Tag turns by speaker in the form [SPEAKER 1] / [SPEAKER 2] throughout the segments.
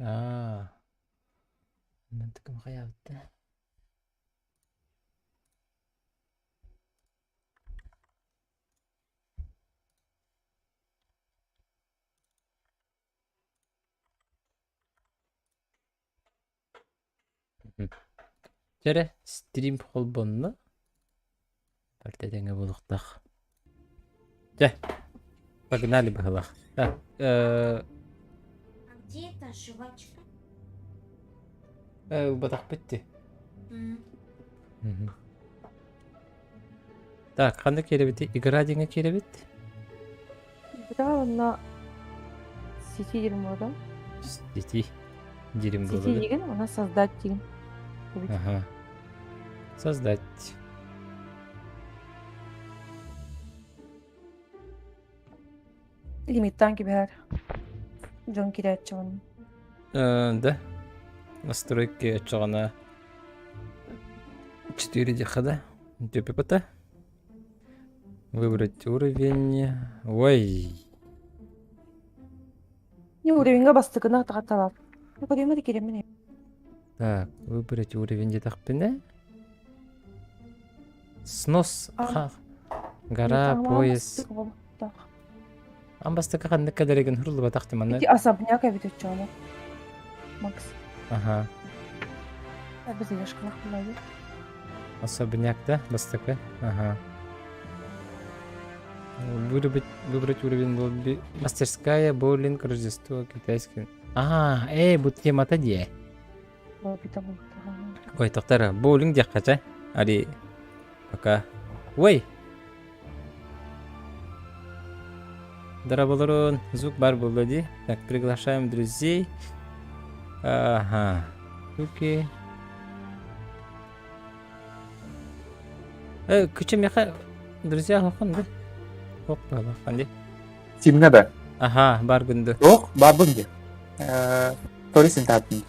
[SPEAKER 1] Аа. Мантыкым хайаабыта? Чэ эрэ, стрим холбонно. Барыта этэҥҥэ буолуохтаах. Чэ, погнали быһылаах. Так,
[SPEAKER 2] А где эта жвачка?
[SPEAKER 1] ылбатахпыт дии. Так, ханна киирэбитий? Игра диэҥҥэ киирэбит?
[SPEAKER 3] Да, онно сити диэн буолла.
[SPEAKER 1] Сити диирим
[SPEAKER 3] Сити
[SPEAKER 1] буолла да?
[SPEAKER 3] диэн, онно создать диэн. Эбит.
[SPEAKER 1] Ага. Создать.
[SPEAKER 3] Лимиттаан кэбиһэр. Дьон киирээччи онно.
[SPEAKER 1] Да. Настройки оччоҕуна 4 диэххэ да. ДППТ. Выбрать уровень. Ой.
[SPEAKER 3] Не уровеньга бастакына тахатталар. Уровеньга да киремин.
[SPEAKER 1] Так, выбрать уровень диэтэхпинэ. Снос. Гора, пояс. Ан бастакы ханнык кэлэригин хуруллубатах манна.
[SPEAKER 3] Ити особняк эбит оччоҕуна. Макс.
[SPEAKER 1] Ага.
[SPEAKER 3] Обязательно булады.
[SPEAKER 1] Особняк, да, бастакы? Ага. Выбрать, выбрать уровень был мастерская, боулинг, Рождество, китайский. А, эй, бу темата дии. Ой, тоқтар, боулинг диэххэ чэ. Ари, пока. Ой! Дораболорун, звук бар буолла дии. Так, приглашаем друзей. Ага. Окей. Э, күчө меха друзья хохон да? Хоп, хан
[SPEAKER 4] Симна да.
[SPEAKER 1] Аха, бар гынды.
[SPEAKER 4] Ох, барбын ди. Тори синтатын.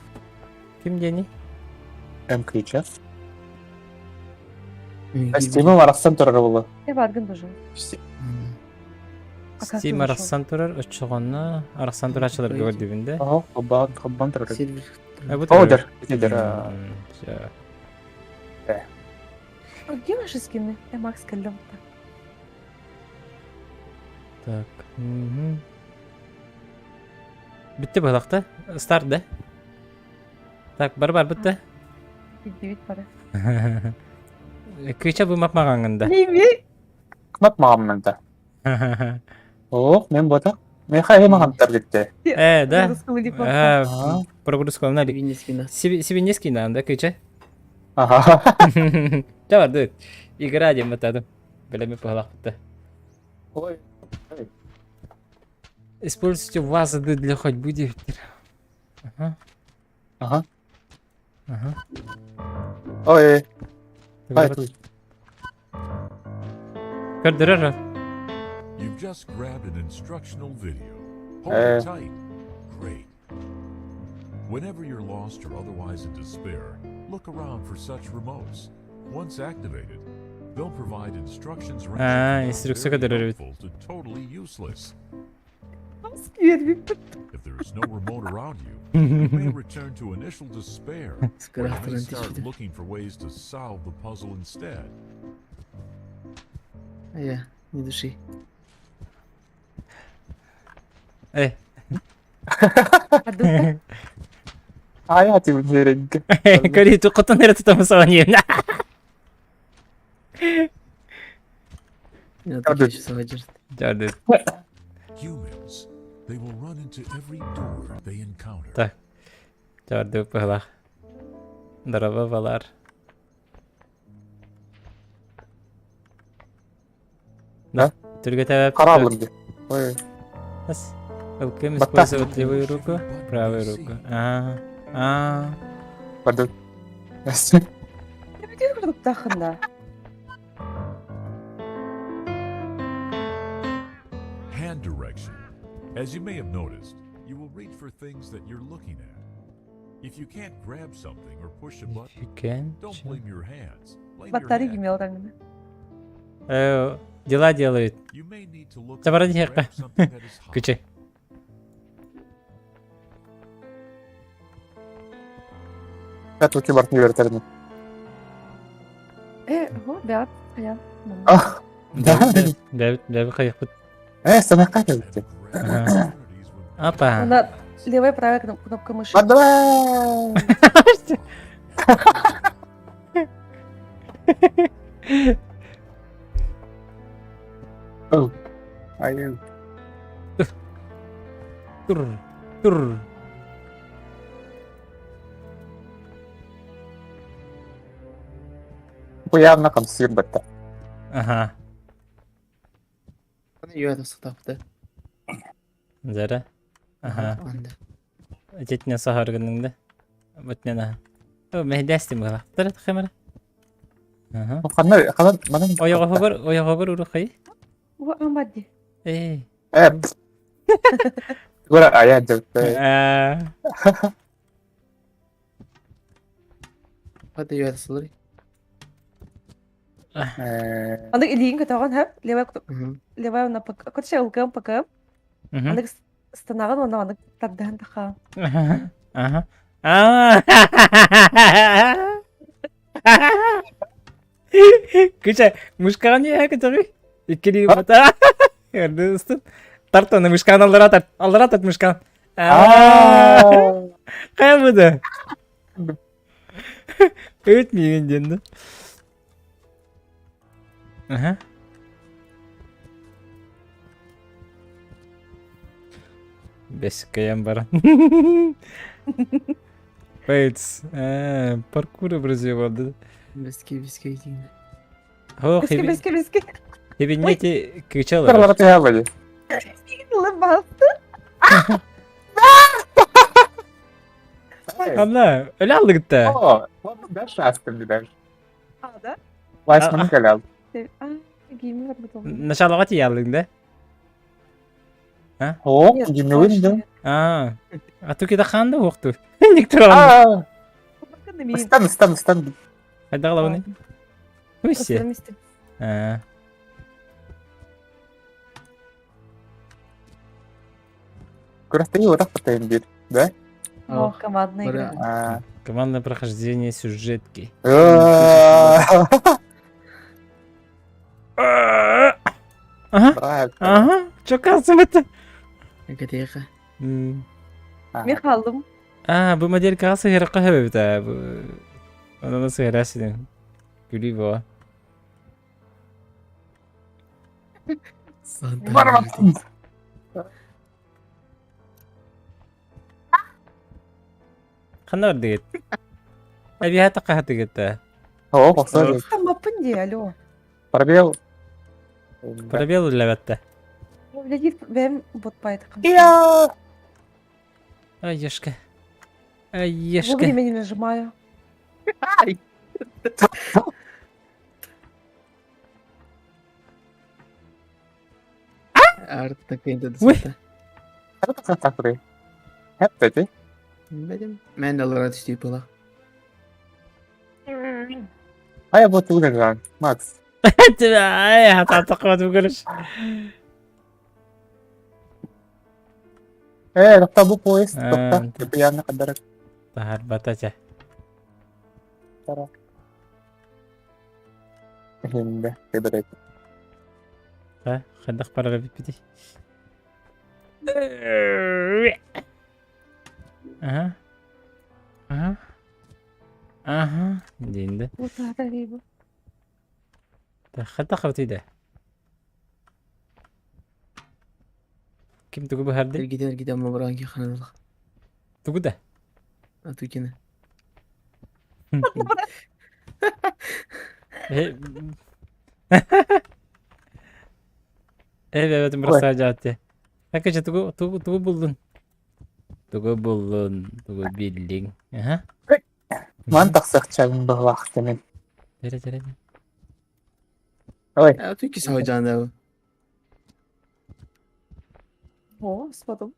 [SPEAKER 1] Ким диэний?
[SPEAKER 4] М ключа. Стимым арахсан турар буолла.
[SPEAKER 3] Э, баргын тоже.
[SPEAKER 1] Steam арахсан турар, оччоҕоно арахсан турааччыларга көрдүбүн да.
[SPEAKER 4] Оһо, хоббан, хоббан турар.
[SPEAKER 1] Э, бу
[SPEAKER 4] О,
[SPEAKER 1] турар.
[SPEAKER 4] дер, дер.
[SPEAKER 1] Всё.
[SPEAKER 3] А где наши скины? Э, Макс кэллим.
[SPEAKER 1] Так. Мгм. Бүттэ быһалахта. Старт да? Так, бар бар бүтте.
[SPEAKER 3] Бүттүбүт бары.
[SPEAKER 1] Кыча бу мапмаҕаҥҥын да.
[SPEAKER 3] Неме?
[SPEAKER 4] Кмат маҕаммын да. Ох, мен бота. Мен хайы маҕантар бүттэ.
[SPEAKER 1] Э, да.
[SPEAKER 3] Э,
[SPEAKER 1] Прогрузкалана Сибинески да, кыча.
[SPEAKER 4] Ага.
[SPEAKER 1] Ча барды. Игра диэн батадым. Билэми пыһалахпыта.
[SPEAKER 4] Ой.
[SPEAKER 1] Используйте вазы для ходьбы диэбиттэр. Ага.
[SPEAKER 4] Ага.
[SPEAKER 1] Ага.
[SPEAKER 4] Ой. Ай,
[SPEAKER 1] Көрдөрөр.
[SPEAKER 5] You've just grabbed an instructional video. Hold it tight. Great. Whenever you're lost or otherwise in despair, look around for such remotes. Once activated, they'll provide instructions ranging
[SPEAKER 1] Ah,
[SPEAKER 5] from
[SPEAKER 1] instrukция
[SPEAKER 5] very
[SPEAKER 1] көрдөрөр эбит.
[SPEAKER 5] helpful to totally useless.
[SPEAKER 3] Үөрбүппүт.
[SPEAKER 5] If there is no remote around you, you may return to initial despair, or you may start looking for ways to solve the puzzle instead.
[SPEAKER 6] А я, ни души.
[SPEAKER 1] Э.
[SPEAKER 3] Адыта.
[SPEAKER 4] Ай, ати бүлэрэнгэ.
[SPEAKER 1] Көрүү хотон эрэ тутамасаҕын Жарды.
[SPEAKER 5] Humans, they will run into every door they encounter.
[SPEAKER 1] Так. Жарды быһылаах. Дороба балар.
[SPEAKER 4] Да?
[SPEAKER 1] Түргэтэ
[SPEAKER 4] Корабль где? Ой.
[SPEAKER 1] Раз. ЛКМ
[SPEAKER 4] Батта.
[SPEAKER 1] использовать левую руку, правую руку. А, а.
[SPEAKER 4] Пардон.
[SPEAKER 3] Бүтүн курдуктаахын да.
[SPEAKER 5] Hand direction. As you may have noticed, you will reach for things that you're looking at. If you can't grab something or push a
[SPEAKER 1] If
[SPEAKER 5] button,
[SPEAKER 1] you can.
[SPEAKER 5] don't blame your hands. Blame your
[SPEAKER 3] Баттары
[SPEAKER 5] head.
[SPEAKER 3] кимиэл таҥна.
[SPEAKER 1] Э, дела делают.
[SPEAKER 5] You may need to look
[SPEAKER 1] Забрать
[SPEAKER 5] up and
[SPEAKER 1] херка.
[SPEAKER 5] grab something that is hot.
[SPEAKER 1] Күче.
[SPEAKER 4] Туки бартын үөрэтэрин.
[SPEAKER 3] Э, хо, бэҕэт хайан.
[SPEAKER 4] Ах, да.
[SPEAKER 1] Бэбит, бэбит хайыхпыт.
[SPEAKER 4] Э, санахха кэлбит.
[SPEAKER 1] Апа.
[SPEAKER 3] Она левая правая кнопка мыши.
[SPEAKER 4] Давай! Айыы.
[SPEAKER 1] Тур, тур.
[SPEAKER 4] Бу явно хамсыыр батта.
[SPEAKER 1] Ага.
[SPEAKER 6] Үө тахсытапты.
[SPEAKER 1] Зара. Ага.
[SPEAKER 6] Анда.
[SPEAKER 1] Этитне саһаргының да. Бутнена. О, мехдәстим гала. Тара тахымара. Ага.
[SPEAKER 4] Ханна ханна манан.
[SPEAKER 1] Ойоҕоһугар, ойоҕоһугар урухай.
[SPEAKER 3] Уа амбадди.
[SPEAKER 1] Э.
[SPEAKER 4] Э. Гора ая дьэ.
[SPEAKER 1] Э.
[SPEAKER 6] Хата үө тахсылар.
[SPEAKER 4] Э.
[SPEAKER 3] Аны илиин көтөҕөн хэп, левая левая на пк. Короче, ЛКМ ПКМ. Аны станагын онно аны тардаһан таха.
[SPEAKER 1] Ага. Ага. А. Кыча, мышкаҕа не көтөҕүй? Иккилии бата. Эрдэ ыстын. Тарт аны мышкаҕын аллара тарт. Аллара тарт мышкаҕын.
[SPEAKER 4] Аа.
[SPEAKER 1] Хайа буда? Өт миигин диэн да. Аха. Бэскэйэн баран. Бэйц. Э, паркур образовал.
[SPEAKER 6] Бэски бэски диин.
[SPEAKER 1] Хо,
[SPEAKER 3] Бэски бэски бэски.
[SPEAKER 1] Хебиннети кычалар.
[SPEAKER 4] Тарлара түһэ бали.
[SPEAKER 3] Лыбасты.
[SPEAKER 1] Анна, өлө алдыгытта.
[SPEAKER 4] О, дальше астым дальше.
[SPEAKER 3] А, да?
[SPEAKER 4] Вайсман кэлэл.
[SPEAKER 3] А, геймер бар бутон.
[SPEAKER 1] Началога тиялдың да?
[SPEAKER 4] О, гимнүгүн да.
[SPEAKER 1] А, а ту кида ханда укту. Ник туран.
[SPEAKER 4] Аа.
[SPEAKER 3] Мин.
[SPEAKER 4] Стан, стан, стан.
[SPEAKER 1] Хайда главный. Усе.
[SPEAKER 3] Просто
[SPEAKER 1] А.
[SPEAKER 4] Күрэхтэһии утах патайын биир. Да?
[SPEAKER 3] О, командная игра.
[SPEAKER 4] Аа.
[SPEAKER 1] Командное прохождение сюжетки. Ага. Ага. Чё кажется это?
[SPEAKER 6] Кэтиэхэ.
[SPEAKER 3] Мин хааллым.
[SPEAKER 1] А, бу моделькаҕа сыһыарахха сөп эбит ээ. Онон сыһыара ситин. Күлүү буо.
[SPEAKER 4] Барбаттым.
[SPEAKER 1] Ханна бардыгыт? Эбиһэ таххаһатыгыт ээ.
[SPEAKER 4] О, бохсор.
[SPEAKER 3] Таммаппын дии, алло.
[SPEAKER 4] Пробел.
[SPEAKER 1] Пробел үллэбэттэ.
[SPEAKER 3] Үлэлиир бэйэм ботпайтыкым.
[SPEAKER 4] Я.
[SPEAKER 1] Ай, ешка. Ай, ешка.
[SPEAKER 3] Вовремя не нажимаю.
[SPEAKER 6] Арта кэнтэ
[SPEAKER 1] Уй.
[SPEAKER 6] дысата.
[SPEAKER 4] Хаппы. Хаппы.
[SPEAKER 6] Бэдим. Мен алара түстүй была.
[SPEAKER 4] Ай, вот уган, Макс.
[SPEAKER 1] Ай, хатаатахха тугурш.
[SPEAKER 4] Э, тохто бу поезд,
[SPEAKER 1] Аа.
[SPEAKER 4] тохто. Пьяна кадарак.
[SPEAKER 1] Таһарбата чэ.
[SPEAKER 4] Хинде, кэбэрек.
[SPEAKER 1] Та, хайдах барар эбиппитий. Ага. Ага. Ага. Диин да.
[SPEAKER 3] Вот это рыба.
[SPEAKER 1] Та, хайдах бытый Ким тугу быһарды?
[SPEAKER 6] Эргитен эргитен мабыраан киханалах.
[SPEAKER 1] Тугу да?
[SPEAKER 6] Атукина.
[SPEAKER 1] Э, Э, бэбэтин бырастаа дьаатте. Такыча тугу тугу тугу буллун? Тугу буллун? Тугу биллиң? Аха.
[SPEAKER 4] Ман тахсахчагын баҕалаахтанын.
[SPEAKER 1] Тере тере.
[SPEAKER 4] Ой,
[SPEAKER 6] Атуки саһыдьаан
[SPEAKER 3] О, спотом.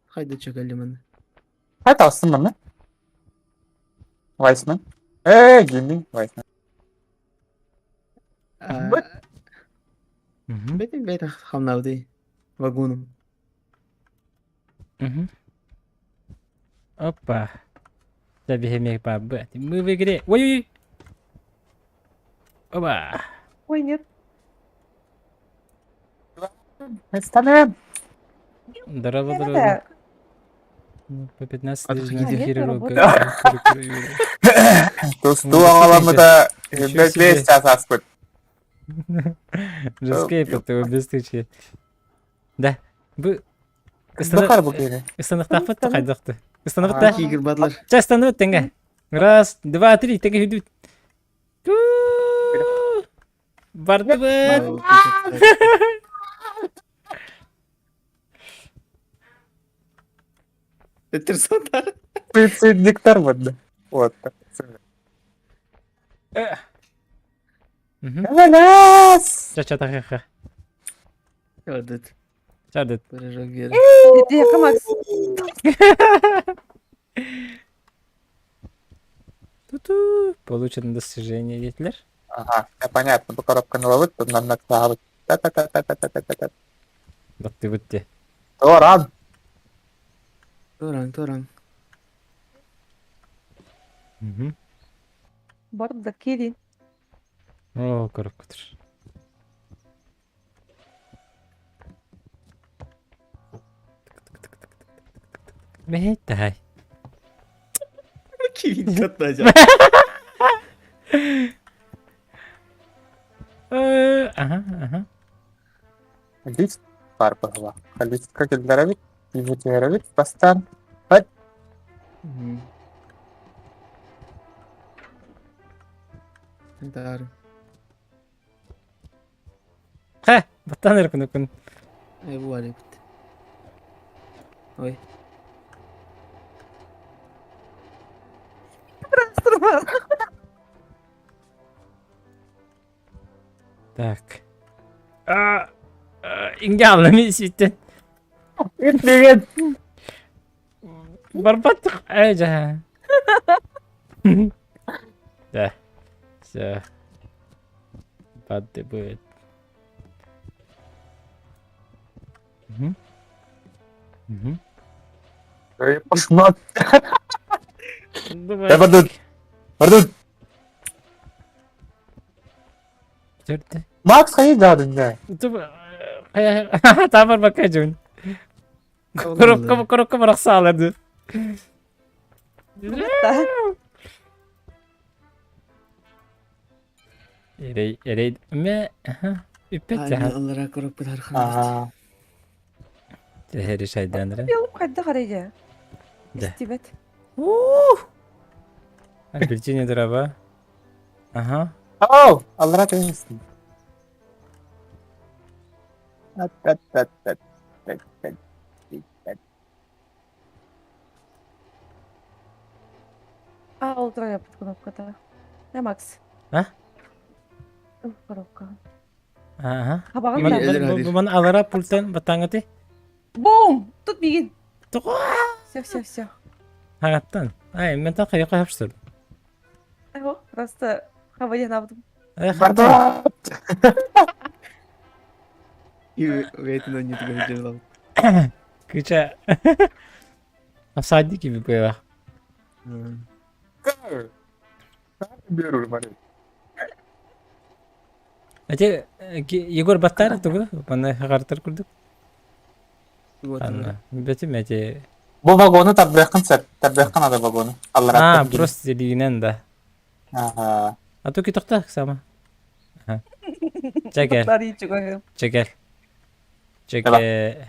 [SPEAKER 6] Хайда чөкөллүмэн.
[SPEAKER 4] хай тахсын манна. Вайсман. Э, гимми, Вайсман.
[SPEAKER 6] Бэтин бэт хамнауды. Вагоном.
[SPEAKER 1] Опа. Биһимиэк баабы. Мы в игре. Ой-ой! Оба!
[SPEAKER 3] Ой, нет.
[SPEAKER 4] Станем!
[SPEAKER 1] Здорово,
[SPEAKER 3] Не
[SPEAKER 1] здорово.
[SPEAKER 3] надо.
[SPEAKER 1] По 15
[SPEAKER 6] А
[SPEAKER 1] лет
[SPEAKER 6] тут
[SPEAKER 1] ждите
[SPEAKER 3] нет,
[SPEAKER 1] херу.
[SPEAKER 3] работает.
[SPEAKER 4] Тустуу аҕаламмыта
[SPEAKER 1] Ничего себе.
[SPEAKER 4] бэс чаас ааспыт.
[SPEAKER 1] Жескейп это без Да. Бу
[SPEAKER 4] Бакар бу киһини.
[SPEAKER 1] Ыстаныктаахпыт
[SPEAKER 3] Ыстанык.
[SPEAKER 1] хайдахты. Ыстаныбыт да.
[SPEAKER 6] Кигир бадлар.
[SPEAKER 1] Ча ыстаныбыт тэҥэ. Раз, два, три, тэҥэ хүдүт. Бардыбыт.
[SPEAKER 6] Терсондар.
[SPEAKER 4] Суицидниктар вот. Вот. Лас!
[SPEAKER 1] Ча ча тахаха.
[SPEAKER 6] Чардыт.
[SPEAKER 1] Чардыт.
[SPEAKER 6] Прыжок веры.
[SPEAKER 3] Тихо, Макс.
[SPEAKER 1] Ту-ту. Получено достижение детлер.
[SPEAKER 4] Ага, я понятно, бу коробканы ловит, тут нам надо Та-та-та-та-та-та-та-та.
[SPEAKER 1] Баттыбыт де.
[SPEAKER 4] Торан!
[SPEAKER 6] Торан, торан.
[SPEAKER 3] Барда Кири.
[SPEAKER 1] О, коробка тұр. Мehтай.
[SPEAKER 6] Кирин катнажа.
[SPEAKER 1] Ага, ага.
[SPEAKER 4] Лист бар была. Лист как здоровик, и бастан.
[SPEAKER 6] Дар.
[SPEAKER 1] Ха, баттан эркүн күн.
[SPEAKER 6] Ай бу али бит. Ой.
[SPEAKER 1] Так. А, Ингалны ситтен.
[SPEAKER 4] Привет!
[SPEAKER 1] Барбаттык. Ай жа. Да. Все. Баттыбыт. Угу. Угу.
[SPEAKER 4] Пошла.
[SPEAKER 1] Давай.
[SPEAKER 4] Я пардон. Пардон.
[SPEAKER 1] Төрдө.
[SPEAKER 4] Макс хайда да.
[SPEAKER 1] Табар бакай жун. Коробка коробка баракса аларды.
[SPEAKER 3] Да.
[SPEAKER 1] Эрей, эрей, ме, аха, үппет
[SPEAKER 6] Ай,
[SPEAKER 1] жаха.
[SPEAKER 6] аллара коробкалар ханат.
[SPEAKER 4] Ага.
[SPEAKER 1] Тэри шайданра.
[SPEAKER 3] Белым хайда харайя.
[SPEAKER 1] Да.
[SPEAKER 3] Истибет.
[SPEAKER 1] Включение дрова. Ага.
[SPEAKER 4] Оу, аллара теннисин.
[SPEAKER 3] А, ол турар кнопката. Да, Макс.
[SPEAKER 1] А?
[SPEAKER 3] Коробка.
[SPEAKER 1] Ага.
[SPEAKER 3] Хабагын
[SPEAKER 6] Ман-
[SPEAKER 3] да.
[SPEAKER 6] Элер хадир.
[SPEAKER 1] Бу алара пультан батаңаты.
[SPEAKER 3] Бум! Тут бигин.
[SPEAKER 1] Тоҕо?
[SPEAKER 3] Все, все, все.
[SPEAKER 1] Хагаттан. Ай, мен та кайы кайапштыр.
[SPEAKER 3] Ого, просто хабайын алдым.
[SPEAKER 1] Ай,
[SPEAKER 4] Пардон.
[SPEAKER 6] И вейтин он не тыгы
[SPEAKER 1] Кыча. Всадники gibi böyle.
[SPEAKER 4] Беру, Марин.
[SPEAKER 1] Ате Егор Баттар тугу, мана хагартар курдук. Анна, бетим эти.
[SPEAKER 4] Бу вагону тарбыякын сәп, тарбыякын ада вагону. Аллара.
[SPEAKER 1] А, просто дигинен да.
[SPEAKER 4] Ага.
[SPEAKER 1] А то китокта сама. Чекел,
[SPEAKER 3] Баттар чугагы.
[SPEAKER 1] чекел. Чеке.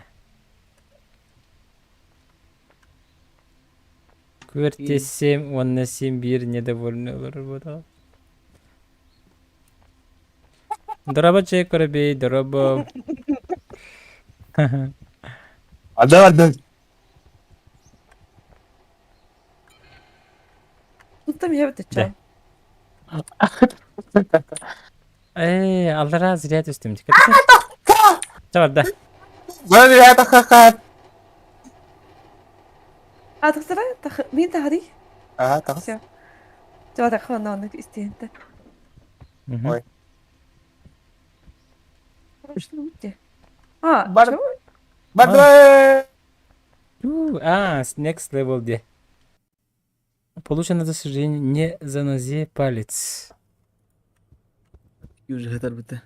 [SPEAKER 1] Кверте 7, он на 7 бир недовольны олар буду. Дороба чек корабей, дороба.
[SPEAKER 4] Ада, ада.
[SPEAKER 3] Тут там я
[SPEAKER 1] Да.
[SPEAKER 3] бит
[SPEAKER 1] Эй, аллара зря түстүм. Чабар да.
[SPEAKER 4] Бari это ха-ха.
[SPEAKER 3] А, тахсара, тах, мин тахари.
[SPEAKER 4] Ага, так.
[SPEAKER 3] Все. Жа тахана оны истиэнте.
[SPEAKER 4] Ой.
[SPEAKER 3] Что будет? А,
[SPEAKER 4] Бар-
[SPEAKER 3] чё?
[SPEAKER 4] Бардре!
[SPEAKER 1] А, next level де. Получено достижение не занози палец.
[SPEAKER 6] Уже хатарбыта.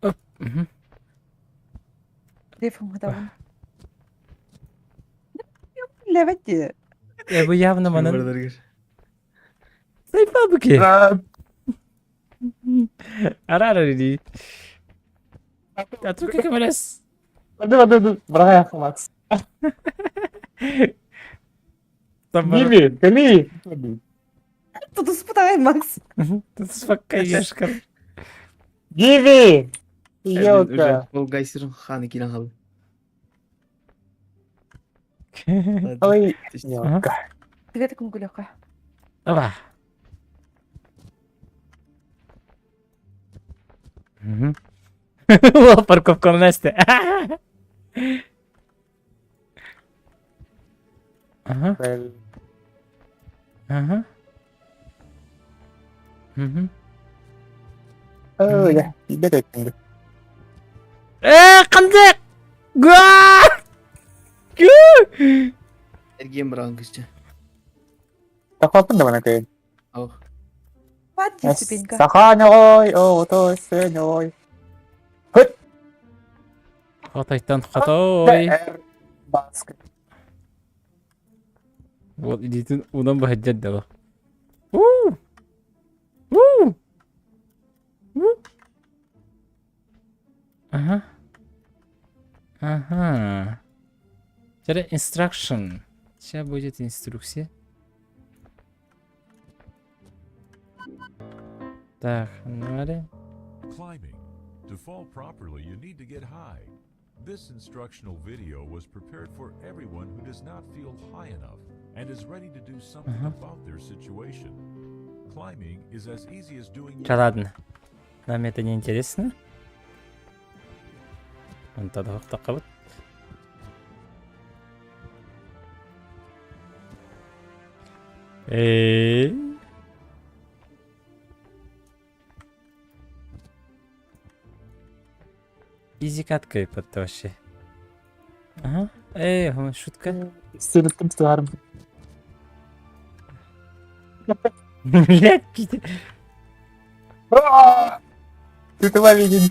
[SPEAKER 1] Оп. Мгм.
[SPEAKER 3] Телефон Левете.
[SPEAKER 1] Э, бу явно манан
[SPEAKER 6] Бардаргар.
[SPEAKER 1] Сайпабыки. Арара дии. Атука көмөлөс.
[SPEAKER 4] Браға Макс. Диви, кали.
[SPEAKER 3] Тутуспутагай Макс.
[SPEAKER 1] Тутуспакка ешкар.
[SPEAKER 4] Диви! Елка.
[SPEAKER 6] Ол гайсырын ханы килен халы.
[SPEAKER 4] Ой, елка.
[SPEAKER 3] Привет, Кунгулёка.
[SPEAKER 1] Опа. Ол парковканы эсте. Ага. Ага. Мгм.
[SPEAKER 4] Ой, бет эттим.
[SPEAKER 1] Э, қандай? Гуа!
[SPEAKER 6] Эргиэн быраҕан кычча.
[SPEAKER 4] Тахаппын да мана кэйин.
[SPEAKER 6] Ох.
[SPEAKER 3] Мать ступенька.
[SPEAKER 4] Саха ньой, о, сеньой.
[SPEAKER 1] Хотайтан хотой.
[SPEAKER 4] Баск.
[SPEAKER 1] Вот илиитин уунан быһадьар дала. Уу! Уу! Уу! Ага. Ага. Теперь instruction. Сейчас будет инструкция. Так, ну аре.
[SPEAKER 5] Climbing. To fall properly, you need to get high. This instructional video was prepared for everyone who does not feel high enough and is ready to do something about their situation. Climbing is as easy as doing
[SPEAKER 1] Да ладно. Нам это не интересно. Онтон тахтахабыт. Эй. Изи катка это вообще. Ага. Эй, шутка.
[SPEAKER 4] Сырыттым сыгарым.
[SPEAKER 1] Блядь, кити.
[SPEAKER 4] Ты виден.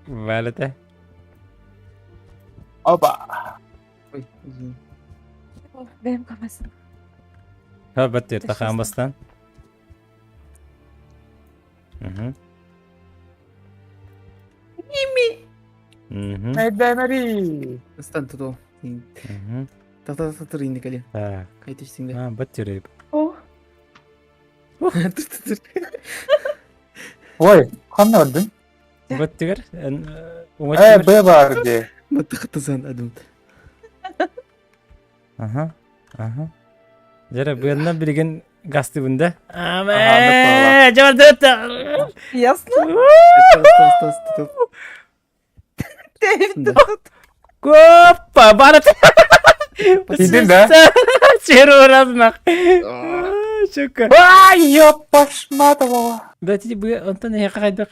[SPEAKER 1] Валите.
[SPEAKER 4] Опа.
[SPEAKER 6] Ой, извини.
[SPEAKER 3] Бэм камасын.
[SPEAKER 1] Ха, баттер, тахаан бастан. Мгм. Мгм.
[SPEAKER 4] Мэри.
[SPEAKER 6] Ыстан туту.
[SPEAKER 1] Мгм.
[SPEAKER 6] Та-та-та тур инник али.
[SPEAKER 1] Так.
[SPEAKER 6] Кайтышсың
[SPEAKER 1] А, баттер.
[SPEAKER 3] О,
[SPEAKER 6] да. Тур тур тур.
[SPEAKER 4] Ой, ханна öldün?
[SPEAKER 1] Баттер.
[SPEAKER 4] Э, Б бар де.
[SPEAKER 6] Маттахтасан адымт.
[SPEAKER 1] Ага. Ага. Жара быяннан билген гасты бunda.
[SPEAKER 4] Ага,
[SPEAKER 1] Аме, жардыта.
[SPEAKER 3] ясно?
[SPEAKER 6] Тас тас тас
[SPEAKER 3] Дэвид
[SPEAKER 6] Да.
[SPEAKER 1] Копа, барат.
[SPEAKER 4] Тидин да?
[SPEAKER 1] Черу размах. Шука.
[SPEAKER 4] Ай, ёпашматова.
[SPEAKER 1] Да ти бу онтон я хайдах.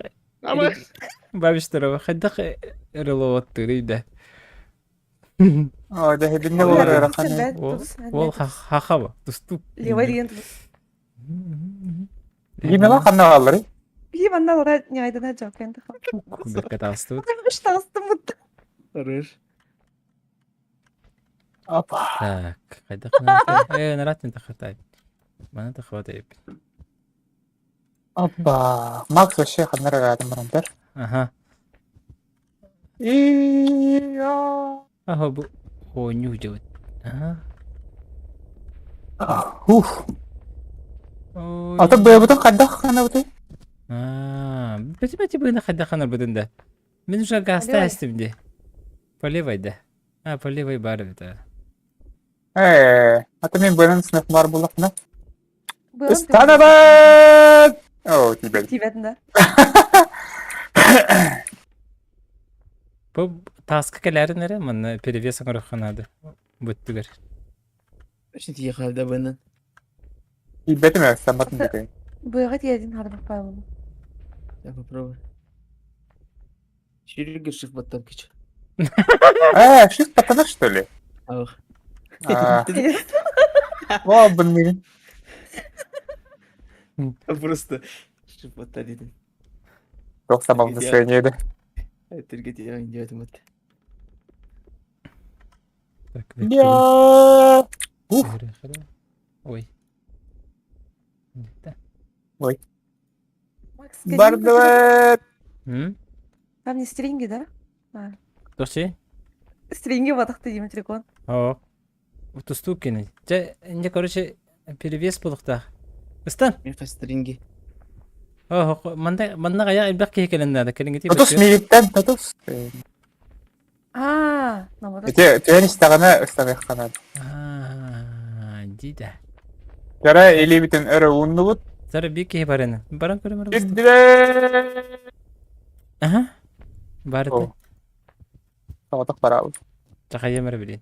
[SPEAKER 1] Бабиштарова хайдах рыловаттырый да.
[SPEAKER 4] Ой, да хебинне болар раханы.
[SPEAKER 1] Ол хахаба. Туступ.
[SPEAKER 3] Левой деген тудус.
[SPEAKER 4] Гимела ханна аллары.
[SPEAKER 3] Би манна лора не айдана жок энди.
[SPEAKER 1] Бекка тастыбыт.
[SPEAKER 3] Үш тағыстым бұтты.
[SPEAKER 6] Хорош.
[SPEAKER 4] Опа.
[SPEAKER 1] Так, хайдах. Э, нарат не тахатай. Мана тахватай.
[SPEAKER 4] Опа. Макс вообще ханна рагатым барамтар.
[SPEAKER 1] Ага.
[SPEAKER 4] И а.
[SPEAKER 1] Ага, бу оню делать. Ага.
[SPEAKER 4] Уф.
[SPEAKER 1] Ой.
[SPEAKER 4] Ата Б бутын хайдах ханна бутын.
[SPEAKER 1] А, бити бу хайдах ханар бутын да. Мен уже гаста
[SPEAKER 3] Поливай.
[SPEAKER 1] эстим де. Поливай да. А, поливай бар это.
[SPEAKER 4] Э, ата мен бөлін сынып бар булак на.
[SPEAKER 3] Быгым
[SPEAKER 4] Станабат! О, тебе.
[SPEAKER 3] Тибетінде.
[SPEAKER 1] Бу таска келәрин эре манна перевес оңорохханады. Буттугар.
[SPEAKER 6] Очень тихо халда бынан.
[SPEAKER 4] Бетиме саматын дикей.
[SPEAKER 3] Быгы тиедин хадыбак байлы.
[SPEAKER 6] Я попробую. Шүргер шиф баттап кич.
[SPEAKER 4] Э, шифт патана, что ли?
[SPEAKER 6] Ах.
[SPEAKER 4] А, О, блин.
[SPEAKER 6] Просто шифт дедим.
[SPEAKER 4] Туох самовнушение да.
[SPEAKER 6] Түргө диэтим вот.
[SPEAKER 1] Так,
[SPEAKER 4] Я. Ух.
[SPEAKER 1] Ой.
[SPEAKER 4] Ой.
[SPEAKER 3] Макс, скажи,
[SPEAKER 4] Бардыбыт.
[SPEAKER 1] М?
[SPEAKER 3] Там не стринги, да? А.
[SPEAKER 1] Дохчи?
[SPEAKER 3] Стринги батахты деймін телефон.
[SPEAKER 1] О. Тустуу кини. Дьэ, инде, короче, перевес буолуохтаах. Ыстан!
[SPEAKER 6] Меха стринги.
[SPEAKER 1] О, манна манна хайа элбэх киһи кэлэн наада. Кэлиҥҥити
[SPEAKER 4] Тутус миигиттэн тутус.
[SPEAKER 3] А, наоборот.
[SPEAKER 4] Ити түһэн истэҕинэ ыстаныахха наада.
[SPEAKER 1] Аа, дии да.
[SPEAKER 4] Кара илиибитин өрө ууннубут.
[SPEAKER 1] Сара биир киһи баран. Баран көрө баран.
[SPEAKER 4] Ирдилэр.
[SPEAKER 1] Аха. Бар этэ.
[SPEAKER 4] Соҕотох бараабыт.
[SPEAKER 1] Чахайым эрэ билин.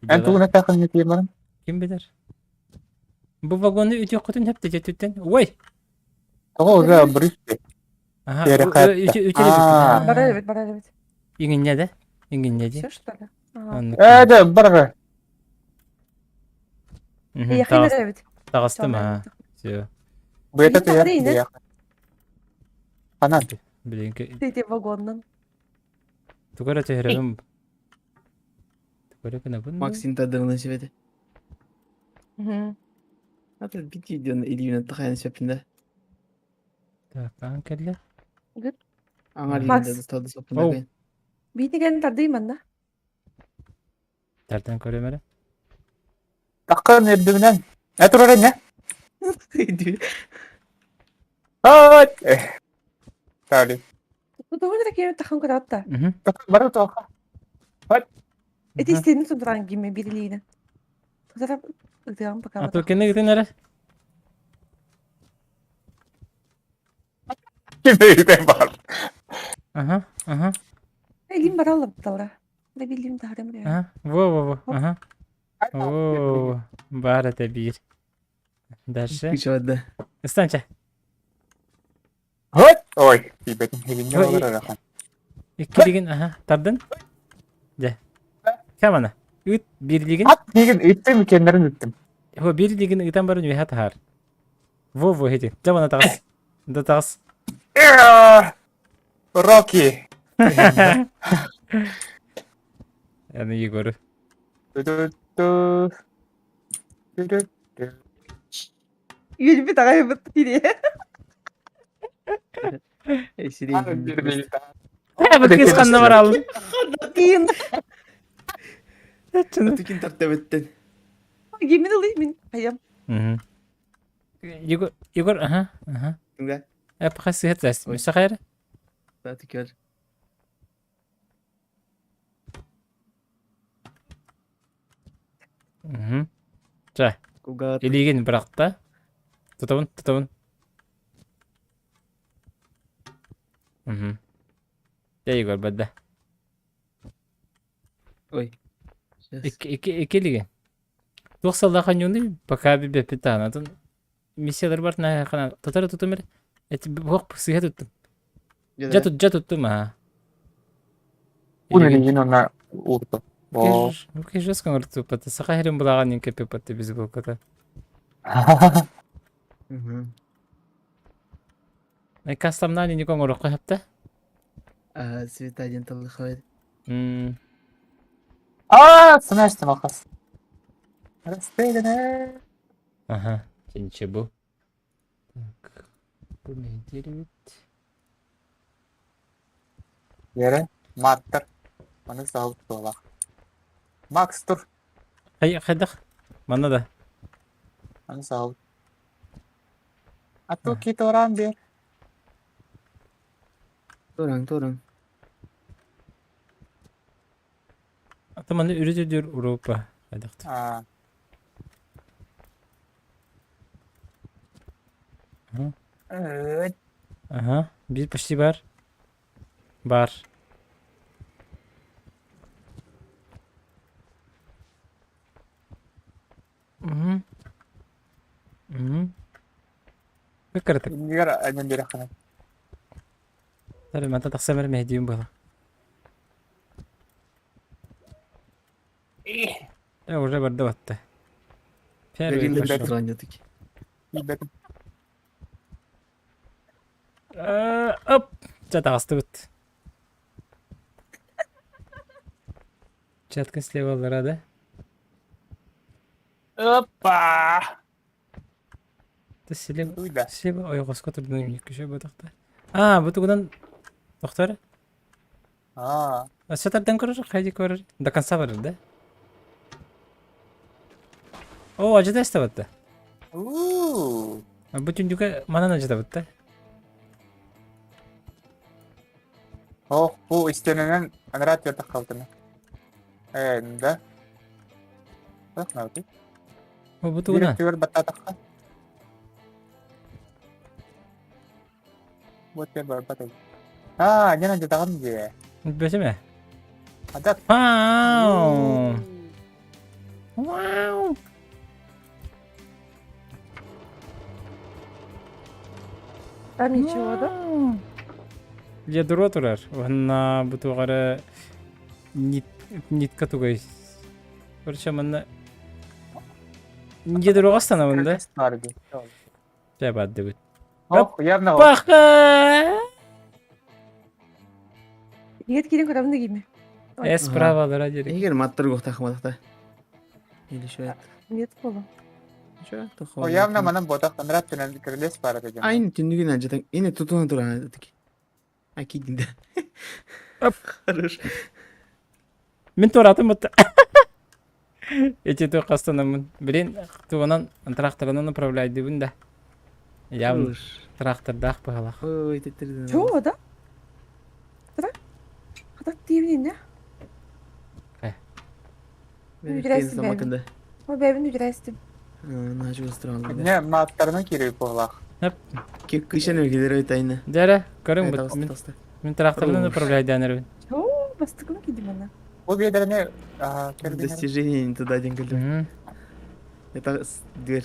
[SPEAKER 4] Эн тугун этээххин тиийэн баран?
[SPEAKER 1] Ким билэр? Бу вагону үтүөххүтүн сөп дьэ Ой!
[SPEAKER 4] Тоҕо уже бриф
[SPEAKER 1] Аха,
[SPEAKER 4] Тере
[SPEAKER 1] үтү
[SPEAKER 3] Барар эбит, барар эбит.
[SPEAKER 1] Иҥинньэ да? Иҥинньэ дии.
[SPEAKER 3] Все, что ли?
[SPEAKER 4] Ээ, да, барар.
[SPEAKER 3] Яхин эбит.
[SPEAKER 1] Таҕыстым аа. Все.
[SPEAKER 4] Быйата түһэр. Ханан?
[SPEAKER 1] Билинки.
[SPEAKER 3] Ти вагоннан.
[SPEAKER 1] Тугу эрэ түһэрэбин. Тугу эрэ гынабын.
[SPEAKER 6] Максим тардырынан сөбөтө. Ата бити дьон илиинэн тахайан сөпүндэ.
[SPEAKER 1] Так, аан кэллэ.
[SPEAKER 6] Аңар
[SPEAKER 3] Макс.
[SPEAKER 6] илиинде тарды сөпүндэ.
[SPEAKER 3] Биитиген тардый манна.
[SPEAKER 1] Тардан көрөм эрэ.
[SPEAKER 4] Таккын үрдүгүнэн. Э турар эмне? Ат! Тали.
[SPEAKER 3] Тутуһун эрэ киһи тахан көрөт да.
[SPEAKER 4] Бары тоха.
[SPEAKER 3] Эти истини тудуран кимме бирилиинен. Тутара ытыам пока.
[SPEAKER 1] А то кene гытын эрэ.
[SPEAKER 4] Ким бар.
[SPEAKER 1] Аха, аха.
[SPEAKER 3] Илим баралым талра. Да билим тахарым ре.
[SPEAKER 1] Аха. Во, во, во. Аха. О, бар это биир. Дальше.
[SPEAKER 6] Күчөдө.
[SPEAKER 1] Ыстанча.
[SPEAKER 4] Хот! Ой, тиийбэтин хигинне олор арахан.
[SPEAKER 1] Иккилигин, аха, тардын. Дьэ. Камана. Ыт бирлигин.
[SPEAKER 4] Ат дигин ыттым кеннерин ыттым.
[SPEAKER 1] Хо бирлигин ытан баран үөһэ таһаар. Во во хити. Дьэ мана таҕыс. Да таҕыс.
[SPEAKER 4] Рокки.
[SPEAKER 1] Аны Егору.
[SPEAKER 4] Ту-ту-ту.
[SPEAKER 3] Үөлбүт аҕай быт тире.
[SPEAKER 1] Кыс ханна баралым.
[SPEAKER 3] Киин.
[SPEAKER 6] Тикин тартабыттен.
[SPEAKER 3] Гимин ылый мин. Хайам.
[SPEAKER 1] Егор, Егор, ага, ага.
[SPEAKER 6] Да.
[SPEAKER 1] Пока сыһыт сас. Сахайр.
[SPEAKER 6] Да, тикер.
[SPEAKER 1] Угу. Ча.
[SPEAKER 6] Куга.
[SPEAKER 1] Илигин бырахта. Тутабын, тутабын. Угу. Дьэ, Егор, бадда.
[SPEAKER 6] Ой.
[SPEAKER 1] Икки, икки, икки илигин. Туох сыллаах ханньууный, пока билбэппит даҕаны. Атын миссиялар бар хана тутары тутум эрэ. Эти буох сыыһа туттум. Дьэ тут дьэ туттум аа.
[SPEAKER 4] Ун илигин онна уурду. О.
[SPEAKER 1] Кежес көҥөртуппата. Саха сирин былааҕын иҥ кэппиппат бейсболката. Кастомнаан ини оҥоруохха сөптө.
[SPEAKER 6] Цвета диэн таллахабыт.
[SPEAKER 4] Аа, сынашты мақас. Растегіне.
[SPEAKER 1] Ага, чинче бу. Так, бу медербит.
[SPEAKER 4] Yere, маттар. Маны сағып туолақ. Макс тур.
[SPEAKER 1] Хай, хайдах. Манна да.
[SPEAKER 4] Маны сағып. А то киторан бер.
[SPEAKER 6] Туран, туран.
[SPEAKER 1] Ата маны үрүт Европа. Хайдах.
[SPEAKER 4] Аа.
[SPEAKER 1] Ага, биир почти бар. Бар. Угу. Угу. Кыккырытык.
[SPEAKER 4] Иннигэр анньан биэрэххинэ.
[SPEAKER 1] Сары манта тахса бэр мэһдиим буола. Э, уже барда батта. Первый
[SPEAKER 6] Горилла
[SPEAKER 1] пошел.
[SPEAKER 6] туран таки.
[SPEAKER 4] Билбэтим.
[SPEAKER 1] Оп! Чэ, таҕыстыбыт. Чаткын слева аллара, да?
[SPEAKER 4] Опа!
[SPEAKER 1] Ты слева,
[SPEAKER 4] Уйда.
[SPEAKER 1] слева ойоҕоско турдун күшө ботахта. А, бу тугунан тохтор.
[SPEAKER 4] Аа.
[SPEAKER 1] Өссө тардан көрөр, хайди көрөр. До конца барар, да? О, ажыта эстебатта.
[SPEAKER 4] Уу.
[SPEAKER 1] Бу түндүкэ манан ажытабытта.
[SPEAKER 4] Ох, бу истэнэнэн анараа түөртэх халтына. Э, да. Туох наадый?
[SPEAKER 1] О, бу
[SPEAKER 4] Биир
[SPEAKER 1] тугунан.
[SPEAKER 4] өттүгэр баттаатахха. Бу өттүгэр барбат эбит. Аа, дьэн алдьатаҕын дии.
[SPEAKER 1] Бөтүмэ.
[SPEAKER 4] Адат.
[SPEAKER 1] Вау! Вау!
[SPEAKER 3] Там ничего, да?
[SPEAKER 1] Ядро турар. Уонна бу туох эрэ нитка тугай. Короче, манна ядроҕа станабын да?
[SPEAKER 4] Бар дии.
[SPEAKER 1] Дьэ бардыбыт.
[SPEAKER 4] Ох, явно
[SPEAKER 1] Паха!
[SPEAKER 3] Ийет киирэн көрөбүн да киирме.
[SPEAKER 1] Э, справа алара диэри.
[SPEAKER 6] Егер маттар гохтахматахта. Или что
[SPEAKER 3] Нет буолу.
[SPEAKER 4] О, явно манан ботах анараа түнэн кирилиэс баар этэ дьон.
[SPEAKER 6] Айн түннүгүн ажатан ини тутуна туран таки. А кидин да.
[SPEAKER 1] Оп.
[SPEAKER 6] Хорош.
[SPEAKER 1] Мин туораатым бутта. Эти туох хастанаммын. Блин, тугунан тракторынан управляйдыбын да. Явно
[SPEAKER 6] Хорош.
[SPEAKER 1] трактордаах быһалаах.
[SPEAKER 6] Ой, теттердин.
[SPEAKER 3] Чего, да? Да? Хата тиибин
[SPEAKER 1] Э.
[SPEAKER 3] Үдүрээстим
[SPEAKER 6] Самакында.
[SPEAKER 3] Ой, бэйбин үдүрээстим.
[SPEAKER 6] Наачу устуран.
[SPEAKER 4] Не, мааттарынан киирии буоллаах.
[SPEAKER 6] Кышан өлгелер өтайны.
[SPEAKER 1] Дьэ көрүҥ бут. Мин, мин тракторынан управляйдаан эрэбин.
[SPEAKER 3] Чего? Бастыкын кидим ана.
[SPEAKER 4] Бу биэдэрэни кэрдин
[SPEAKER 6] Достижение не туда один кэлдим.
[SPEAKER 1] Мгм.
[SPEAKER 6] Это дверь.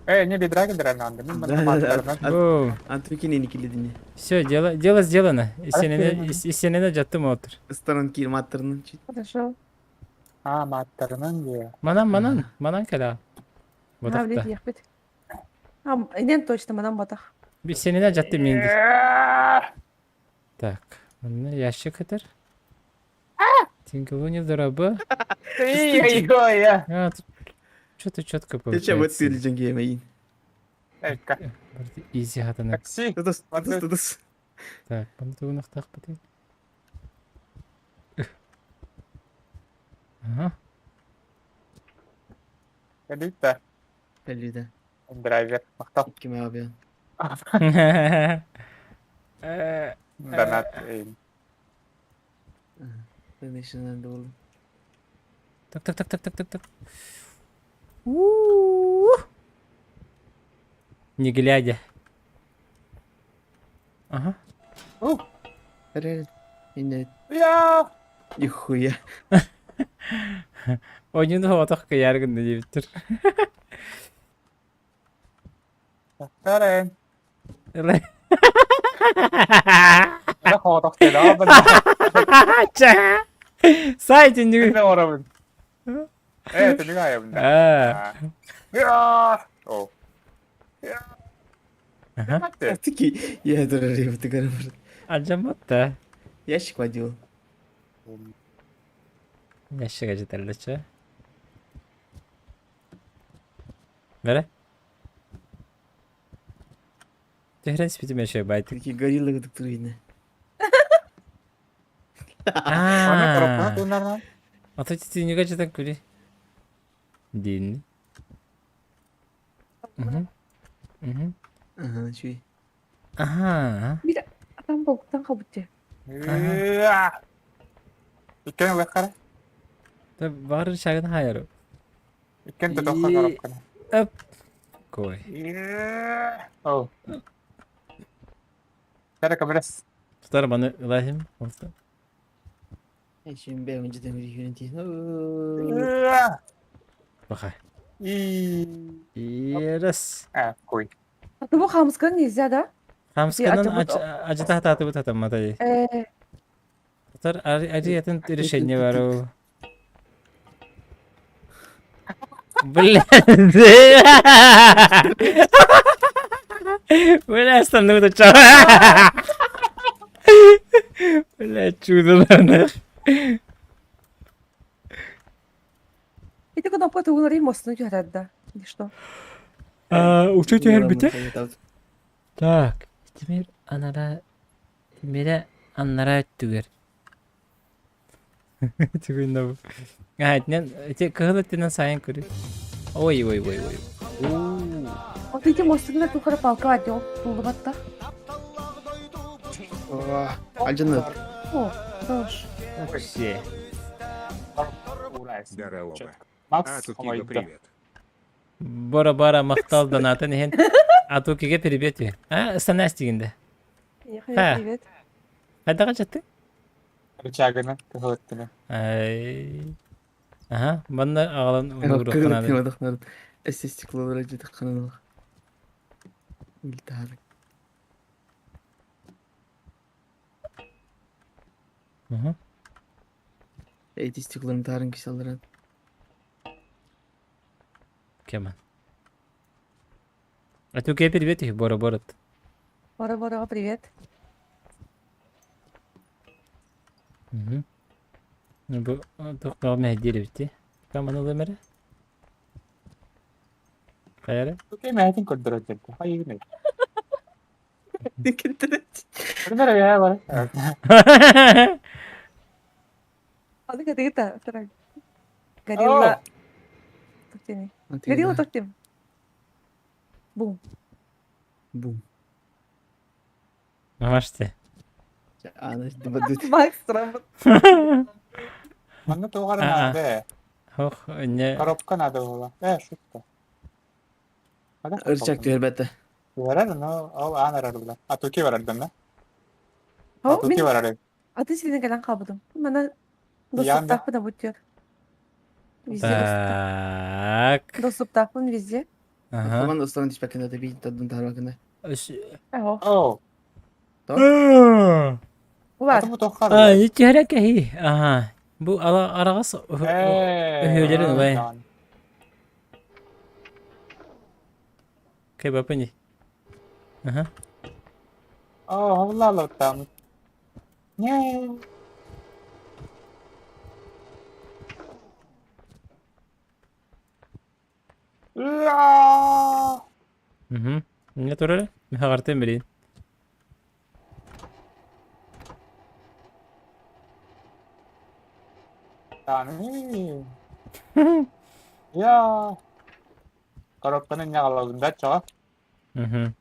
[SPEAKER 4] Э, не бедра кэлдэрэн аанды. Мин
[SPEAKER 6] Да,
[SPEAKER 4] манна
[SPEAKER 6] да,
[SPEAKER 4] мааттарынан.
[SPEAKER 1] О,
[SPEAKER 6] Антукин киледини.
[SPEAKER 1] все, дело, дело сделано.
[SPEAKER 4] Арахтырынан.
[SPEAKER 1] Истенене жаттым отыр.
[SPEAKER 6] Сторон кир маттарынан.
[SPEAKER 3] Хорошо.
[SPEAKER 4] Аа, мааттарынан дии.
[SPEAKER 1] Манан, манан, манан кэлэ.
[SPEAKER 3] А, блядь,
[SPEAKER 1] Ботахта.
[SPEAKER 3] ехпит. А, инен точно, манан батах.
[SPEAKER 1] Истенене жаттым мен. Так, манна ящик этер. Тингалуни дорабы.
[SPEAKER 4] Эй, ой,
[SPEAKER 1] А, тут что-то четко
[SPEAKER 6] Ты чем вот
[SPEAKER 1] получается.
[SPEAKER 6] ты лежанги
[SPEAKER 4] Эйка.
[SPEAKER 1] Изи хатана.
[SPEAKER 4] Такси.
[SPEAKER 6] Тудус, тудус, тудус.
[SPEAKER 1] Так, маны тугунахтаах бытый. Ага.
[SPEAKER 4] Кэлитта.
[SPEAKER 6] Кэллида.
[SPEAKER 4] Драйвер. Махтал.
[SPEAKER 6] Ким абиан.
[SPEAKER 4] Донат.
[SPEAKER 6] Donation болду.
[SPEAKER 1] Так, так, так, так, так, так, так. У-у-у. Не глядя. Ага.
[SPEAKER 6] Инне
[SPEAKER 4] Я!
[SPEAKER 6] нихуя.
[SPEAKER 1] Ойнун хоотох кыйааргын диэбиттэр.
[SPEAKER 4] Тарен.
[SPEAKER 1] Элэ.
[SPEAKER 4] Ла хоотох тела.
[SPEAKER 1] Ча. Сай түннүгү.
[SPEAKER 4] Мен орабын. Э, түннүгү айабын да.
[SPEAKER 1] Аа.
[SPEAKER 4] Я! О. Я.
[SPEAKER 1] Ага.
[SPEAKER 6] Таки я дурарив ты гарамыр.
[SPEAKER 1] Ажаматта.
[SPEAKER 6] Ящик водил.
[SPEAKER 1] Ящик ажыталлача. Бәрэ? Түһэрэн спитим эшэ байтык.
[SPEAKER 6] Такие гориллы кытык видно.
[SPEAKER 4] Аны коробканы
[SPEAKER 1] Аа.
[SPEAKER 4] туннарынан.
[SPEAKER 1] Ата түннүгү ажытан күли. Дин. Мгм. Мгм.
[SPEAKER 6] Ага, чуй.
[SPEAKER 1] Аха.
[SPEAKER 3] Бир атам болуктан кабытты.
[SPEAKER 4] Я! Иккен уяккара.
[SPEAKER 1] Та бары шагын хайару.
[SPEAKER 4] Иккен тотохха коробканы.
[SPEAKER 1] Оп. Кой.
[SPEAKER 4] Я! О. Тара камерас.
[SPEAKER 1] Тутар маны ылахим. Olsa.
[SPEAKER 6] Эшим бе önce demir yöneti.
[SPEAKER 4] Я!
[SPEAKER 1] Баха.
[SPEAKER 4] И.
[SPEAKER 1] Ерес.
[SPEAKER 4] А, кой.
[SPEAKER 3] А бу хамскан нельзя, да?
[SPEAKER 1] Хамсканан
[SPEAKER 3] ажабыт-
[SPEAKER 1] ажыта хатааты бу татамматай.
[SPEAKER 3] Э,
[SPEAKER 1] Тутар ари атын решение бар. Бля. Бля, останови это Бля, чудо, наверное.
[SPEAKER 3] Ити кнопка тугун мостуну түһэрэр да? Или что?
[SPEAKER 1] Учу түһэрбитэ. Так, Тимир анара Тимирэ аннараа өттүгэр. Түгүннэ бу. А, итинэн ити кыһыл өттүнэн сайын көрүү. Ой, ой, ой, ой.
[SPEAKER 3] Вот эти мостугар тухары палка бар диэн туллубатта.
[SPEAKER 6] Алдьаннар.
[SPEAKER 3] О, хорош.
[SPEAKER 1] Все.
[SPEAKER 7] Здорово.
[SPEAKER 4] Макс
[SPEAKER 7] А, тут
[SPEAKER 4] хомойдо.
[SPEAKER 7] привет.
[SPEAKER 1] Бора-бара махтал донатын иһин. Атукиге привет. А, станас дигинде.
[SPEAKER 3] Привет, привет.
[SPEAKER 1] Хайдаға жатты?
[SPEAKER 4] Рычагына кыһылыттына.
[SPEAKER 1] Ай. Аха, манна аҕалан уруохханаады.
[SPEAKER 6] Эссе стеклолара жытыкканылык. Илтаары.
[SPEAKER 1] Мгм.
[SPEAKER 6] Эти стеклоларын тарын кисаларан.
[SPEAKER 1] Кеман. А ты привет их бора борот.
[SPEAKER 3] Бора бора привет.
[SPEAKER 1] Мгм. Ну бу тоқтал мәһдир бити. Каман ылымыры? Хайары?
[SPEAKER 4] Окей, мәһтин көрдөрөр деді. Хайы
[SPEAKER 6] Кеттер.
[SPEAKER 4] Көрдөрөр я бар.
[SPEAKER 3] Аны катыгыта, второй. Горилла. Токтеми. Горилла токтем. Бум.
[SPEAKER 6] Бум.
[SPEAKER 1] Мамашты.
[SPEAKER 6] Аны дыбадыт.
[SPEAKER 3] Макс работ.
[SPEAKER 4] Манна тугар
[SPEAKER 1] Аа.
[SPEAKER 4] надо.
[SPEAKER 1] Хох, не.
[SPEAKER 4] Коробка надо было. Э, шутка.
[SPEAKER 6] Рычаг түһэрбэтэ.
[SPEAKER 4] Барар, но ол аан арарылла. А туки барардым да?
[SPEAKER 3] О,
[SPEAKER 4] А туки
[SPEAKER 3] мин
[SPEAKER 4] барар.
[SPEAKER 3] аты сирин кэлэн хаалбытым. Мана
[SPEAKER 4] Ян да.
[SPEAKER 3] доступтаахпын абыттыар. Везде доступтаах.
[SPEAKER 1] Так.
[SPEAKER 3] Доступтаахпын везде.
[SPEAKER 1] Ага.
[SPEAKER 6] Команда устан түспэккин да бии тадын таарбакын да.
[SPEAKER 3] Эһо.
[SPEAKER 4] О,
[SPEAKER 1] А,
[SPEAKER 3] Улар.
[SPEAKER 4] это бу тохар.
[SPEAKER 1] не теряй Ага. Бу ала арагас өһүөлэрин улай. Кай бапыни. Ага.
[SPEAKER 4] О, холлала там. Не. Уа!
[SPEAKER 1] Угу. Не турары? Мехагартын билин.
[SPEAKER 4] Таны. Я. Коробканы не алалым да чоо.
[SPEAKER 1] Угу.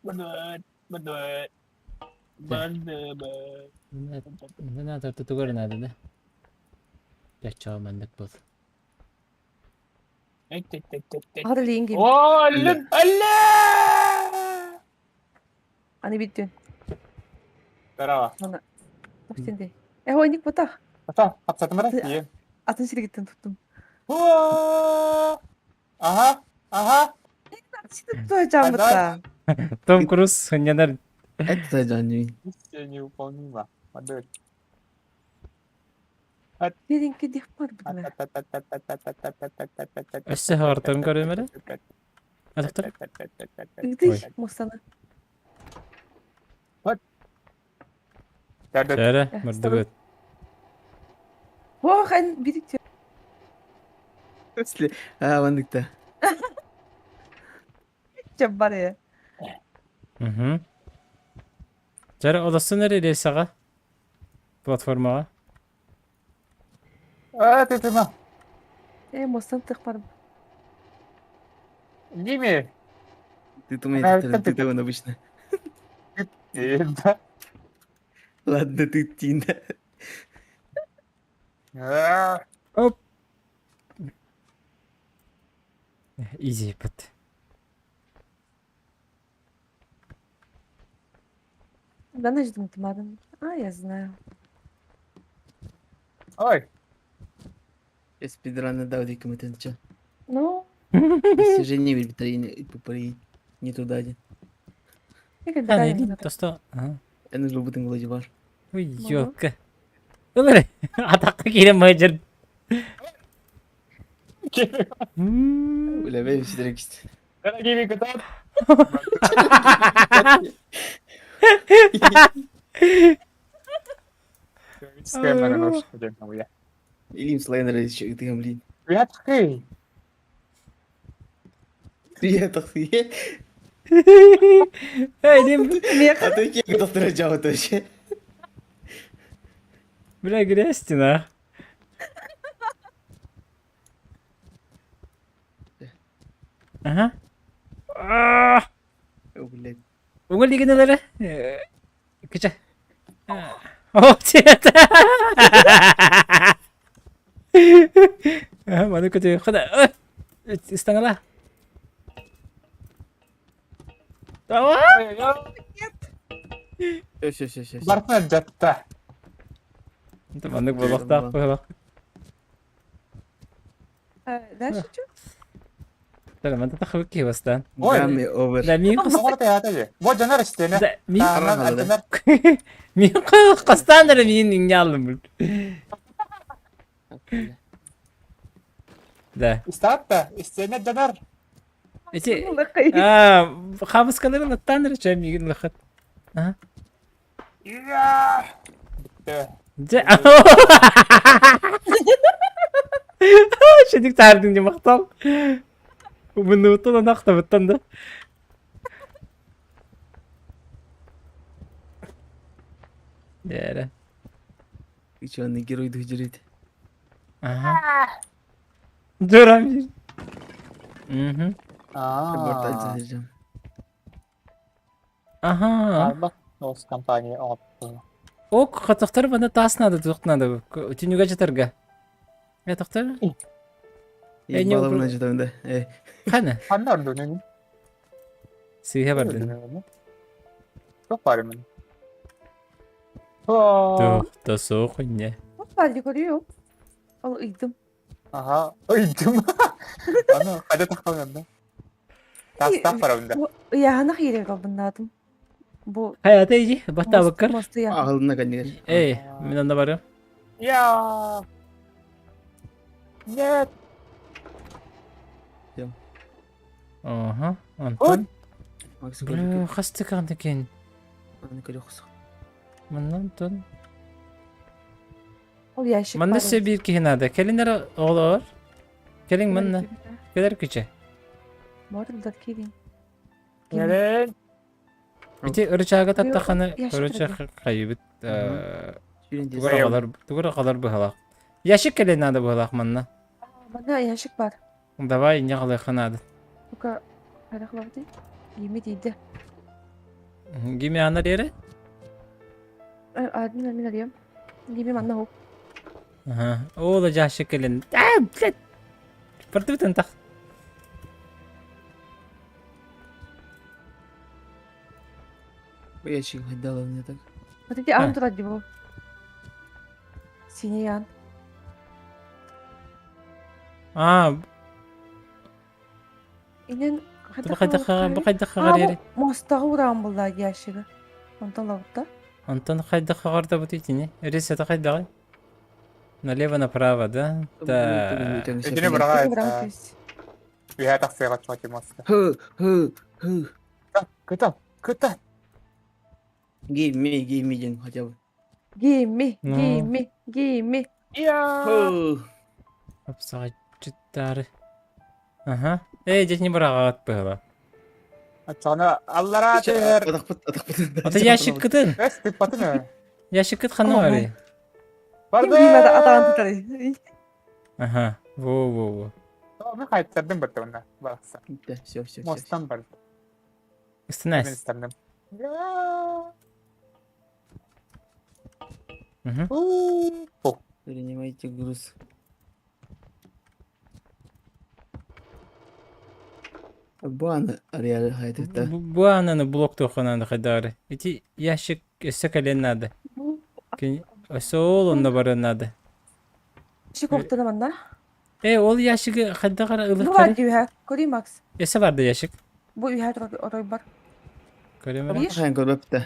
[SPEAKER 4] Бадыт, бадыт. Бадыт.
[SPEAKER 1] Не надо тугар надо, да? Чача мандык бол.
[SPEAKER 3] Аҕа лиин ким.
[SPEAKER 4] О, алле, алле!
[SPEAKER 3] Аны бүттүн.
[SPEAKER 4] Здорово.
[SPEAKER 3] Токтенде. Эһо ник бутах.
[SPEAKER 4] Ата, хапсатым бара? Ие.
[SPEAKER 3] Атын сиргиттен туттум.
[SPEAKER 4] О! Ага, ага.
[SPEAKER 3] Ситip туһачаан бутта.
[SPEAKER 1] Том Круз хыннянар
[SPEAKER 6] Это жаннюин.
[SPEAKER 4] Миссия невыполнима. Модель.
[SPEAKER 3] Дединки дих бар бутма.
[SPEAKER 1] Өссө хагартын көрөмөрө? Атыктар?
[SPEAKER 3] Ыгдый мустаны.
[SPEAKER 1] Жара, мырдыбыт.
[SPEAKER 3] Ох, эн бирикте.
[SPEAKER 6] Если а вандыкта.
[SPEAKER 3] Жаббар э.
[SPEAKER 1] Угу. Жара, олоссун эре рельсаға? Платформаға?
[SPEAKER 4] А, ты ты ма.
[SPEAKER 3] Э, мустан тых бар.
[SPEAKER 4] Диме.
[SPEAKER 6] Ты думаешь, ты ты он обычно.
[SPEAKER 4] Да.
[SPEAKER 6] Ладно, ты Тина.
[SPEAKER 1] Оп. Изи бит.
[SPEAKER 3] Ben acıdım madem. А, я знаю.
[SPEAKER 4] Ой.
[SPEAKER 6] Спидран дал дикоментча.
[SPEAKER 3] Ну,
[SPEAKER 6] Достижение витрине не туда один.
[SPEAKER 3] я когда
[SPEAKER 1] А, не, то что? Ага.
[SPEAKER 6] Я нужно будет владевар.
[SPEAKER 1] Ой, ёлка. Ылыр, атаққа келем мажыр.
[SPEAKER 6] Үлэбэ ситрекст.
[SPEAKER 4] Дорогие кытат.
[SPEAKER 6] Илим слайнер еще ытыгам блин.
[SPEAKER 4] Вятхый.
[SPEAKER 6] Привет, тахсие.
[SPEAKER 1] Эй, дим.
[SPEAKER 6] А ты кем доктора жауап вообще?
[SPEAKER 1] Бля, грязь стена. Ага.
[SPEAKER 6] Блядь.
[SPEAKER 1] Угол дигенелere. Кыча. О, цвет. Маны көтө. Хада. Истаңала. Давай.
[SPEAKER 6] Все, все, все, все.
[SPEAKER 4] Бартына жатта.
[SPEAKER 1] Маннык болохтаах быһылах.
[SPEAKER 3] Дальше что?
[SPEAKER 1] Тара манта тахыбык киһи бастаан.
[SPEAKER 4] Ой.
[SPEAKER 6] Гамми овер.
[SPEAKER 1] Да мин
[SPEAKER 4] Оҕор тыйаата же. Бу дьонор истиэнэ.
[SPEAKER 1] Да мин
[SPEAKER 4] Таанан ардынар.
[SPEAKER 1] мин хастаан эрэ миин иҥнэ аллым. Да.
[SPEAKER 4] Истаат да истиэнэ дьонор.
[SPEAKER 1] Эти аа хаамыскаларын аттаан эрэ чэ миигин лыхат. Аха.
[SPEAKER 4] Иа. Бүттэ.
[SPEAKER 1] Дьэ Шедик таардың дии махтал. Муннубуттан анахтабыттан да. Дээрэ.
[SPEAKER 6] Ученый герой дыжирит.
[SPEAKER 1] Ага. Дурам. Мгм.
[SPEAKER 4] Аа.
[SPEAKER 1] Аха.
[SPEAKER 4] Арбак Нос компания оҥорбута.
[SPEAKER 1] Ок, хотохтор бана таас надо, туох надо. Түнүгэ жатарга. Э, тохтор? Э, не
[SPEAKER 6] Балабына жатамын да. Э.
[SPEAKER 1] Хана?
[SPEAKER 4] Ханна ордунун?
[SPEAKER 1] Сыыһа бардын.
[SPEAKER 4] Туох баар мин? Туох.
[SPEAKER 1] Туох да суох инньэ.
[SPEAKER 3] Баар көрүө. Ол ыйдым.
[SPEAKER 4] Аха, ыйдым. Аны хайда таххалган да? Таастаах барабын да.
[SPEAKER 3] Ыйааһына киирэр албыннаатым. Бу
[SPEAKER 1] Хайата iji, баттаабыккар.
[SPEAKER 3] мостуя.
[SPEAKER 6] Аҕылына кэннигэр.
[SPEAKER 1] Эй, мин онно барыам.
[SPEAKER 4] Я. Нет.
[SPEAKER 1] Ага, онтон.
[SPEAKER 6] Макс
[SPEAKER 1] Бля, хас тыкаан экен.
[SPEAKER 6] Аны көрө
[SPEAKER 1] Манна онтон.
[SPEAKER 3] Ол ящик
[SPEAKER 1] Манна
[SPEAKER 3] бар.
[SPEAKER 1] өссө биир киһи наада. Кэлин эрэ оҕолоор. Кэлиҥ манна. Кэлэр күчэ.
[SPEAKER 3] Может, да киирин.
[SPEAKER 4] Кэлин.
[SPEAKER 1] Ити ырычаага таттаханы,
[SPEAKER 3] Ящик
[SPEAKER 1] короче,
[SPEAKER 3] бар.
[SPEAKER 1] хайыбыт.
[SPEAKER 6] Сүүрэн
[SPEAKER 1] Тугу эрэ хаалар, тугу эрэ хаалар быһалаах. Ящик кэлин наада быһалаах манна.
[SPEAKER 3] Манна ящик бар.
[SPEAKER 1] Давай, инньэ хаалыахха наада.
[SPEAKER 3] Бука хайдах лабыты? Гими тиийдэ.
[SPEAKER 1] Гими анар эрэ?
[SPEAKER 3] Админ мин арыйам. Гими манна хоп.
[SPEAKER 1] Ага. Ол ящик кэлин. А, блядь. Бардыбытын тах.
[SPEAKER 6] Ящик дала мне так.
[SPEAKER 3] Вот эти аан турар дии бу. Синий аан.
[SPEAKER 1] А,
[SPEAKER 3] Инен
[SPEAKER 1] бу хайдах бу хайдах хаҕар эрэ?
[SPEAKER 3] Мостаҕа ураан булла ящигы. Онтон лабытта.
[SPEAKER 1] Онтон хайдах хаҕарда итини? Ресета хайдаҕый? Налево направо, да? Да.
[SPEAKER 4] Итини быраҕа. Үһэ тахсыаҕа чугас моста.
[SPEAKER 6] Хы, хы, хы.
[SPEAKER 4] Кыта, кыта.
[SPEAKER 6] Give me, give me диэн хотя бы.
[SPEAKER 3] Give me,
[SPEAKER 1] Ну.
[SPEAKER 3] give me, give me.
[SPEAKER 4] Я.
[SPEAKER 6] Хы.
[SPEAKER 1] Апсаҕаччыттары. Аха. Эй, дьэ не быраҕаҕыт быһыла.
[SPEAKER 4] Аччана аллараа түһэр.
[SPEAKER 6] Атахпыт, атахпыт.
[SPEAKER 1] Ата ящик кытын.
[SPEAKER 4] Эс тыппатын ээ.
[SPEAKER 1] Ящик кыт ханна барый?
[SPEAKER 3] Ким гиме атаан тутар.
[SPEAKER 1] Аха. Во-во-во.
[SPEAKER 4] Мен хайттардым бардым барахсан.
[SPEAKER 6] Все, все, все.
[SPEAKER 4] Мостан бардым. Мен
[SPEAKER 1] Истинайс.
[SPEAKER 4] истанным.
[SPEAKER 1] Мгм.
[SPEAKER 4] О,
[SPEAKER 6] Принимайте груз. Бу аны реал хайтыта.
[SPEAKER 1] Бу ананы блок туохананы хайдары. Ити ящик өссө кэлэн надо. Өссө ол онно барыан надо.
[SPEAKER 3] Ящик охтана манна.
[SPEAKER 1] Э, ол ящигы хайдагара
[SPEAKER 3] Бу бар
[SPEAKER 1] ылыктары.
[SPEAKER 3] дии үһэ. Көрүй Макс.
[SPEAKER 1] Өссө бар да ящик.
[SPEAKER 3] Бу үһэ турар орой бар.
[SPEAKER 1] Көрөм
[SPEAKER 3] Видишь?
[SPEAKER 6] Хайын көрбөптө.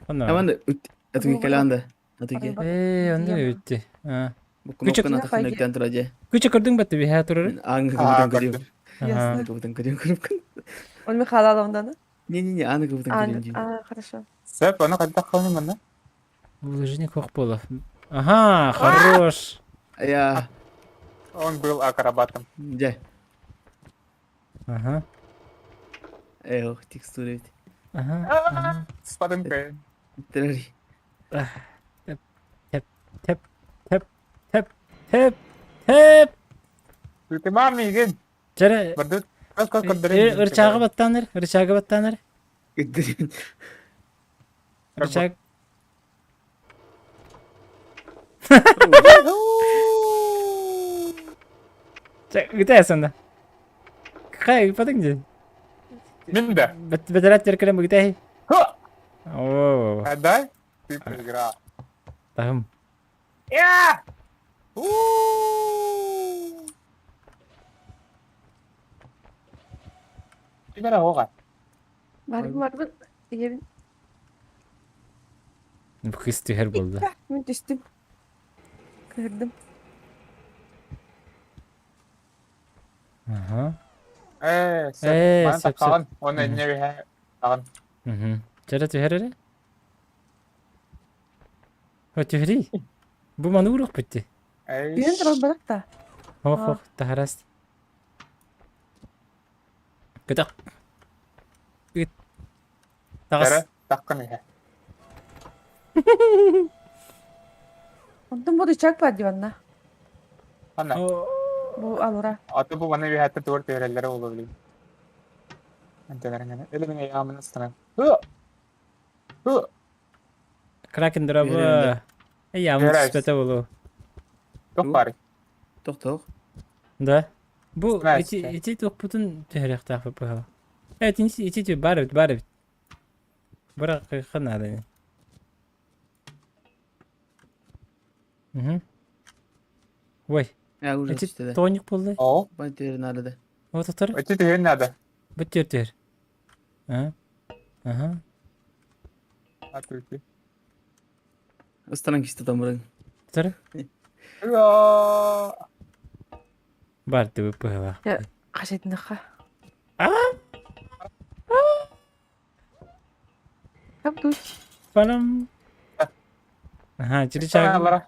[SPEAKER 1] Онно.
[SPEAKER 6] Аман атыгы кэланда. Атыгы.
[SPEAKER 1] Э, онно үтти. А.
[SPEAKER 6] Бу кнопканы атахын өйдөөн турар дьэ.
[SPEAKER 1] Күчө көрдүҥ бат биһэ турар.
[SPEAKER 6] Ааҥҥа кыбытан көрүөм.
[SPEAKER 3] Ясно.
[SPEAKER 6] Кыбытан көрүөм кнопканы.
[SPEAKER 3] Он Михаил ондан.
[SPEAKER 6] Не-не-не, ааны кыбытан көрүөм дии.
[SPEAKER 3] А, хорошо.
[SPEAKER 4] Сөп, ону хайдах ханыы манна?
[SPEAKER 1] Булыжник хох буолар. Ага, хорош.
[SPEAKER 6] Я.
[SPEAKER 4] Он был акробатом.
[SPEAKER 6] Дьэ.
[SPEAKER 1] Ага.
[SPEAKER 6] Эх, текстура ведь.
[SPEAKER 1] Ага.
[SPEAKER 4] Спадым
[SPEAKER 6] Тэрри.
[SPEAKER 1] Тэп, тэп, тэп, тэп, тэп, тэп, тэп.
[SPEAKER 4] Ты мамигин.
[SPEAKER 1] Чэрэ.
[SPEAKER 4] Бардыт.
[SPEAKER 1] Ырчааҕы баттаанар, ырчааҕы баттаанар. Рычаг. Гытайсың да. Какая ыппатыҥ дии?
[SPEAKER 4] Мин да.
[SPEAKER 1] Бэтэрээт теркелем ыгытай. О.
[SPEAKER 4] Дай, ты проиграл.
[SPEAKER 1] Таһым.
[SPEAKER 4] Я! Ким эрэ оҕа.
[SPEAKER 3] Барбын барбын. Ийэбин.
[SPEAKER 1] Бу кыыс түһэр буолла.
[SPEAKER 3] Мин түстүм. Кыһырдым.
[SPEAKER 1] Аха.
[SPEAKER 4] Ээ, сөп.
[SPEAKER 1] Ээ,
[SPEAKER 4] Маны
[SPEAKER 1] сөп, сөп.
[SPEAKER 4] таххаҕын. Уонна инньэ үһэ таҕын.
[SPEAKER 1] Мгм. Чэрэ түһэр эрэ? О, түһэрий. Бу маны уруох бүттү.
[SPEAKER 4] Эй.
[SPEAKER 3] Түһэн турар барак да.
[SPEAKER 1] Хох, хох, таһарас. Көтөх. Ыт. Таҕыс.
[SPEAKER 4] Эрэ, таххын иһэ.
[SPEAKER 3] Онтон бу рычаг бар диванна.
[SPEAKER 4] Ана.
[SPEAKER 3] Бу алра.
[SPEAKER 4] Аты бу маны үһэттэ тугар түһэрэллэрэ буолуо билигин. Антеннэрин Элемин ыйаамын ыстанан. Хы! Хы!
[SPEAKER 1] Кракен дорабы. Ыйаамын түспэтэ буолуо.
[SPEAKER 4] Туох баарый?
[SPEAKER 6] Тохтох.
[SPEAKER 1] Да. Бу ити ити туохпутун түһэриэхтээхпит быһа. Э, ити ити бар эбит, бар эбит. Бырахыахха наада ини. Угу. Ой.
[SPEAKER 6] Я уже
[SPEAKER 1] Эти
[SPEAKER 6] түстэ.
[SPEAKER 1] тоник буолла.
[SPEAKER 4] Оо.
[SPEAKER 6] Бай түһэр наада да.
[SPEAKER 1] Вот отор.
[SPEAKER 4] Эти түһэр наада.
[SPEAKER 1] Бу түһэр түһэр. А? Ага.
[SPEAKER 4] Атыты.
[SPEAKER 6] Ыстанан кисте тамырың.
[SPEAKER 1] Отор.
[SPEAKER 4] Уа!
[SPEAKER 1] Бар түбү быһыла.
[SPEAKER 3] Қажетініқа.
[SPEAKER 1] А?
[SPEAKER 3] Кам тут?
[SPEAKER 1] Палам. Аха, чиричаг.
[SPEAKER 4] Алара.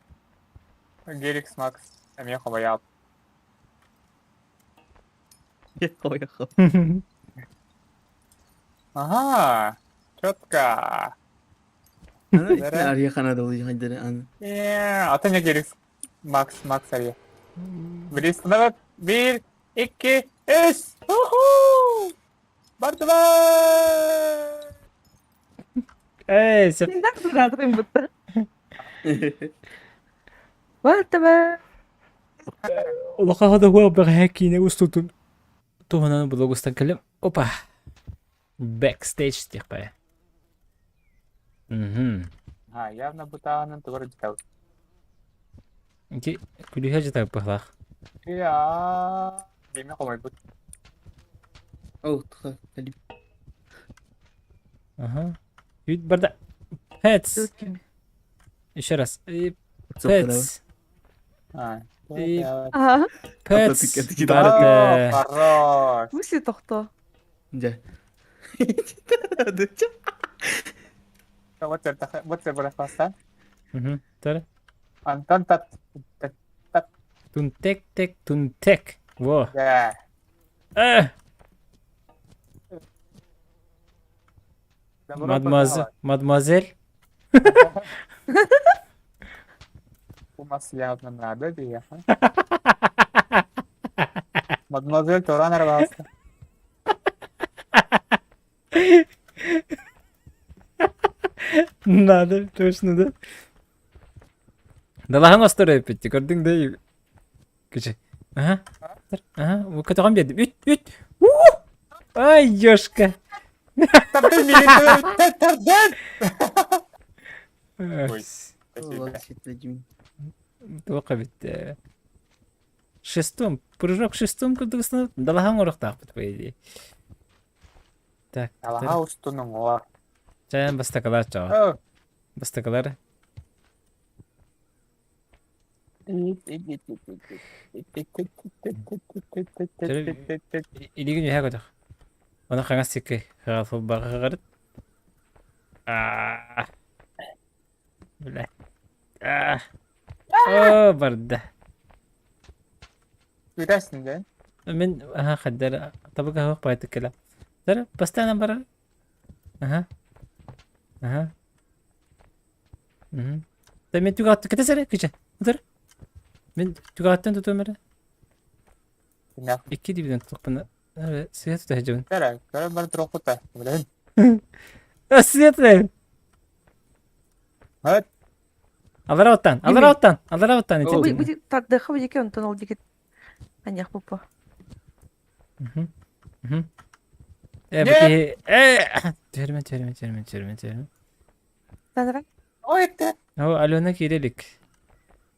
[SPEAKER 4] Геликс Макс. Эмиэ хобайаап.
[SPEAKER 6] Хобайаап.
[SPEAKER 4] Ага. Четко.
[SPEAKER 6] Ария ханада ол хайдары аны.
[SPEAKER 4] Ата не Геликс Макс Макс Ария. Билистана бир, икки, үс. Уху! Бардыбар!
[SPEAKER 1] Эй, сөп.
[SPEAKER 3] Мен бутта. Бардыбар!
[SPEAKER 1] Улахан хада бэҕэһээ киинэ устуутун туһунан блог устан кэллим. Опа! Backstage диэхпэ. Мгм.
[SPEAKER 4] А, явно бутаанын тугар дьытабыт.
[SPEAKER 1] Ити күлүһэ дьытабыт быһылаах.
[SPEAKER 4] Я Деме хомойбут.
[SPEAKER 6] О, туха, кэлим.
[SPEAKER 1] Ага. Үүт барда. Пэтс. Еще раз. И Пэтс. И
[SPEAKER 3] Ага.
[SPEAKER 1] Пэтс. Барда.
[SPEAKER 4] Хорош.
[SPEAKER 3] В смысле тохто?
[SPEAKER 6] Дьэ.
[SPEAKER 4] Вот это, вот это бырахпастан.
[SPEAKER 1] Мгм. Тары.
[SPEAKER 4] Антон тат. Тат.
[SPEAKER 1] Тунтек тек тунтек. Во.
[SPEAKER 4] Да.
[SPEAKER 1] Э! Мадемуазель. Мадемуазель.
[SPEAKER 4] У нас явно надо, диэхэ. Мадемуазель Туран арбаста.
[SPEAKER 1] Надо, точно, да? Далаһын остор эппитти, көрдүҥ да Кичи. Ага. Ага, көтөҕөн биэрдим. Үт, үт. Ай, ёшка.
[SPEAKER 4] Тардын милиция, тардын! Ой, спасибо.
[SPEAKER 1] Туох эбит. Шестом, прыжок шестом курдук далаһан оруохтаахпыт по идее. Так.
[SPEAKER 4] Далаһа устун уҥуор.
[SPEAKER 1] Чайан бастакылар чаҕа. Бастакылар. Илигин үһэ көтөх. Оны хаҥас сикки хаҕарыт. Аа. Бля. Аа. Оо, барда.
[SPEAKER 4] Үтәсин дэн.
[SPEAKER 1] Мин аха хаддар табыга хоох байтык кэлэ. Тара постоянно барар. Аха. Аха. Мгм. Да мен түгәттен кете сәре кичә. Утыр. Мен түгәттен тутуым эрэ. Икки дибиден тутукпун. Свет тута сылдьабын.
[SPEAKER 4] Кэрэ, кэрэ бар туруккута. Билэн.
[SPEAKER 1] Свет тута.
[SPEAKER 4] Хат.
[SPEAKER 1] Алара оттан, алара оттан, алара оттан
[SPEAKER 3] Бу бу тардыха бу диэки онтон ол диэки аньях буппа.
[SPEAKER 1] Э, бу киһи э түһэрмэ, түһэрмэ, түһэрмэ, түһэрмэ, түһэрмэ.
[SPEAKER 3] Давай.
[SPEAKER 4] Ой, это.
[SPEAKER 1] О, Алена киирэ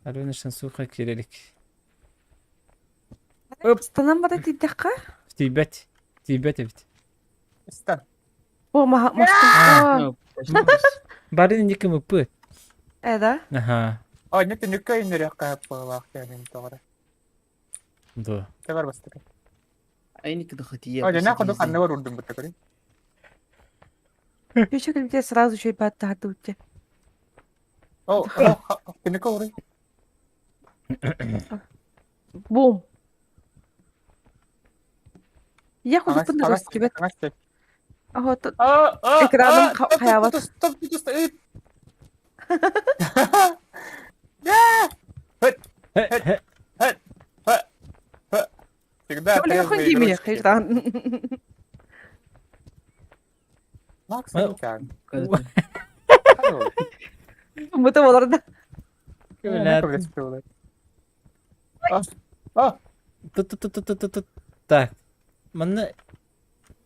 [SPEAKER 1] Алена Шансуха киирэ
[SPEAKER 3] Оп. Станан бара тиийдэххэ?
[SPEAKER 1] Тиийбэт. Тиийбэт эбит.
[SPEAKER 4] Стан.
[SPEAKER 3] О, маха мастан.
[SPEAKER 1] Бары инники мыппы.
[SPEAKER 3] Э, да?
[SPEAKER 1] Аха.
[SPEAKER 4] О, не түнүккэ иннерекка хаппалаах диэн тоҕо.
[SPEAKER 1] Да.
[SPEAKER 4] Тебар бастыка.
[SPEAKER 6] Айники дохотия.
[SPEAKER 4] О, жана кудук анны бар урдум бутта көрүн.
[SPEAKER 3] Еще кэлбите сразу еще бат тахардыбытте.
[SPEAKER 4] О, түнүккэ урун.
[SPEAKER 3] Бум. Я худуппун да көстүбэт. Ого, экраным хаябат.
[SPEAKER 4] Стоп, стоп, стоп. Всегда
[SPEAKER 3] трезвые игрушки.
[SPEAKER 4] Макс,
[SPEAKER 3] Мыты оларда.
[SPEAKER 1] Тут-тут-тут-тут-тут. Так. Манна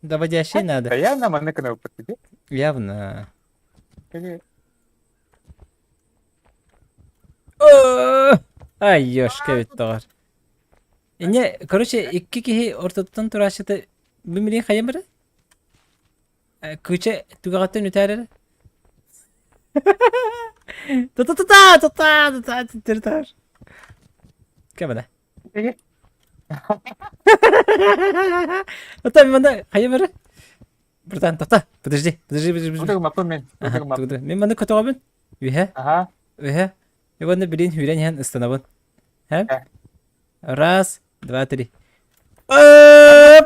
[SPEAKER 1] доводящий надо.
[SPEAKER 4] Явно манна кнопка тебе.
[SPEAKER 1] Явно. Ай, ёшка ведь тоҕор. Инне, короче, икки киһи ортотуттан турааччыта бу милин хайа бары? Кыча түгэҕиттэн үтээр эрэ. Та-та-та-та, та-та, та-та, та Кэмэнэ. Ата манда хайа бары? Братан, тоқта, подожди, подожди, подожди, подожди.
[SPEAKER 4] Утугу маппын мен. Утугу мап.
[SPEAKER 1] Мен маны көтөҕөбүн. Үһэ.
[SPEAKER 4] Аха.
[SPEAKER 1] Үһэ. Уонна билин хүрэн иһэн ыстанабын. Һэ? Раз, два, три. Ой,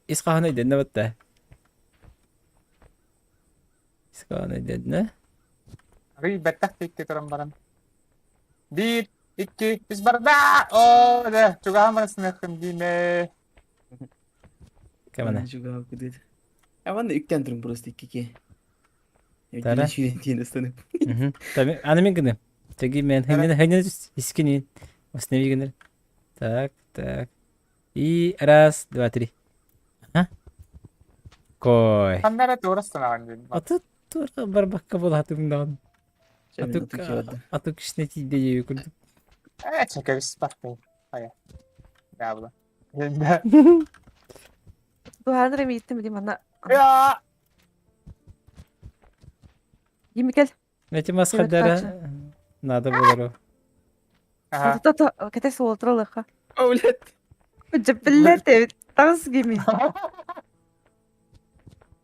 [SPEAKER 1] Ис хаһан өйдөннө батта. Ис хаһан өйдөннө.
[SPEAKER 4] Арый бэттэх тикки туран баран. Биир, икки, үс барда! О, да, чугаһан баран сыныаххын диимэ.
[SPEAKER 1] Кэмэнэ.
[SPEAKER 6] Чугаһан кудит. А ванна үктэн турун просто иккике.
[SPEAKER 1] Тара.
[SPEAKER 6] Сүүрэн ыстанып.
[SPEAKER 1] Аны мен гыным. Теги мен хэннен хэннен искинин. Основи гыныр. Так, так. И раз, два, три. Ага. Кой.
[SPEAKER 4] Ханнара туора ыстанаҕын диэн.
[SPEAKER 1] Аты туора барбакка буолаатым даҕаны. Атык атык кишне тиийдэ диэби курдук.
[SPEAKER 4] Ээ, чэкэбис барпын. Хайа. Яабыла.
[SPEAKER 3] Дуһааныр эмииттим билим ана.
[SPEAKER 4] Я!
[SPEAKER 3] Димикел.
[SPEAKER 1] Эти масхадара надо было.
[SPEAKER 4] Ага.
[SPEAKER 3] Тата кэтэ суолтуралыха.
[SPEAKER 6] О, блядь.
[SPEAKER 3] Дьэппиллэр тэбит. Таҕыс гими.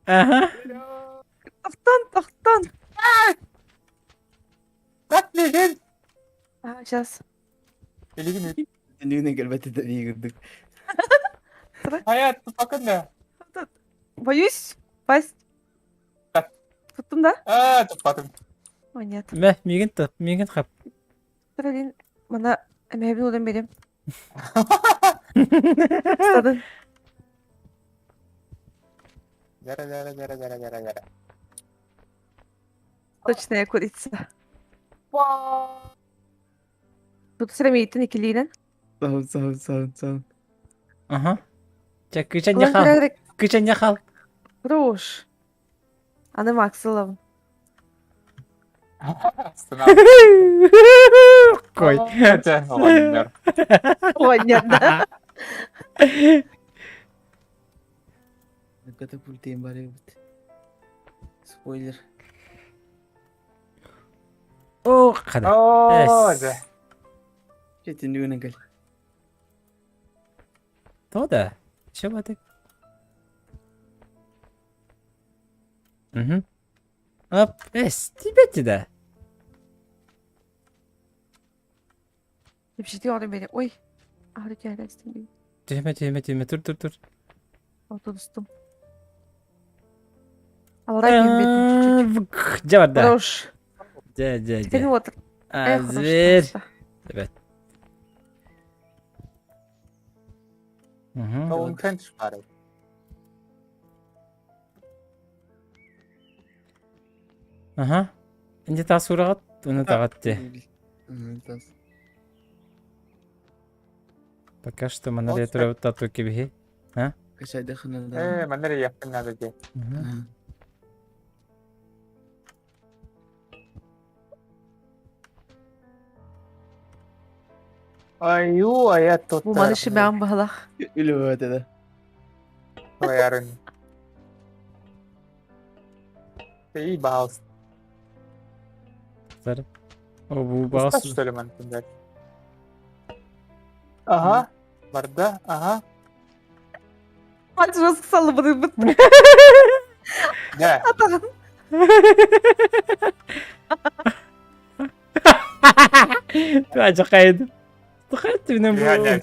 [SPEAKER 1] Ага.
[SPEAKER 3] Тохтон, тохтон.
[SPEAKER 4] Так лигин.
[SPEAKER 3] А, сейчас.
[SPEAKER 4] Илигин
[SPEAKER 6] Түнүгүнэн кэлбэт этэ курдук.
[SPEAKER 4] Хайа, тупакын да.
[SPEAKER 3] Боюсь. Пасть. Туттум да?
[SPEAKER 4] А, туппатым.
[SPEAKER 3] О, нет.
[SPEAKER 1] Мэ, миигин туп, миигин хап.
[SPEAKER 3] Блин, мана эмэбин улан берем. Стадын.
[SPEAKER 4] Жара, жара, жара, жара, жара, жара.
[SPEAKER 3] Точная курица. Тут сирамииттин икилиинен.
[SPEAKER 6] Саун, саун, саун, саун.
[SPEAKER 1] Ага. Чэ, кычанья хал. Кычанья хал.
[SPEAKER 3] Хорош. Аны Максыловын.
[SPEAKER 1] Кой.
[SPEAKER 4] Оҕонньор.
[SPEAKER 3] Оҕонньор да.
[SPEAKER 6] Катапультаем бар эбит. Спойлер.
[SPEAKER 1] О, хада.
[SPEAKER 4] Оо, дьэ.
[SPEAKER 6] Жетиннигинэн кэл.
[SPEAKER 1] То да. Че батык? Угу. Оп, эс, тебе да.
[SPEAKER 3] Эпшити оҕо бери. Ой. Аһары кээлэстим бии.
[SPEAKER 1] Түһүмэ, түһүмэ, түһүмэ, тур, тур, тур.
[SPEAKER 3] Отурустум. Аллара киирбитим чуть-чуть.
[SPEAKER 1] Дьэ барда.
[SPEAKER 3] Хорош.
[SPEAKER 1] Дьэ, дьэ,
[SPEAKER 3] Теперь
[SPEAKER 1] дьэ.
[SPEAKER 3] вот.
[SPEAKER 1] А,
[SPEAKER 3] Эх, хорош.
[SPEAKER 1] зверь.
[SPEAKER 3] просто.
[SPEAKER 1] Evet. Мгм.
[SPEAKER 4] Тоунтен шпарый.
[SPEAKER 1] Аха. Инде тас ураҕат, уну таҕат те.
[SPEAKER 6] Тас.
[SPEAKER 1] Пока что манна ретро тату кибиһи.
[SPEAKER 6] Качайдахына да.
[SPEAKER 4] Э, манна эрэ иэхпин наада дии.
[SPEAKER 1] Мгм.
[SPEAKER 4] Аю, ая
[SPEAKER 3] Бу маны
[SPEAKER 4] туттар.
[SPEAKER 3] шимэҕин баһылах.
[SPEAKER 6] Үлүбэт да.
[SPEAKER 4] Туйарын. Эй, баалс.
[SPEAKER 1] Сары. О, бу
[SPEAKER 4] Уста,
[SPEAKER 1] баас.
[SPEAKER 4] что ли, мантын Ага. Барда, ага.
[SPEAKER 3] Мальчик салыбырбыт.
[SPEAKER 4] Да.
[SPEAKER 3] Атаҕын.
[SPEAKER 1] Ажакайд. Тухайт минем бу.
[SPEAKER 4] Реально.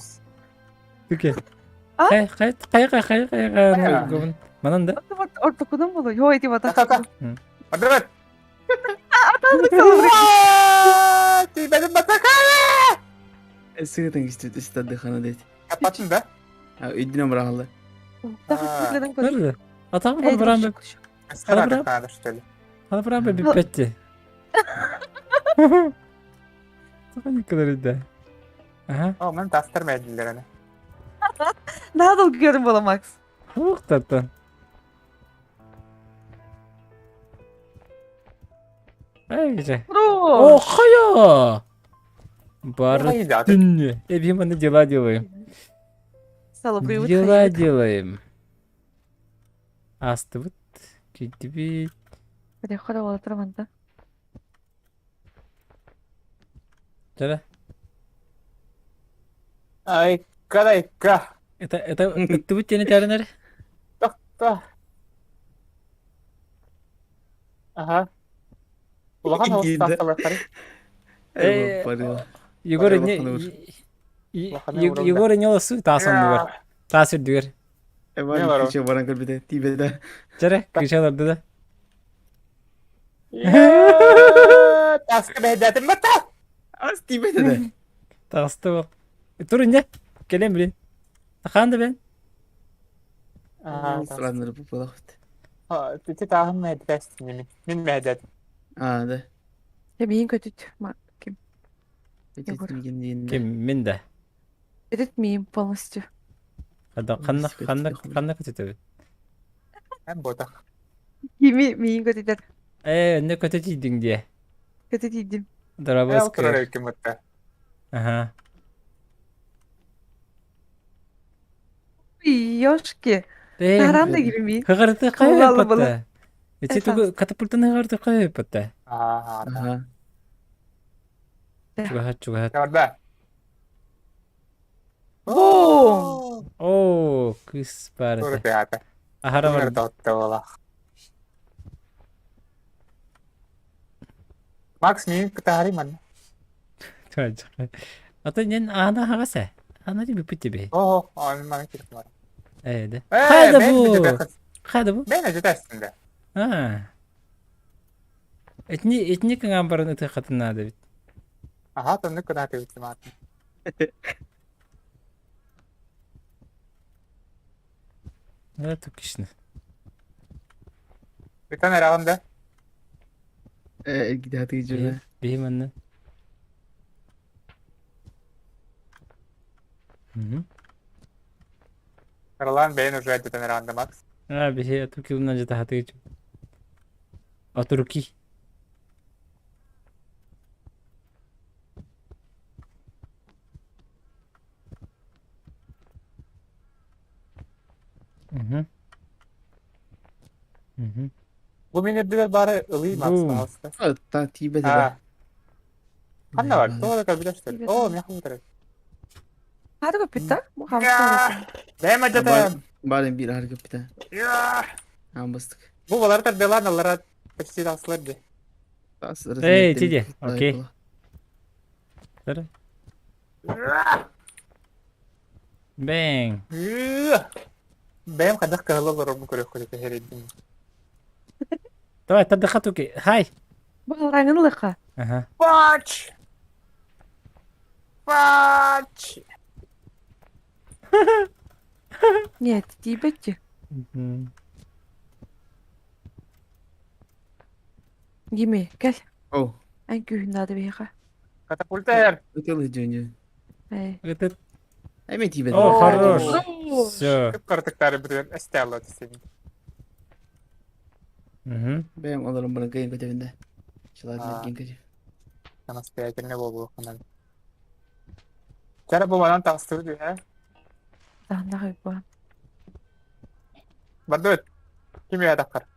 [SPEAKER 1] Түке.
[SPEAKER 3] А?
[SPEAKER 1] Кай кай кай кай кай кай кай Манан да.
[SPEAKER 3] Ортокунун болу. Йоо эти бата.
[SPEAKER 4] Та-та-та. Барда.
[SPEAKER 3] Салыбырбыт.
[SPEAKER 4] Ты беден батака!
[SPEAKER 6] Сыгытын кистит истадыхана дейт.
[SPEAKER 4] Капатын да?
[SPEAKER 6] Үйдүнөн бырахалла.
[SPEAKER 3] Тахын көрөр.
[SPEAKER 1] Nerede? Атам бар брам.
[SPEAKER 4] Астара надо, что ли?
[SPEAKER 1] Хала брам бипетти. Тухай кылыр да. Аха.
[SPEAKER 4] О, мен тастар мәдилер аны.
[SPEAKER 3] Наадыл көрүм бола Макс.
[SPEAKER 1] Ух таттан. Ай, же.
[SPEAKER 3] Бро.
[SPEAKER 1] О, хая! Бар
[SPEAKER 4] Ай, да.
[SPEAKER 1] Э, мы дела делаем.
[SPEAKER 3] Салыбырбыт.
[SPEAKER 1] Дела делаем. Астыбыт. Кидибит.
[SPEAKER 3] Переход бола турманда.
[SPEAKER 1] Жара.
[SPEAKER 4] Ай, кадайка.
[SPEAKER 1] Это, это, ыттыбыт тени тәрінер?
[SPEAKER 4] Та. Ага. Улахан
[SPEAKER 6] Киирдэ.
[SPEAKER 4] тасталар.
[SPEAKER 1] Э,
[SPEAKER 6] Э,
[SPEAKER 1] Егор не... Егор не лосу тас оннугар. Тас үрдүгэр.
[SPEAKER 4] Не баро.
[SPEAKER 6] Эва баран көрбүтэ тибеде.
[SPEAKER 1] Жара, кышаларды да.
[SPEAKER 4] Таска бэдэтим бата.
[SPEAKER 6] Ас тибеде да.
[SPEAKER 1] Тағысты бол. Тур инде. Келем билин. Тахан да бен.
[SPEAKER 4] Аа.
[SPEAKER 6] Сраныр бу болот.
[SPEAKER 4] Ти таахын мәдәс мин. Мин мәдәт.
[SPEAKER 6] А, да.
[SPEAKER 3] Миин көтүт. Ким? Егор.
[SPEAKER 1] Ким мин да.
[SPEAKER 3] Көтүт миин полностью.
[SPEAKER 1] Хада ханна ханна ханна көтөтөбүт.
[SPEAKER 4] Мен бота.
[SPEAKER 3] Кими миин көтүтэр.
[SPEAKER 1] Э, не көтөтүйдүң дие.
[SPEAKER 3] Көтүт идим.
[SPEAKER 1] Дарабас
[SPEAKER 4] Эл турар ким бата.
[SPEAKER 1] Ага.
[SPEAKER 3] Ёшки.
[SPEAKER 1] Э,
[SPEAKER 3] Таран да кири миин.
[SPEAKER 1] Хыгарты
[SPEAKER 3] Кылалы
[SPEAKER 1] кайып
[SPEAKER 3] была.
[SPEAKER 1] атта. Эти
[SPEAKER 3] Это-
[SPEAKER 1] тугу катапультаны хыгарты кайып атта.
[SPEAKER 4] Аа.
[SPEAKER 6] Ага.
[SPEAKER 1] Чугахат чугахат.
[SPEAKER 4] Барда.
[SPEAKER 3] Бум!
[SPEAKER 1] О, кыс бар.
[SPEAKER 4] Тур театр.
[SPEAKER 1] Ахара
[SPEAKER 4] Тур
[SPEAKER 1] бар.
[SPEAKER 4] дотта бола. Макс мин кытари ман.
[SPEAKER 1] Ата нен ана хагаса. Ана ди бипит тебе.
[SPEAKER 4] Оо, он ман кирip бар.
[SPEAKER 1] Э, да.
[SPEAKER 4] Э,
[SPEAKER 1] Хада
[SPEAKER 4] мен
[SPEAKER 1] бу.
[SPEAKER 4] бу.
[SPEAKER 1] Хада бу.
[SPEAKER 4] Мен ажытасында.
[SPEAKER 1] А. Этни этни кыңан барын ыты хатына да бит.
[SPEAKER 4] Аха, тонны кына тебит мат.
[SPEAKER 1] Да тукишны.
[SPEAKER 4] Битан арагында.
[SPEAKER 6] Э, гидаты жана.
[SPEAKER 1] Бихим анны. Мгм.
[SPEAKER 4] Карлан бейн уже битан арагында Макс.
[SPEAKER 1] А, бихи атукилна жата хаты. Атурки. Мгм. Мгм.
[SPEAKER 4] Бу мен эрдилер бары ылый Макс
[SPEAKER 1] Бум.
[SPEAKER 4] пожалуйста.
[SPEAKER 6] Та тибеде да.
[SPEAKER 4] А. Ханна бар? Тоҕо да көрбүтэ что ли? Оо, миэхэ утары.
[SPEAKER 3] Хары көппүт да? Бу хамсаан.
[SPEAKER 4] Бэйэм адьатым.
[SPEAKER 6] Барын биир хары көппүтэ. Аан бастык.
[SPEAKER 4] Бу балары тардыалаан аллара почти тахсылар дии.
[SPEAKER 1] Эй, тиди. Окей. Бэҥ.
[SPEAKER 4] Бэйэм хайдах кыһыл олорорбун көрүөххүт этэ эрэйдим.
[SPEAKER 1] Давай, тардыха туки. Хай.
[SPEAKER 3] Баҕалааҥын ылыха.
[SPEAKER 1] Ага.
[SPEAKER 4] Пач! Пач!
[SPEAKER 3] Нет, тиийбэт Гими, кэл.
[SPEAKER 6] О.
[SPEAKER 3] Эн күүһүн наада биһиэхэ.
[SPEAKER 4] Катапультер!
[SPEAKER 6] Ытылы дьүньү.
[SPEAKER 3] Эй.
[SPEAKER 1] Ытыт.
[SPEAKER 6] Эми тиийбэт.
[SPEAKER 1] О, хорош. Все.
[SPEAKER 4] Кып-кыратыктары бүтүн эстэ син.
[SPEAKER 1] Угу.
[SPEAKER 6] Бэйэм олорон баран кыйын көтөбүн да. Чылаатын көтө.
[SPEAKER 4] Самостоятельный буолуоххунан. Чара бу манан таҕыстыбыт үһэ.
[SPEAKER 3] Таһыннах уйбаан.
[SPEAKER 4] Бардыбыт. Ким үһэ таххар?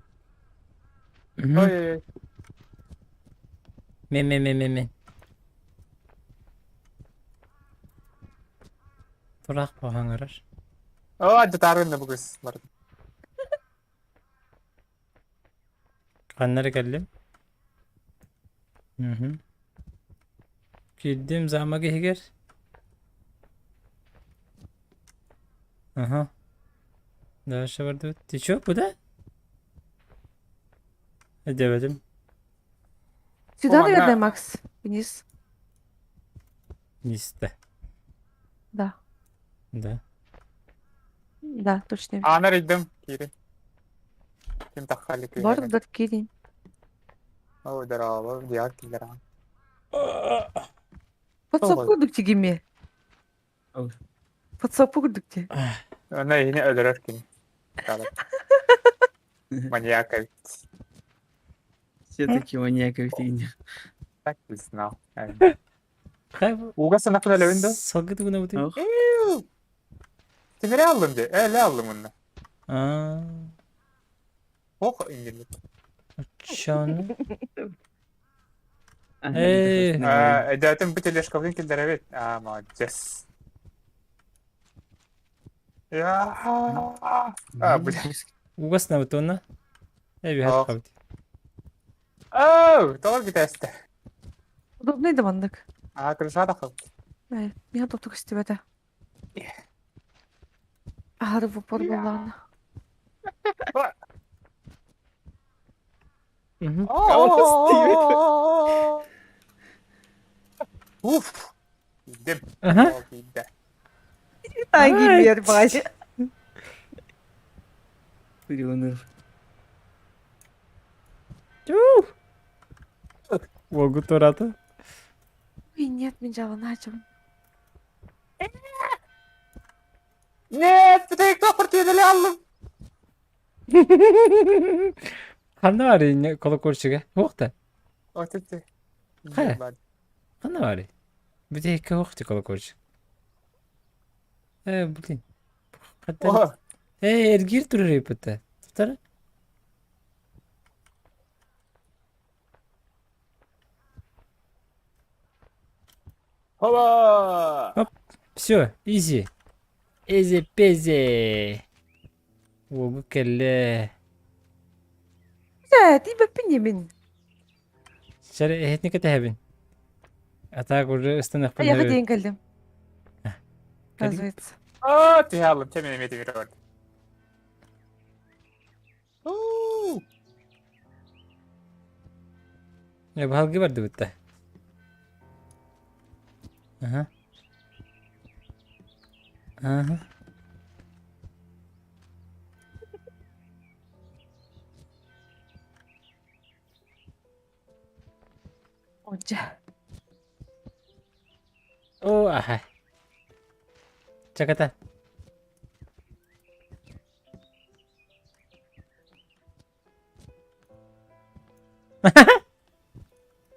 [SPEAKER 4] Ой.
[SPEAKER 1] Мен мен мен мен мен. Тураах хаҥырар.
[SPEAKER 4] Оо, дьатаарын да бу кыс бардым.
[SPEAKER 1] Ханнары кэллим? Мгм. Киирдим замок иһигэр. Ага. Дальше бардыбыт. Ты чё, куда? Өйдөөбөтүм.
[SPEAKER 3] Сюда,
[SPEAKER 4] О,
[SPEAKER 3] наверное,
[SPEAKER 4] она-
[SPEAKER 3] Макс. Вниз.
[SPEAKER 1] Нисте.
[SPEAKER 3] Да.
[SPEAKER 1] Да.
[SPEAKER 3] Да, точно.
[SPEAKER 4] Аана рейдим киирин. Ким таххали киирин.
[SPEAKER 3] Бар киирин.
[SPEAKER 4] Оо, здорово, диар киллер аан.
[SPEAKER 3] Подсобку курдук тигими.
[SPEAKER 6] Ой.
[SPEAKER 3] Подсобку курдук ти.
[SPEAKER 4] Она иһини өлөрөр кини. Маньяк эбит.
[SPEAKER 6] Все такие маньяки тигин.
[SPEAKER 4] Так и знал.
[SPEAKER 1] Хай
[SPEAKER 4] Уга санапын өлөбүн да?
[SPEAKER 1] салгы тугуна бутый.
[SPEAKER 6] Ох.
[SPEAKER 4] Тимири аллым де. Эле аллым онно.
[SPEAKER 1] Аа.
[SPEAKER 4] Ох, ингилит.
[SPEAKER 1] Чон. Эй.
[SPEAKER 4] Өйдөөтүм бу тележкабытын киллэрэбит. Аа, молодец. Я. А, бля.
[SPEAKER 1] Угас набытуна. Эби
[SPEAKER 4] Ох.
[SPEAKER 1] хат
[SPEAKER 4] Оу, тоҕо бүтэстэ.
[SPEAKER 3] Удобный да маннык.
[SPEAKER 4] Аа, крыша тахып.
[SPEAKER 3] Эй, миха топтук истибэтэ. Аһары в упор буоллаҕына.
[SPEAKER 1] Мгм.
[SPEAKER 4] Уф. Индим.
[SPEAKER 1] Ага.
[SPEAKER 4] Индэ.
[SPEAKER 3] Ай, гибер, баҕайы.
[SPEAKER 6] Переуныл.
[SPEAKER 1] Уогу турата.
[SPEAKER 3] Ой, нет, мин жаланачым.
[SPEAKER 4] Нет, бүтэйик тохпор тиэдели аллым.
[SPEAKER 1] Ханна бар колокольчига? Уохта.
[SPEAKER 4] Отетте.
[SPEAKER 1] Хайа. Ханна бар. Бүтэйикке уохти колокольчик. Э, блин. Хатта.
[SPEAKER 4] О,
[SPEAKER 1] Э, эргиир турар эппитэ. Тутара.
[SPEAKER 4] хоба.
[SPEAKER 1] Все, изи. Изи пизи. Уогу кэллэ.
[SPEAKER 3] Дьэ, тиийбэппин мин.
[SPEAKER 1] Сэр эһэтник этэһэбин. А так уже ыстанахпын
[SPEAKER 3] Айаха диэн кэллим. Оказывается.
[SPEAKER 4] Оо, түһэ аллым. Чэ, мин эмиэ тимир бар. Уу.
[SPEAKER 1] Я баһалгы бардыбытта. Ага. Ага.
[SPEAKER 3] Онча.
[SPEAKER 1] О, аха. Чаката.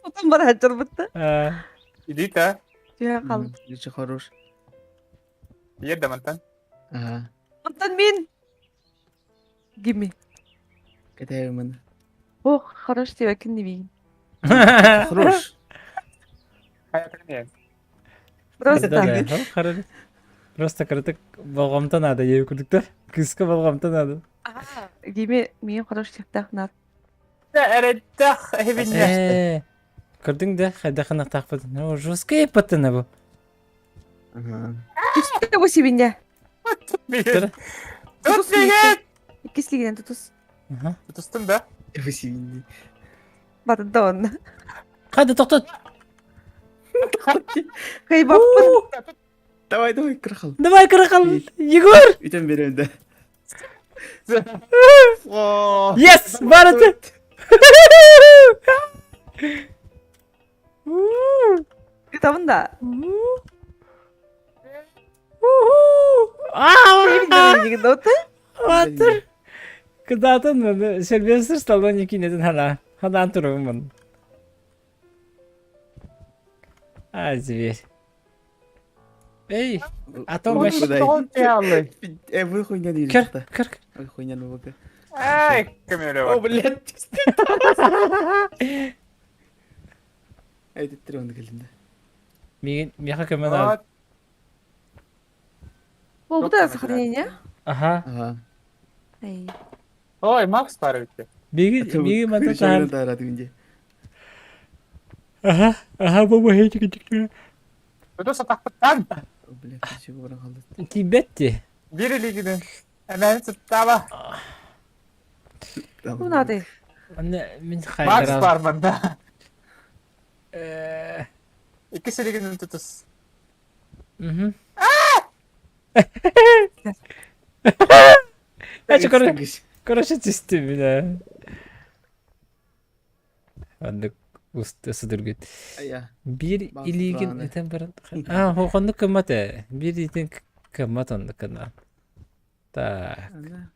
[SPEAKER 3] Отон бараачарбытта.
[SPEAKER 1] А,
[SPEAKER 4] Иди-та.
[SPEAKER 3] Түһэн хаалбыт.
[SPEAKER 6] Лучше хорош.
[SPEAKER 4] Иер да мантан.
[SPEAKER 6] Ага.
[SPEAKER 3] Онтон мин. Гими.
[SPEAKER 6] Кэтэһэбин
[SPEAKER 3] Ох, хорош диэбэккин дибиин.
[SPEAKER 6] Хорош.
[SPEAKER 3] Просто.
[SPEAKER 1] Просто кыратык болҕомто наада диэбит курдуктар. Кыыска болҕомто наада.
[SPEAKER 3] Диме миигин хорош тиэхтээх наар.
[SPEAKER 4] Эрэддэх эһибиннэ.
[SPEAKER 1] Көрдүҥ да хайдах ынахтаахпыт. Ну, жесткая паттана бу.
[SPEAKER 3] Түстэ бу сибиннэ.
[SPEAKER 4] Тут мигин!
[SPEAKER 3] Иккис лигинэн тутус.
[SPEAKER 4] Тутустум да?
[SPEAKER 6] Бу сибиннэ.
[SPEAKER 3] Батында онно.
[SPEAKER 1] Хайда тоқтот!
[SPEAKER 3] Кыйбаппын.
[SPEAKER 6] Давай, давай, кырахал.
[SPEAKER 1] Давай, кырахал! Егор!
[SPEAKER 6] Үтен берем да.
[SPEAKER 1] Yes! Барыты!
[SPEAKER 3] Ытабын да.
[SPEAKER 1] Батыр! Кыдаатын Сильвестр Сталлоне киинэтин хана. Ханаан турабын. А, зверь. Эй, а то вообще...
[SPEAKER 6] Э, вы хуйня не
[SPEAKER 1] Көр, көр.
[SPEAKER 6] Ой, хуйня ну пока.
[SPEAKER 4] Ай, камера.
[SPEAKER 6] О, блядь. Ай, ты онды кэллин да.
[SPEAKER 1] Миигин, миэхэ көмө наада.
[SPEAKER 3] Буолбута сохранение?
[SPEAKER 1] Аха.
[SPEAKER 6] Ага.
[SPEAKER 3] Эй.
[SPEAKER 4] Ой, Макс баар эбит.
[SPEAKER 1] Биги, биги мата таһан.
[SPEAKER 6] Таһан.
[SPEAKER 1] Аха, аха, бу бу хейчик чик.
[SPEAKER 4] Өтө сатахпыттан.
[SPEAKER 6] Блядь, ничего баран халды.
[SPEAKER 1] Тибетти.
[SPEAKER 4] Биир илиигинэн. Эмээни сыттаба.
[SPEAKER 3] Бу надо.
[SPEAKER 1] Анна мин
[SPEAKER 4] Макс
[SPEAKER 1] хайдара.
[SPEAKER 4] баар манна.
[SPEAKER 1] Э,
[SPEAKER 4] Иккис илиигинэн тутус.
[SPEAKER 1] Мгм. Эчи короче түстүм бля. Оннук уста судургут.
[SPEAKER 6] Ая.
[SPEAKER 1] Биир илиигин ытан баран А, хоннук кыммат ээ. Биир илиитин кыммат оннук гына. Так.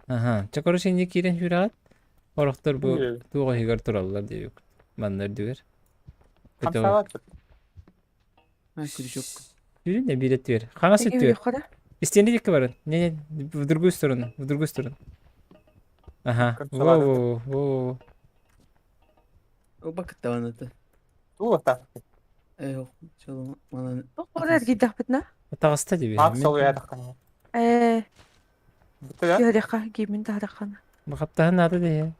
[SPEAKER 1] Аха. Чэ, короче, инньэ киирэн сүүрэҕит. Орохтор бу туох иһигэр тураллар диэбик. Манна үрдүгэр.
[SPEAKER 4] Хамсаабат.
[SPEAKER 6] Күрүчүк.
[SPEAKER 1] Сүүрүн да биир өттүгэр. Хаҥас өттүгэр. Истиэнэ диэки баран. Не, не, в другую сторону, в другую сторону. Ага. Во, во, во.
[SPEAKER 6] Бакыттаван это.
[SPEAKER 4] Туота.
[SPEAKER 6] Э, чолу манан.
[SPEAKER 3] Оҕо эргийдэхпитинэ?
[SPEAKER 1] Таҕыста диби.
[SPEAKER 4] Макс ол уйаатаххына.
[SPEAKER 3] Ээ,
[SPEAKER 4] Бүттэ да?
[SPEAKER 3] түһэриэххэ, гиимин таһараххына.
[SPEAKER 1] Бахаптаһын наада дии.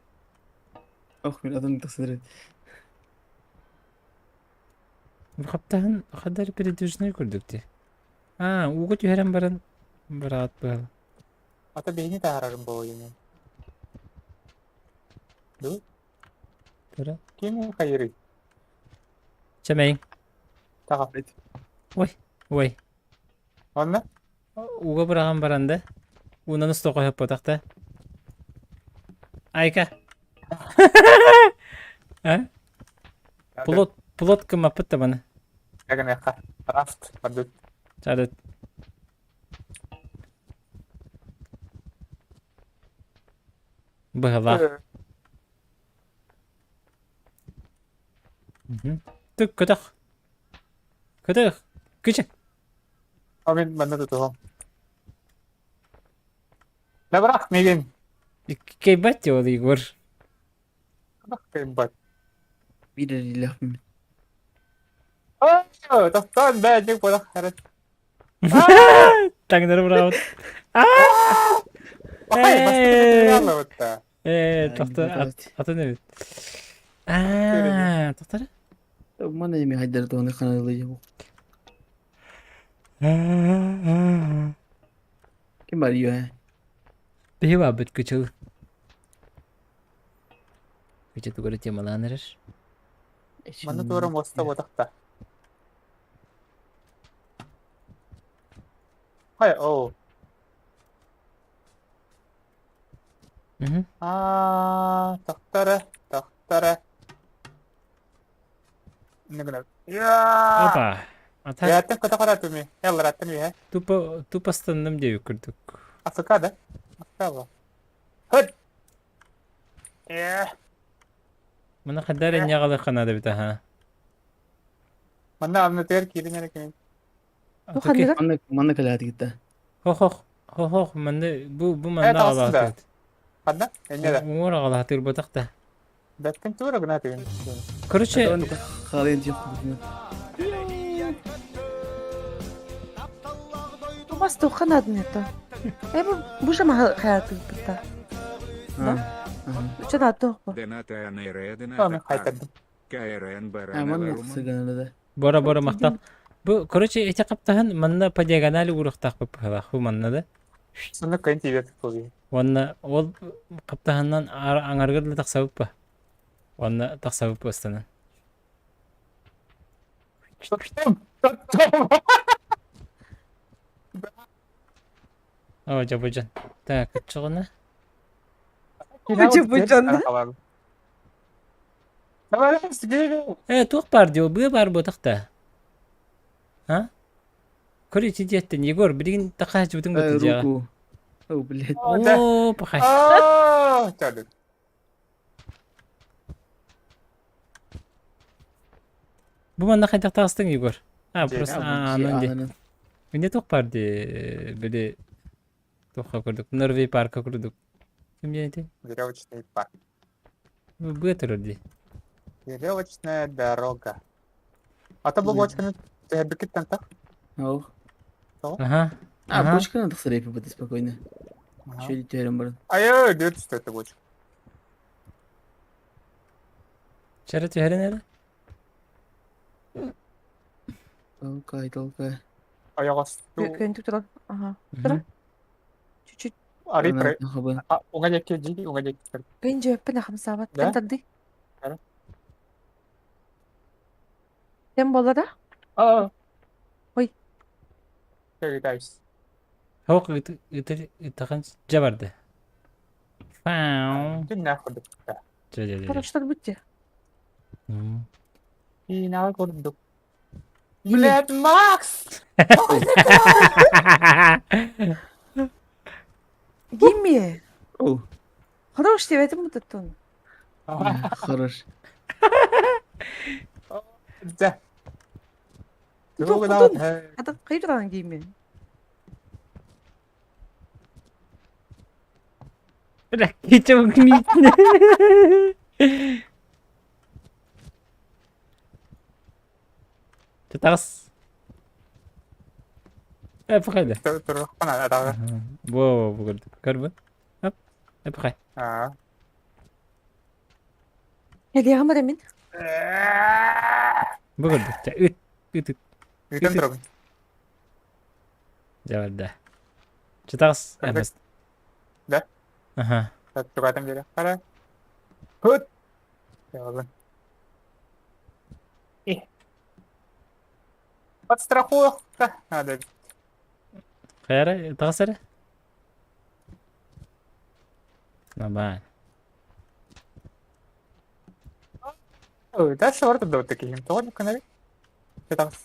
[SPEAKER 6] Ох, мин атын тахсыр.
[SPEAKER 1] Бахаптаһын хадар передвижной курдук дии. Аа, ууга түһэрэн баран быраат быһал.
[SPEAKER 4] Ата биһини таһаарарым буолуо Ду?
[SPEAKER 1] Тура.
[SPEAKER 4] Ким хайырый?
[SPEAKER 1] Чэмэйин.
[SPEAKER 4] Таға.
[SPEAKER 1] Ой, ой.
[SPEAKER 4] Онно?
[SPEAKER 1] Ууга быраҕан баран да. Уунан устуохха сөппотох да. Айка. А? Плот, плот кымаппыт да баны.
[SPEAKER 4] Ягынайха. Рафт. Бардыт.
[SPEAKER 1] Чарыт. Быһалаах. Түк көтөх. Көтөх. Күчэ.
[SPEAKER 4] Мин манна тутуһум. Да бырах миигин.
[SPEAKER 1] Кэйбэт ол Егор.
[SPEAKER 4] Кэйбэт.
[SPEAKER 6] Биир илиилээхпин.
[SPEAKER 4] Оо, тохтоон бээ, дьиҥ буолах харат.
[SPEAKER 1] Таҥнары быраабыт. Ээ, тохто атын эбит. Аа, тохтор.
[SPEAKER 6] Мана эми хайдар туһаны ханалыы бу. Ким бар юу?
[SPEAKER 1] Биһи баабыт кычыл. Кычы тугары темалаан эрэр.
[SPEAKER 4] Манна туора муоста буотахта. Хай, оо. Аа, тохтора, тохтора. Инне
[SPEAKER 1] Опа. Ата.
[SPEAKER 4] Яаттан көтө туми. Яллараттан үһэ.
[SPEAKER 1] Тупо тупо станным диэбит курдук.
[SPEAKER 4] Африка да? Африка бу. Хөт. Э.
[SPEAKER 1] Мана хаддар энньаҕалык ханаада эбит аха.
[SPEAKER 4] Манна аннытыгар киирин эрэ кини.
[SPEAKER 3] Бу ханныгар?
[SPEAKER 6] Манна манна кэлээти кытта.
[SPEAKER 1] Хох хох манна бу бу манна аҕалаатыт.
[SPEAKER 4] Ханна? Энньэ да.
[SPEAKER 1] Уҥуор аҕалаатыыр да.
[SPEAKER 4] Бэттэн туора гына тыгын.
[SPEAKER 1] Короче,
[SPEAKER 6] Хаалыйан тиэх курдук.
[SPEAKER 3] Бу мас туохха наадын это? Э бу бу же маһы хайаатыыппыт Да? Чэ наадта бу.
[SPEAKER 4] Аны хайтардым.
[SPEAKER 6] А, манна сыганары да.
[SPEAKER 1] Бора бора махтал. Бу, короче, эти хаптаһын манна по диагонали уруохтаахпыт быһыылаах. Бу манна да.
[SPEAKER 4] Сонно кыайын тиийбэт буолуо.
[SPEAKER 1] Уонна ол хаптаһыннан аҥарыгар да тахсабыт ба. Уонна тахсабыт ыстанан.
[SPEAKER 4] Тоттум! Тоттум!
[SPEAKER 1] О, дьабыдьан. Так, оччоҕуна.
[SPEAKER 3] Дьабыдьан.
[SPEAKER 1] Э, туох баар дио, быа баар буотах да. А? Көрү ити диэттэн, Егор, билигин тахаачыбытын
[SPEAKER 6] Ай,
[SPEAKER 1] быты дьиэҕэ.
[SPEAKER 6] руку. О, блядь.
[SPEAKER 1] О, пахай. Бу манна хайдах таҕыстыҥ, Егор? А, просто аанан дии.
[SPEAKER 6] Аанынан.
[SPEAKER 1] Мне туох баар дии, били туохха курдук, Норвей парка курдук. Ким диэн ити?
[SPEAKER 4] Веревочный парк.
[SPEAKER 1] Быа турар дии.
[SPEAKER 4] Веревочная дорога. А то бу бочканы түһэрбиккиттэн так?
[SPEAKER 6] Ох.
[SPEAKER 1] Ага.
[SPEAKER 6] А,
[SPEAKER 1] Ага.
[SPEAKER 6] бочканы тахсар эпи спокойно. Еще түһэрэн баран.
[SPEAKER 4] Айы, дүрт түсті бочка.
[SPEAKER 1] Чара түһэрин эрэ?
[SPEAKER 6] Толкай, толкай.
[SPEAKER 4] Ойоҕостуу.
[SPEAKER 3] Көнтүк турар. Ага. Тура. Чуть-чуть.
[SPEAKER 4] Арый
[SPEAKER 6] Ана, хабы.
[SPEAKER 4] уҥа диэки дии, уҥа диэки.
[SPEAKER 3] Көн дьөппүн ахамсаабат.
[SPEAKER 4] Да?
[SPEAKER 3] Кэн тарды.
[SPEAKER 4] Ара.
[SPEAKER 3] Кем буолла да?
[SPEAKER 4] Аа.
[SPEAKER 3] Ой.
[SPEAKER 4] Кэгитайс.
[SPEAKER 1] Хоқ ытахан дьэ барды. Фау.
[SPEAKER 4] Түннээх курдук.
[SPEAKER 1] Дьэ дьэ дьэ.
[SPEAKER 3] Хороштар бүтте.
[SPEAKER 4] Иинэҕэ курдук. Блядь, Макс!
[SPEAKER 3] Гимми.
[SPEAKER 6] О,
[SPEAKER 3] Хорош диэбэтим бутуттун.
[SPEAKER 6] хорош.
[SPEAKER 4] Дьэ.
[SPEAKER 3] Тохтун. Ата кыйырдан гимми.
[SPEAKER 1] Бля, кичэ митне. Татас. Э, пахайда. Во, во, көрбүн. Хоп. Э, пахай.
[SPEAKER 4] Аа.
[SPEAKER 3] Элиэҕим эрэ мин.
[SPEAKER 1] Бу көрдүк. Чэ, ыт, ыт, ыт.
[SPEAKER 4] Ыытан турабын.
[SPEAKER 1] Дьэ барда. Чытаҕас.
[SPEAKER 4] Көрдүк. Да?
[SPEAKER 1] Аха.
[SPEAKER 4] Тугатым диэри. Хара. Хут. Ялын. Подстраховка надо.
[SPEAKER 1] Хайара, таҕыс эрэ. Нормально.
[SPEAKER 4] Ой, дальше барыта да таким. Тоҕо нүккэнэри? Чытаҕас.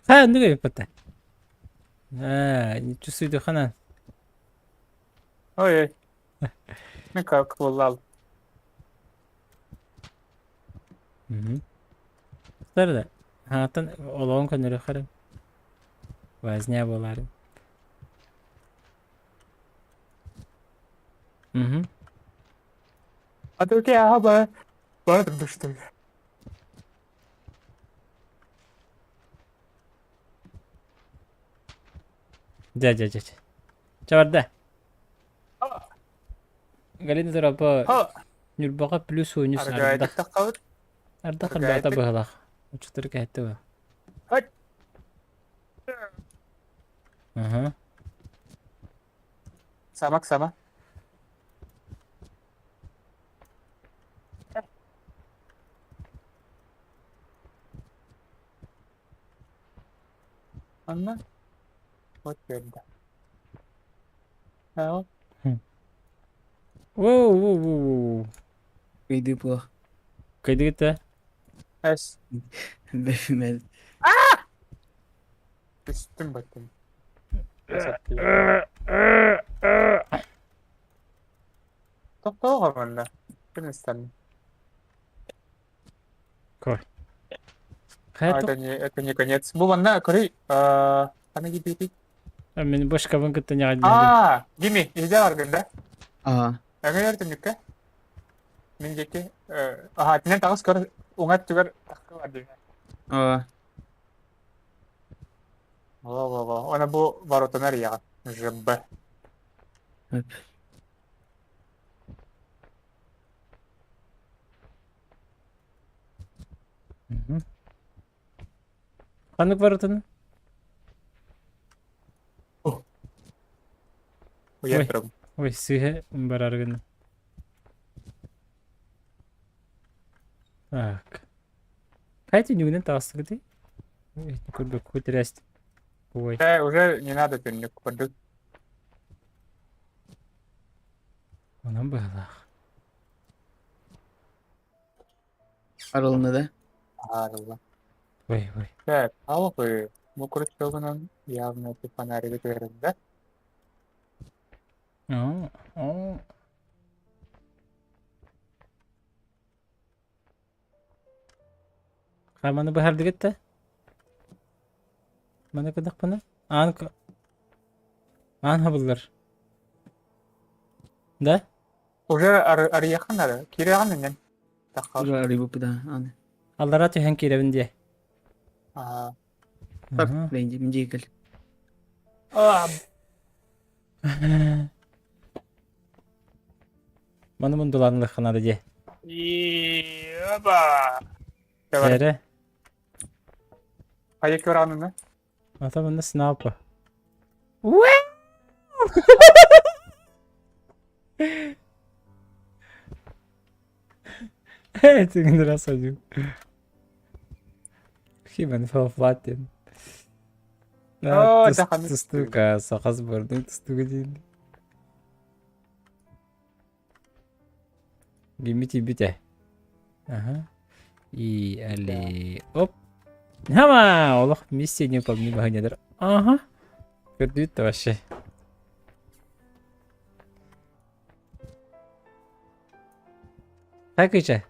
[SPEAKER 1] Ха, нүгэ биппата. Аа, чувствую хана.
[SPEAKER 4] Ой, ой. Мен как буоллал.
[SPEAKER 1] Сарда. Хаатан олоҕун көннөрү харым. Возня буолаары. Мгм.
[SPEAKER 4] А то я аба. Бардым что ли?
[SPEAKER 1] Дьэ, дьэ, дьэ, дьэ. Чэ барда. Галина Торопо Ньурбаҕа плюс уонньус ардах. Ардах ардаата быһалаах. Оччотор кэһэттэ бу. Аха.
[SPEAKER 4] Самак сама. Анна? Вот көрдө. Аа.
[SPEAKER 1] Воу, воу, воу, воу.
[SPEAKER 6] Кыйды плох.
[SPEAKER 1] Кыйдыгыт
[SPEAKER 4] Эс.
[SPEAKER 6] Бэфимел.
[SPEAKER 4] Түстүм баттым. Тохтоо манна. Ким истэн?
[SPEAKER 1] Кой.
[SPEAKER 4] Это не, это не конец. Бу манна көрүй. Аны гибити.
[SPEAKER 1] Мин бошкабын кытта ньаҕа
[SPEAKER 4] Аа, гими, илдьэ баргын да?
[SPEAKER 6] Аа.
[SPEAKER 4] Эҥэр түннүккэ. Мин диэки, аха, тинэн таҕыс көр, уҥа өттүгэр тахха бар дии.
[SPEAKER 6] Аа.
[SPEAKER 4] Во-во-во. Она бу воротанар яҕа. ЖБ.
[SPEAKER 6] Өп.
[SPEAKER 1] Ханнык воротаны?
[SPEAKER 4] Уйан турабын.
[SPEAKER 1] Ой, сыыһа барар гына. Так. Хайа түннүгүнэн таҕыстыгытый? Көрбөккө тирээст. Ой.
[SPEAKER 4] Э, уже не надо түннүк курдук.
[SPEAKER 1] Онон быһалаах.
[SPEAKER 6] Арылынна да?
[SPEAKER 4] Арылла.
[SPEAKER 1] Ой, ой.
[SPEAKER 4] Так, аллы. Бу крючогунан явно ты фонаригы түһэрин да?
[SPEAKER 1] О, о. Хаманы быһардыгыт да? Маны кыдахпына? Аан Аан хабыллар. Да?
[SPEAKER 4] Уже арыйахан ары. Кирэҕин иннин. Таххар.
[SPEAKER 6] Уже арыйбыппыт да, аны.
[SPEAKER 1] Аллара түһэн киирэбин диэ.
[SPEAKER 4] Аа.
[SPEAKER 6] Так, бенди, мдей кэл.
[SPEAKER 4] Аа.
[SPEAKER 1] Маны мундулаанылыхха наада дии.
[SPEAKER 4] Оба!
[SPEAKER 1] Эрэ.
[SPEAKER 4] Хайа көрөөнүнэ?
[SPEAKER 1] Ата манна снапа. Этиҥ раз один. Химэн флаттен.
[SPEAKER 4] Оо, даханы
[SPEAKER 1] Тустуука саха сборной тустууга диэн. Гимми тиийбитэ. Ага. И али оп. Хама! Олох миссия не выполнима баһынньадар. Ага. Көрдүүт да вообще. Так ичэ.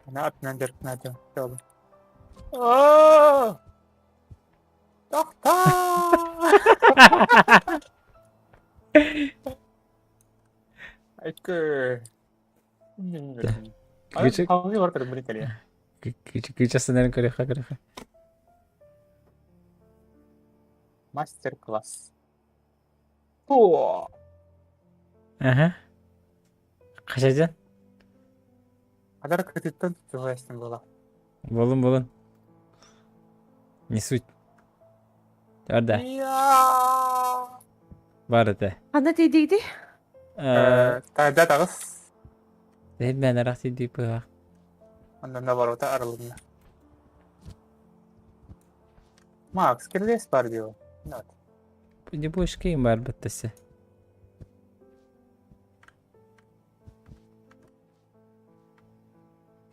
[SPEAKER 4] Ана атынан дьарыктанаатым. Оо! Тохтоо! Айкы.
[SPEAKER 1] Кычык.
[SPEAKER 4] Хавы бар көрүм кэлиэ.
[SPEAKER 1] Кычасынарын көрүөххэ көрүөххэ.
[SPEAKER 4] Мастер-класс. О!
[SPEAKER 1] Аха. Хашажан.
[SPEAKER 4] Адар кытыттан туһайстын буола.
[SPEAKER 1] Болун болун. Не суть. Орда. Бар этэ.
[SPEAKER 3] Ханна тиийдигди?
[SPEAKER 4] Тайда таҕыс.
[SPEAKER 1] Мен арах тиийдик быһах.
[SPEAKER 4] Онно наворота арылынна. Макс, кирлес бар дио. Нет.
[SPEAKER 1] Не будешь ким бар баттасы.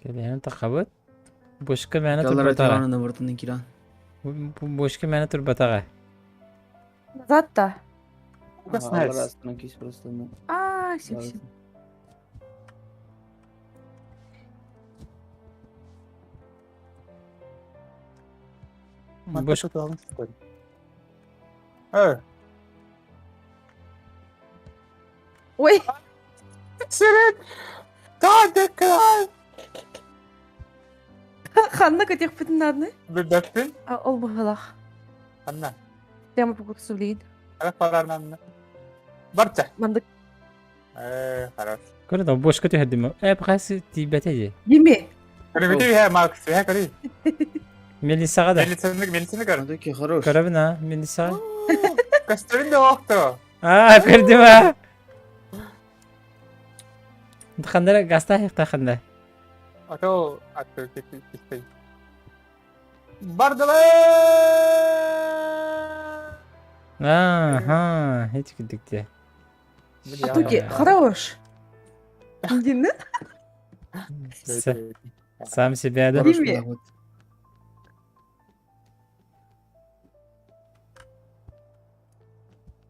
[SPEAKER 1] Кэлэһэн тахабыт. Бушка мээнэ
[SPEAKER 6] Яллара
[SPEAKER 1] турбатаҕа.
[SPEAKER 6] тирана бартын киран.
[SPEAKER 1] Бушка мээнэ турбатаҕа.
[SPEAKER 3] Назад да.
[SPEAKER 4] Nice.
[SPEAKER 3] А, все, все.
[SPEAKER 1] Буш
[SPEAKER 4] Э,
[SPEAKER 3] Ой,
[SPEAKER 4] Сирин! Таадыкан!
[SPEAKER 3] ханна көтөхпүтүн наадны.
[SPEAKER 4] Билбэппин.
[SPEAKER 3] Ол быһылах.
[SPEAKER 4] Анна.
[SPEAKER 3] Тема покурсулин.
[SPEAKER 4] Ара парарнанна. Барча.
[SPEAKER 3] Мандык.
[SPEAKER 4] Э, хорош.
[SPEAKER 1] Көрө да бушка түһэрдим. Э, бахасы тиийбэтэ дии.
[SPEAKER 3] Дими.
[SPEAKER 4] Көрүбүтү иһэ Макс, иһэ көрүй.
[SPEAKER 1] Мелиссаҕа да.
[SPEAKER 4] Милицияны, милицияны көр.
[SPEAKER 6] Таки хорош.
[SPEAKER 1] Көрөбүн а, Мелиссаҕа.
[SPEAKER 4] Көстөрүн да оохто.
[SPEAKER 1] Аа, көрдүм а. Хандара гаста ханда.
[SPEAKER 4] Ато атты кистей. Бардылар!
[SPEAKER 1] Аха, hiç курдук дии.
[SPEAKER 3] Атуки, хорош. Дини?
[SPEAKER 1] Сам себя да.
[SPEAKER 6] Хорош
[SPEAKER 3] Дими.
[SPEAKER 6] вот.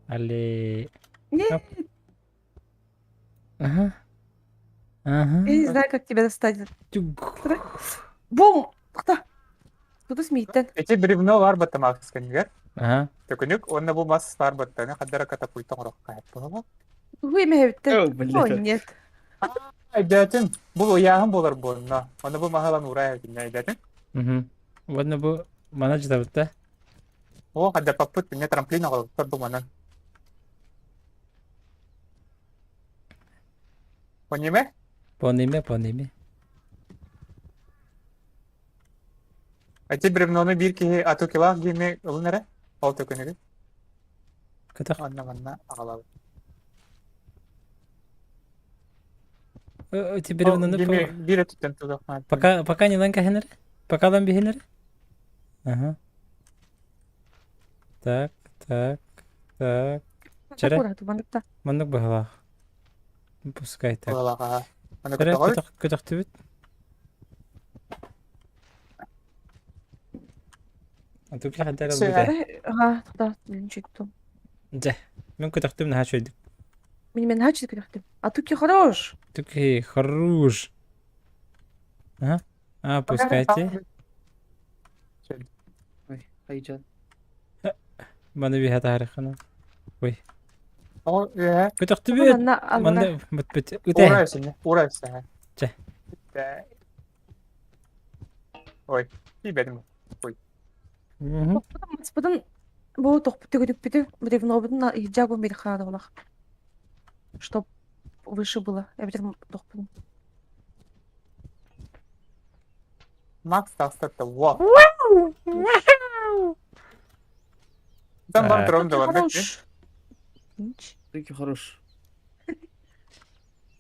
[SPEAKER 1] Али.
[SPEAKER 3] Нет,
[SPEAKER 1] Ага. Ага.
[SPEAKER 3] я не знаю, как тебя достать.
[SPEAKER 1] Тюг.
[SPEAKER 3] Бум! Кто? Кто смеется?
[SPEAKER 4] Эти бревно бар батта Макс кенгер.
[SPEAKER 1] Ага.
[SPEAKER 4] Төкүнүк онна бу мас бар баттаны хаддара катапульта орокка боло.
[SPEAKER 3] Вы меня
[SPEAKER 6] О,
[SPEAKER 3] О,
[SPEAKER 6] блин.
[SPEAKER 3] нет.
[SPEAKER 4] Айдатын бу уяһын болар буонна. Онна бу махалан урая кинне айдатын.
[SPEAKER 1] Мгм. Уонна бу мана дьытабыт да?
[SPEAKER 4] О, хадапаппыт, мне трамплин оҕолоттор бу манан. Пониме?
[SPEAKER 1] Пониме, пониме.
[SPEAKER 4] Эти бревноны биир киһи атукилаах диэни ылын эрэ. Ол төкүнүгү.
[SPEAKER 1] Көтөх.
[SPEAKER 4] Онно манна аҕалабыт.
[SPEAKER 1] Эти бревноны
[SPEAKER 4] биир өттүттэн тутуох
[SPEAKER 1] Пока пока не лан кэһэнэр. Пока лан биһинэр. Ага. Так, так, так. Чэрэ. Маннык быһалаах. Пускай так.
[SPEAKER 4] Быһалаах, Аны
[SPEAKER 1] Чэрэ
[SPEAKER 4] көтөҕөр.
[SPEAKER 1] көтөх көтөхтүбүт. Антуки хантара
[SPEAKER 4] Все.
[SPEAKER 3] Ага, тогда чуть
[SPEAKER 1] Дьэ, мин көтөхтүм наһаа үчүгэйдик.
[SPEAKER 3] Мин мен наһаа үчүгэй көтөхтүм. А туки хорош.
[SPEAKER 1] Туки хорош. Ага. А, пускайте.
[SPEAKER 6] Ой, хайжан.
[SPEAKER 1] Маны биһэ таарыххана. Ой.
[SPEAKER 4] О, э.
[SPEAKER 1] Көтөхтүбүт. Манна быт үтэ.
[SPEAKER 4] Ура сине, ура сине.
[SPEAKER 1] Чэ.
[SPEAKER 4] Ой, тиийбэтим. Ой.
[SPEAKER 3] Маспытын бу тохпут бревнобутун иһдьа бу хаадалах. Чтоб выше было. Эбэтэр тохпутун.
[SPEAKER 4] Макс тастатта. Во. Там бар дрон да бар.
[SPEAKER 6] Таки хорош.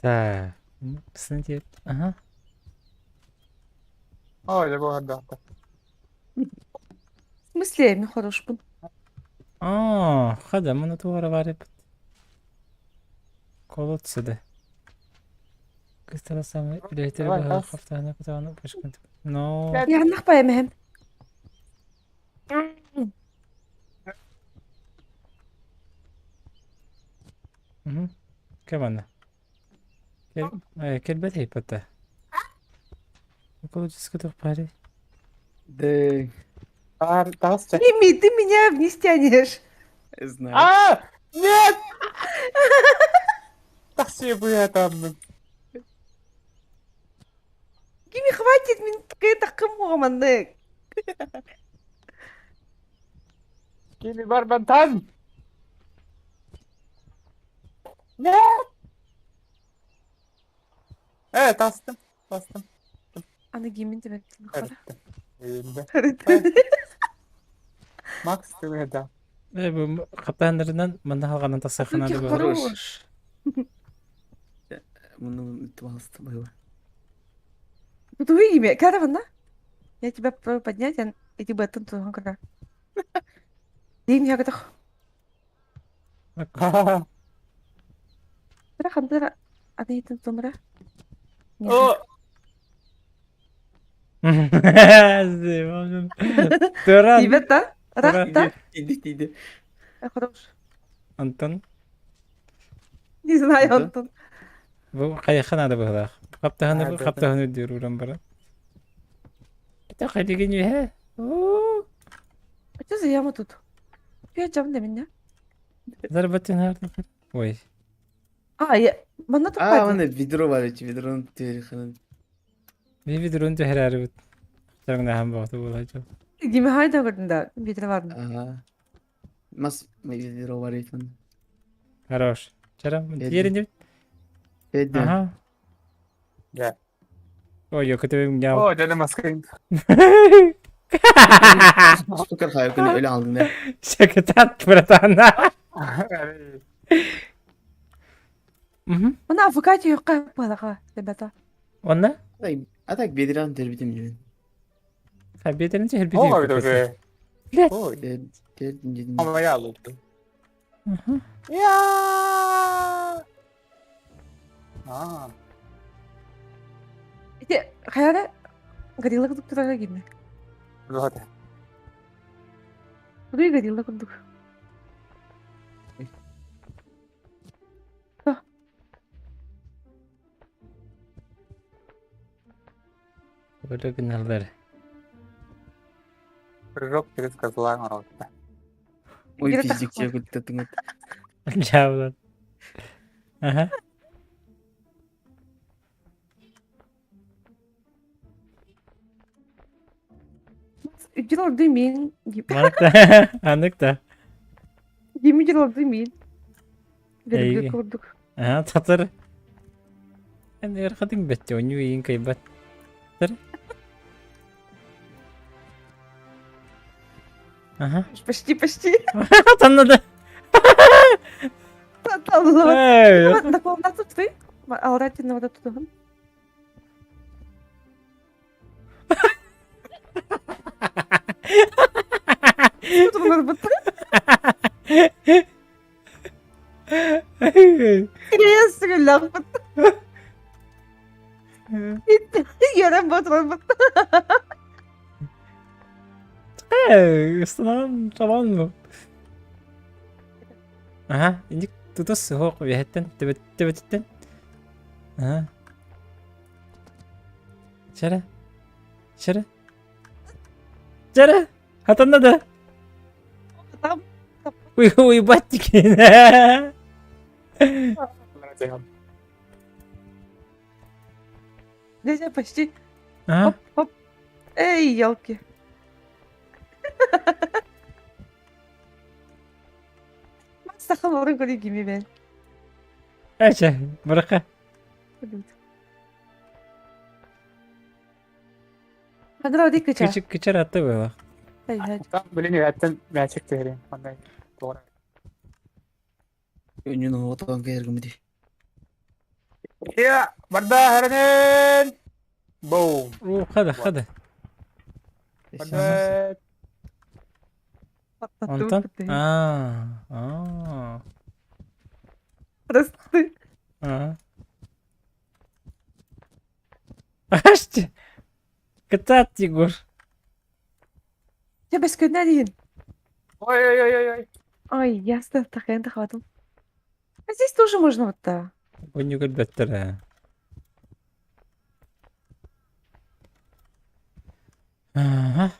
[SPEAKER 1] Так. Смотри. Ага.
[SPEAKER 4] Ой, я был да.
[SPEAKER 3] В смысле, мен хорошпун?
[SPEAKER 1] А, хада, мы на туара варит. Колодцы Кыстара самый үлэһиттэр быһа хафтаана кутаана пушкин. Но.
[SPEAKER 3] Я нахпай мэхэм.
[SPEAKER 1] Угу. Кэмана. Кэлбэт хейпата. Экологический парень.
[SPEAKER 6] Да.
[SPEAKER 3] Мими, ты меня вниз тянешь.
[SPEAKER 6] Знаю.
[SPEAKER 4] А! Нет! Спасибо, я там.
[SPEAKER 3] Гими, хватит, мин такая
[SPEAKER 4] Гими барбантан! Нет! Evet bastım. Bastım.
[SPEAKER 3] Аны гимин деп
[SPEAKER 4] Харытты. Макс да.
[SPEAKER 1] Э, бу хаптааннарынан манна халҕанан тахсаххына да
[SPEAKER 3] Хорош.
[SPEAKER 6] Муну туһалста было.
[SPEAKER 3] Тутуй имя. Когда Я тебя попробую поднять, и тебе тут когда. Дим я готов. Хандара, аны тумра.
[SPEAKER 4] О!
[SPEAKER 1] Туран.
[SPEAKER 3] Ребята, рахта.
[SPEAKER 6] Иди, иди.
[SPEAKER 3] Хорош.
[SPEAKER 1] Антон.
[SPEAKER 3] Не знаю, Антон.
[SPEAKER 1] Бу хайаха надо быһылаах. Хаптаһаны хаптаһаны диир уран баран. Это хайдыгын үһэ.
[SPEAKER 3] А что за яма тут? Я жам да меня.
[SPEAKER 1] Зарабатын Ой.
[SPEAKER 3] А, я... Манна
[SPEAKER 6] А, мана ведро бар эти, ведрону түһэриххин.
[SPEAKER 1] Би ведрону түһэрээри Тарыңнаһан боҕото буолааччы.
[SPEAKER 3] Диме хайда көрдүн да, ведро бар.
[SPEAKER 6] Ага. Мас ведро бар эти.
[SPEAKER 1] Хорош. Чарам, тиэрин
[SPEAKER 6] Эдди.
[SPEAKER 1] Ага.
[SPEAKER 4] Да.
[SPEAKER 1] Ой, я көтөбүм мяу.
[SPEAKER 4] О, дьэ маскын.
[SPEAKER 6] Сукар хайы күнү өлө алдың да.
[SPEAKER 1] Шакатат, братан. Мгм.
[SPEAKER 3] Мына авокадо юкка балаға, ребята.
[SPEAKER 1] Онна?
[SPEAKER 6] А так бедран тербитим дебин.
[SPEAKER 1] Ха бедрин че
[SPEAKER 4] О,
[SPEAKER 1] хербитим.
[SPEAKER 4] бе. Ой.
[SPEAKER 6] Тердим дедим.
[SPEAKER 4] Ама я лупту. Я. А.
[SPEAKER 3] Ити хайара горилла курдук турара кимме.
[SPEAKER 4] Вот.
[SPEAKER 3] Тугуй горилла курдук.
[SPEAKER 1] Böyle гыналар.
[SPEAKER 4] Прыжок через козла народ.
[SPEAKER 6] Ой, пиздик, я күттү
[SPEAKER 1] Жабылат. Ага.
[SPEAKER 3] Үддүн орду мин.
[SPEAKER 1] Маныкта. Аныкта.
[SPEAKER 3] Димидин орду мин. Бергө курдук.
[SPEAKER 1] Аа, татар. Эн эрхатың бетте, оню иин кайбат. Тар. Ага.
[SPEAKER 3] Почти, почти.
[SPEAKER 1] Таннада.
[SPEAKER 3] Таннада. Наклоннаться ты? Алратин вот эту.
[SPEAKER 1] Ыстанан табан Аха, инник тутус суох үөһэттэн төбөтүттэн. Аха. Чара. Чара. Чара. Хатанна да.
[SPEAKER 3] Там.
[SPEAKER 1] Уй, уйбат тикин.
[SPEAKER 3] Дядя почти.
[SPEAKER 1] Ага.
[SPEAKER 3] Хоп, хоп. Эй, елки. Саха олорон көрүү кими бен.
[SPEAKER 1] Эче, бырака.
[SPEAKER 3] Хадра оди кыча.
[SPEAKER 1] Кычы кычар атты было.
[SPEAKER 4] Там, блин, эттен мячик терин. Ондай. Doğru.
[SPEAKER 6] Өнүн отон кэргүмү
[SPEAKER 4] Я, барда хэрнен. Боум.
[SPEAKER 1] О, хада, хада.
[SPEAKER 4] Барда.
[SPEAKER 1] Онтон? Аа, аа.
[SPEAKER 3] Просты.
[SPEAKER 1] Аа. Ашты. Кытаат, Егор.
[SPEAKER 3] Я бескөннә диин.
[SPEAKER 4] Ой, ой, ой, ой, ой.
[SPEAKER 3] Ой, ясно, такая хватил. А здесь тоже можно вот так.
[SPEAKER 1] Өнү көрбөттөр. Ага.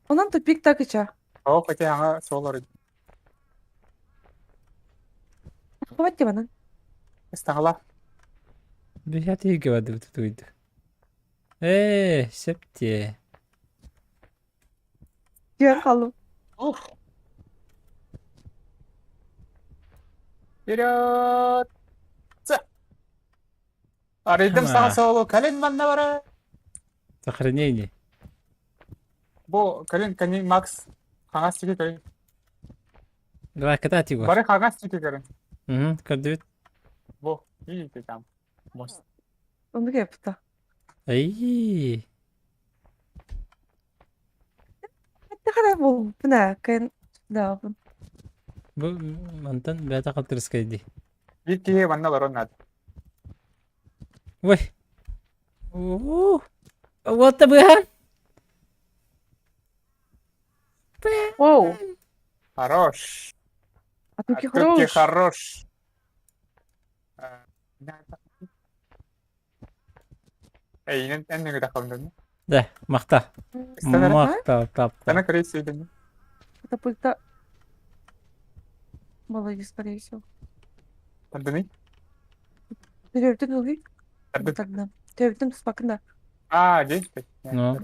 [SPEAKER 3] Онон тупик так и ча.
[SPEAKER 4] О, хотя ага, солар.
[SPEAKER 3] Хватит тебе,
[SPEAKER 4] Стала.
[SPEAKER 1] Бэхэ тиги бады туйду. Ээ, септе.
[SPEAKER 3] Я халу.
[SPEAKER 4] Ух. Вперед! Арыйдым саҥа суолу кэлин манна бара.
[SPEAKER 1] Сохранение.
[SPEAKER 4] Бу кэлин кэлин Макс хаҥас сиги көрүн.
[SPEAKER 1] Давай катать его.
[SPEAKER 4] Бары хаҥас сиги көрүн.
[SPEAKER 1] Угу, көрдүбүт.
[SPEAKER 4] Бу, видите там мост.
[SPEAKER 3] Оннук эппитэ.
[SPEAKER 1] Ай.
[SPEAKER 3] Хайдах буолбуна кэн да
[SPEAKER 1] Бу мантан бэйэтэ халтырыскай дии.
[SPEAKER 4] Биир киһи манна олорон наада.
[SPEAKER 1] Ой. Оо. Вот быһан.
[SPEAKER 3] Воу.
[SPEAKER 4] Хорош.
[SPEAKER 3] А тут
[SPEAKER 4] А тут
[SPEAKER 3] хорош.
[SPEAKER 4] хорош. Эйинен эн тахалын
[SPEAKER 1] Да, махта. Махта, тап.
[SPEAKER 4] Сана көрей сөйден.
[SPEAKER 3] Катапульта. Молодец, скорее всего.
[SPEAKER 4] Тардыны?
[SPEAKER 3] Төрөбүтүн ылый.
[SPEAKER 4] Тарды.
[SPEAKER 3] Тогда. Төрөбүтүн туспакында.
[SPEAKER 4] А, здесь.
[SPEAKER 1] Ну.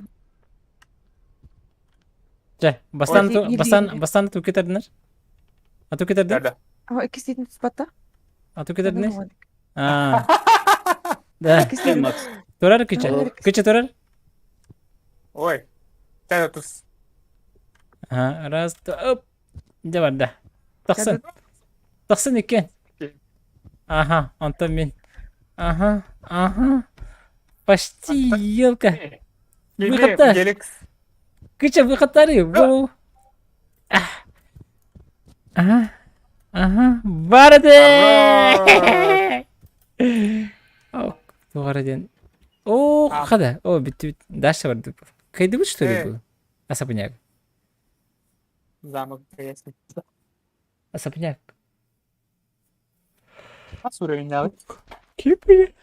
[SPEAKER 1] Жа, бастан
[SPEAKER 3] Ой,
[SPEAKER 1] бастан бастан ту кетердинер. А ту кетердин?
[SPEAKER 4] Да.
[SPEAKER 3] А, иккиситин туспатта.
[SPEAKER 1] А ту кетердин? А. Да.
[SPEAKER 6] Макс.
[SPEAKER 1] Турар кыча. Кыча турар.
[SPEAKER 4] Ой. Тада тус.
[SPEAKER 1] Ага, раз, два, оп. Дьэ барда. Тахсан. Тахсан иккен. Ага, онтон мин. Ага, ага. Почти елка. Выход-то. Кыча выход-тары. Воу. Ага. Ага. Барды! Тугара диэн. О, хада. О, бүттүбүт. Даша барды. Кайдыбыт что ли был? Особняк.
[SPEAKER 4] Замок
[SPEAKER 1] Особняк.
[SPEAKER 4] Хас уровень
[SPEAKER 1] Кипи.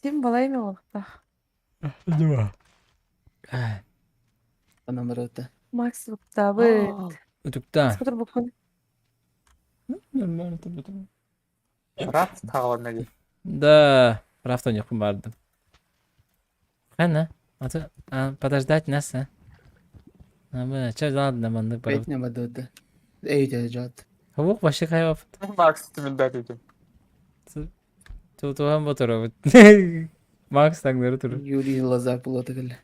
[SPEAKER 3] Син балай олохтах.
[SPEAKER 1] Два.
[SPEAKER 6] Анамарата.
[SPEAKER 3] Макс уктабы.
[SPEAKER 1] Утукта.
[SPEAKER 3] Смотр буквально.
[SPEAKER 1] Нормально
[SPEAKER 4] Рафт тағалан
[SPEAKER 1] Да, рафт ойнуохпун бардым. Ханна, а то подождать нас, а? Чэ, ладно, маннык барабыт.
[SPEAKER 6] Бэйтне бадыды. Эй, жат.
[SPEAKER 1] Хобук башы хайвапыт.
[SPEAKER 4] Макс тимилдат этим.
[SPEAKER 1] Тутуһан боторобут. Макс таҥнары турар.
[SPEAKER 6] Юрий Лоза пулота кэллэ.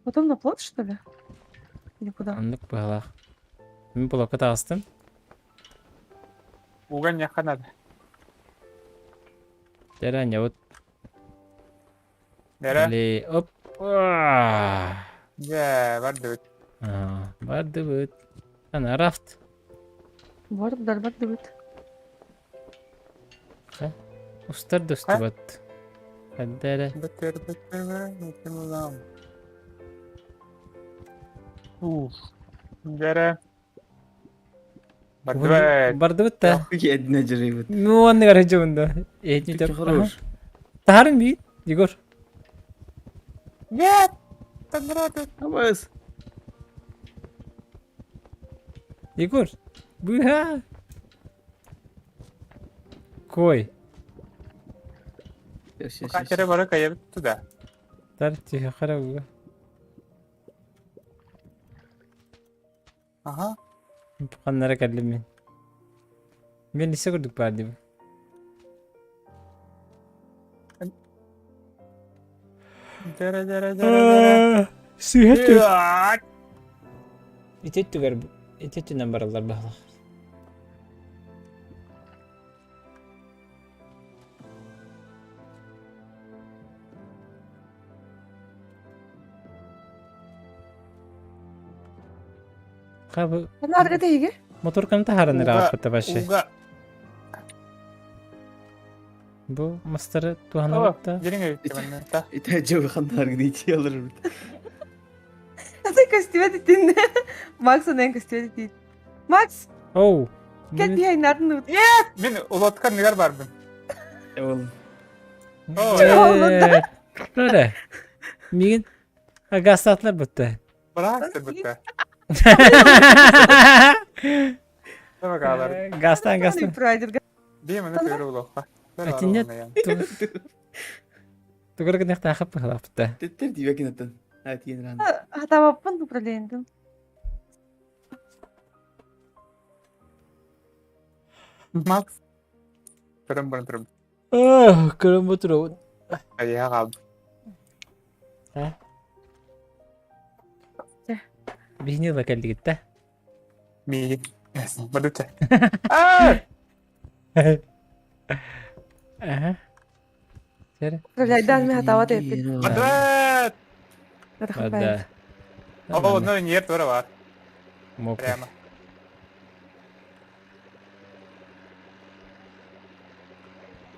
[SPEAKER 3] Потом на плот, что ли? Или куда?
[SPEAKER 1] Оннук быһалаах. Мин блокка таҕыстым.
[SPEAKER 4] Уган яха надо.
[SPEAKER 1] Дәрәньэ вот.
[SPEAKER 4] Дәрә.
[SPEAKER 1] Или оп.
[SPEAKER 4] Дьэ, бардыбыт.
[SPEAKER 1] Бардыбыт. Ана рафт.
[SPEAKER 3] Бар бардыбыт.
[SPEAKER 1] Устар да устубат. Хаддара.
[SPEAKER 4] Бытыр бытыр бытыр Уф. Дәрә. Бардыбыт.
[SPEAKER 1] Бардыбыт да.
[SPEAKER 6] Едне дьарыйбыт.
[SPEAKER 1] Ну, онныгар дьыбында. Этни
[SPEAKER 6] Хорош.
[SPEAKER 1] Тахарын бит, Егор.
[SPEAKER 4] Нет! Танграды.
[SPEAKER 6] Абас.
[SPEAKER 1] Егор. Быха. Кой.
[SPEAKER 4] Качары бары кайып туда.
[SPEAKER 1] Тар тихо харауга.
[SPEAKER 4] Аха.
[SPEAKER 1] Ханнара кэллим мин. Мен исэ курдук баар дии.
[SPEAKER 4] Дәрә дәрә дәрә дәрә.
[SPEAKER 1] Сыһа Ити өттүгэр ити өттүнэн бараллар баһылах. Хабы
[SPEAKER 3] Нарга тэйги.
[SPEAKER 1] Моторканы таһааран ырааппыта вообще.
[SPEAKER 4] Уга.
[SPEAKER 1] Бу мастары туһанабыт да.
[SPEAKER 4] Дьириҥ эбит манна.
[SPEAKER 6] Ити дьыбыхан наргы алыр.
[SPEAKER 3] Аты костюмет итин. Макс онен костюмет итин. Макс,
[SPEAKER 1] Оу.
[SPEAKER 3] кел биһайнарын
[SPEAKER 4] Нет, мин улоткар нигар барбын.
[SPEAKER 6] Ол.
[SPEAKER 1] Öyle. Мигин гастатлар бутта.
[SPEAKER 4] Быраак бутта. Тама
[SPEAKER 1] Гастан гастан.
[SPEAKER 4] Деймін өтөрү улоққа.
[SPEAKER 1] Атинет. Тугар гынах тахап бутта.
[SPEAKER 6] Теттер дибекин аттан. Атиен ран.
[SPEAKER 3] Хатабаппын управлениеден.
[SPEAKER 4] Макс. Турум баран турум.
[SPEAKER 1] Көрөн бутуру.
[SPEAKER 4] Айа қалды.
[SPEAKER 1] Бихни ла кэллигит да.
[SPEAKER 4] Миигин. Бардыча. Аа!
[SPEAKER 1] Аха. Сэр.
[SPEAKER 3] Управляйдан мен хатабат эппит.
[SPEAKER 4] Бардыбыт!
[SPEAKER 1] Да.
[SPEAKER 4] О, ну нет, тура бар.
[SPEAKER 1] Мок.
[SPEAKER 4] Прямо.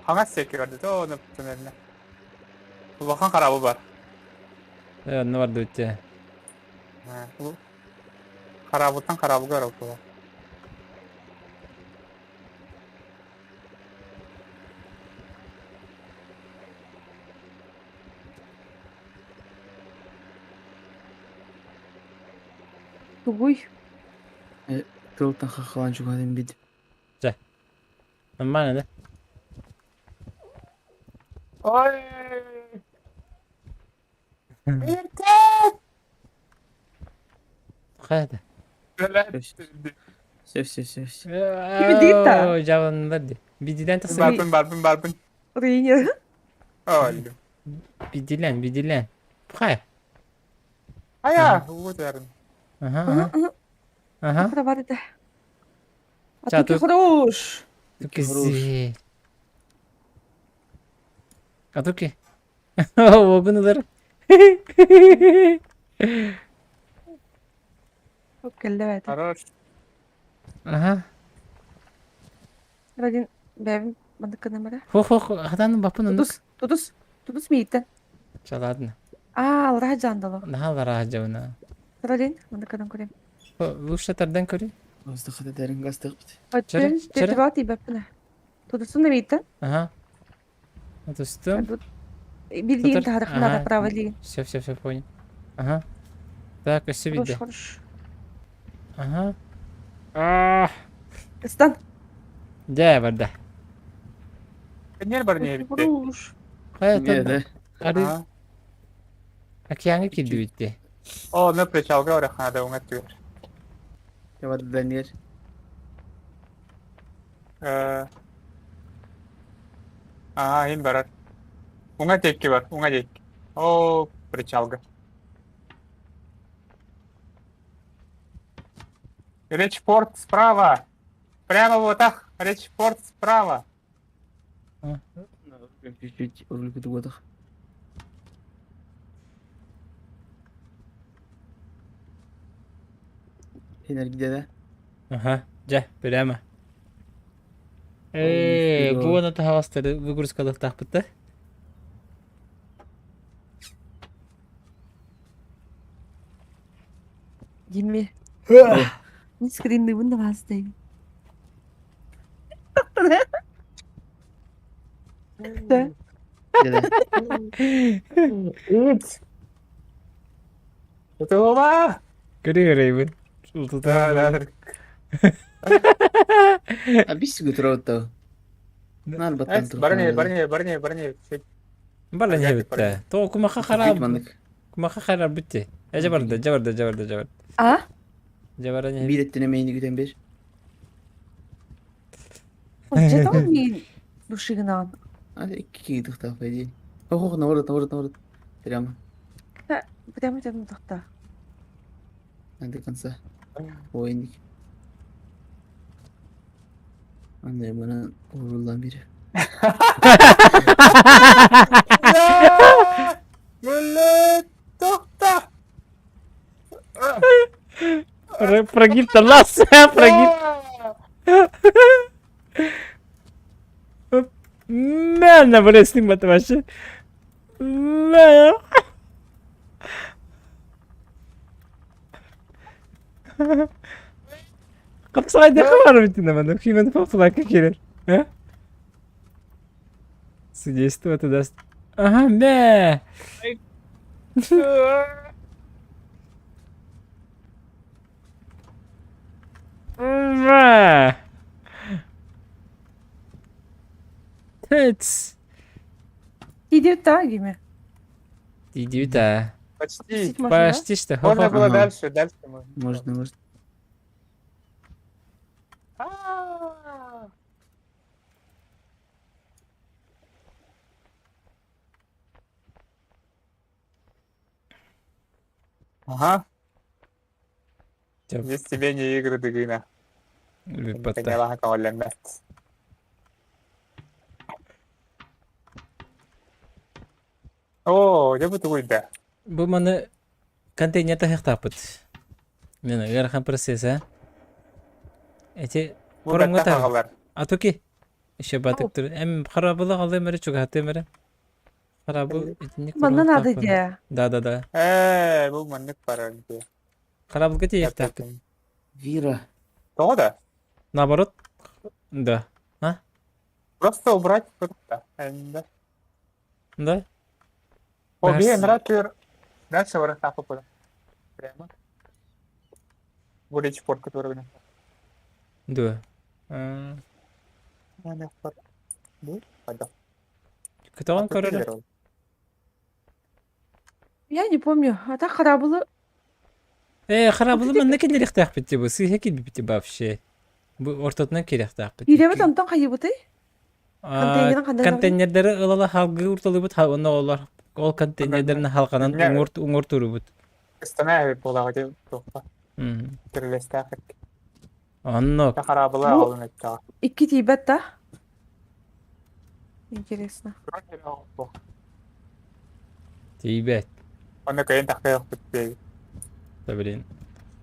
[SPEAKER 4] Хаңас секи барды, то оны түнеріне. Улахан қарабы бар.
[SPEAKER 1] Онно барды үтте.
[SPEAKER 4] Қарабыттан қарабы көріп бұла.
[SPEAKER 3] Тугуй.
[SPEAKER 6] Тылтан хахалан чугадым бит.
[SPEAKER 1] Нормально, да?
[SPEAKER 4] Ой! Еркек!
[SPEAKER 1] Хайда.
[SPEAKER 6] Все, все, все, все.
[SPEAKER 3] Ким
[SPEAKER 1] Жабандар ди. Бидилен тасы.
[SPEAKER 4] Барбын, барбын, барбын.
[SPEAKER 3] Руинер.
[SPEAKER 4] Ой.
[SPEAKER 1] Бидилен, бидилен. Хай.
[SPEAKER 4] Ая, вот ярын.
[SPEAKER 1] Ага, ага. Ага.
[SPEAKER 3] Хатабат это. А тут хорош.
[SPEAKER 1] Туки. А туки. Огунулар.
[SPEAKER 3] Келлебет.
[SPEAKER 4] Хорош.
[SPEAKER 1] Ага.
[SPEAKER 3] Радин бэбим мандык номера.
[SPEAKER 1] Хо-хо, хадан бапын оннук.
[SPEAKER 3] Тутус, тутус, тутус мииттен.
[SPEAKER 1] Ча ладно.
[SPEAKER 3] Аа, алраha жандало.
[SPEAKER 1] Наха жауна.
[SPEAKER 3] Радин мандыкадан көрем.
[SPEAKER 1] Лучше тардан көрі.
[SPEAKER 6] Астықыды дәрін гастық бит.
[SPEAKER 3] Өттен,
[SPEAKER 1] Чары?
[SPEAKER 3] тетибат ибеппине. Тутусун да мииттен.
[SPEAKER 1] Ага. Тустум.
[SPEAKER 3] Билдиин тахарахна
[SPEAKER 1] Ага.
[SPEAKER 3] право лигин.
[SPEAKER 1] Все, все, все, понял. Ага. Так, все
[SPEAKER 3] Хорош,
[SPEAKER 1] видно.
[SPEAKER 3] хорош.
[SPEAKER 1] Ага. А,
[SPEAKER 3] Стан.
[SPEAKER 1] Да, барда.
[SPEAKER 4] Нер бар не битти.
[SPEAKER 3] Хорош.
[SPEAKER 1] Хайа,
[SPEAKER 6] Не, да.
[SPEAKER 1] Ары. Океаҥҥа киирдибит дии.
[SPEAKER 4] О, ну причалга барыахха уҥа өттүгэр.
[SPEAKER 6] Данир.
[SPEAKER 4] Аа, иһин барар. Уҥа диэки бар, уҥа диэки. О, причалга. Речпорт справа. Прямо вот так. Речпорт справа.
[SPEAKER 6] Чуть-чуть руль Энергия, да?
[SPEAKER 1] Ага, дьэ, прямо. Ээ, бу уонна таһаҕастары выгрузкалыахтаахпыт да?
[SPEAKER 3] Дими. Мин скринныбын да баастайым. Да.
[SPEAKER 4] Ит! Тутулума!
[SPEAKER 1] Көрү-көрөйбүн.
[SPEAKER 4] Да, да.
[SPEAKER 6] А бис гутроуто. Нар баттан
[SPEAKER 4] Барыне, барыне, барыне, барыне.
[SPEAKER 1] Баран иһэбит Тоҕо кумаха хараа
[SPEAKER 6] Маннык.
[SPEAKER 1] кумаха хараар бүтте. Эже барда, дьэ барда, дьэ барда, дьэ барда.
[SPEAKER 3] А?
[SPEAKER 1] Дьэ баран иһэбит.
[SPEAKER 6] Биир өттүнэ мэйини күтэн бер.
[SPEAKER 3] Дьэ миин душигынан.
[SPEAKER 6] А икки киһи по идее. Ох, наоборот, наоборот, наоборот. Прямо.
[SPEAKER 3] Прямо прямо тохта.
[SPEAKER 6] До конца. Ой, Андай bana uğurlan biri.
[SPEAKER 4] Тохта!
[SPEAKER 1] Прогиб талас, прогиб. Мэн, блин, снимать вообще. Мэн. Хапсаҕайдыахха баар эбит манна Химэн флакка киирэр. Э? Судейство даст. Ага, мэ. Мэ. Тыц.
[SPEAKER 3] Идет да, Гиме?
[SPEAKER 1] Иди да.
[SPEAKER 4] Почти.
[SPEAKER 3] Можно, да?
[SPEAKER 1] Почти что.
[SPEAKER 4] Можно было
[SPEAKER 6] Ага.
[SPEAKER 4] дальше, дальше можно.
[SPEAKER 6] Можно, можно.
[SPEAKER 4] А-а-а. Ага, здесь тебе не игры Дыгына.
[SPEAKER 1] Бүппэтэ.
[SPEAKER 4] Поняла, кого леммет. О, дьэ бу тугуйда.
[SPEAKER 1] Бу маны контейнер таһыахтаахпыт. Мен ыарахан процесс, а? Эти
[SPEAKER 4] Бу
[SPEAKER 1] Паромҥа
[SPEAKER 4] бэттэх
[SPEAKER 1] таһ.
[SPEAKER 4] аҕалар.
[SPEAKER 1] А туки? Еще батыктыр. Эм харабыла алым эрэ чугаһатыам эрэ. Харабыл итинник
[SPEAKER 3] Манна надо
[SPEAKER 1] туруохтаахпын.
[SPEAKER 3] дии.
[SPEAKER 1] Да, да, да.
[SPEAKER 4] Ээ, бу маннык барар дии.
[SPEAKER 1] Харабылга тиийиэхтээхпит.
[SPEAKER 6] Вира.
[SPEAKER 4] Тоҕо да?
[SPEAKER 1] Наоборот. Да. А?
[SPEAKER 4] Просто убрать просто. Да.
[SPEAKER 1] Да?
[SPEAKER 4] О,
[SPEAKER 1] Бэс.
[SPEAKER 4] бие нратыр. Дальше барахтаахпыт буолар. Прямо. Бу речпорт, который
[SPEAKER 1] Да. А, Көтөҕөн көрөр.
[SPEAKER 3] Я не помню. А так харабылы
[SPEAKER 1] Ээ, харабылы манна киллэриэхтээхпит дии бу. Сыыһа киирбиппит дии вообще. Бу ортотунан киириэхтээхпит.
[SPEAKER 3] Киирэбит онтон хайыбытый?
[SPEAKER 1] А,
[SPEAKER 3] Контейнерин ханна
[SPEAKER 1] Контейнердери ылала халгыы урталыыбыт уонна олор ол контейнердэрин халҕанан
[SPEAKER 4] Мэ-
[SPEAKER 1] уҥуор уҥуор турубут.
[SPEAKER 4] Ыстанаа буолаҕа дии туохха.
[SPEAKER 1] Мм.
[SPEAKER 4] Кирилиэстээх
[SPEAKER 1] Оннук.
[SPEAKER 4] Харабыла
[SPEAKER 3] Бу-
[SPEAKER 4] аҕалын эттэҕэ.
[SPEAKER 3] Икки тиийбэт да? Интересно.
[SPEAKER 1] Тиийбэт.
[SPEAKER 4] Онно кыайан тахсыахпыт дии.
[SPEAKER 1] Да блин.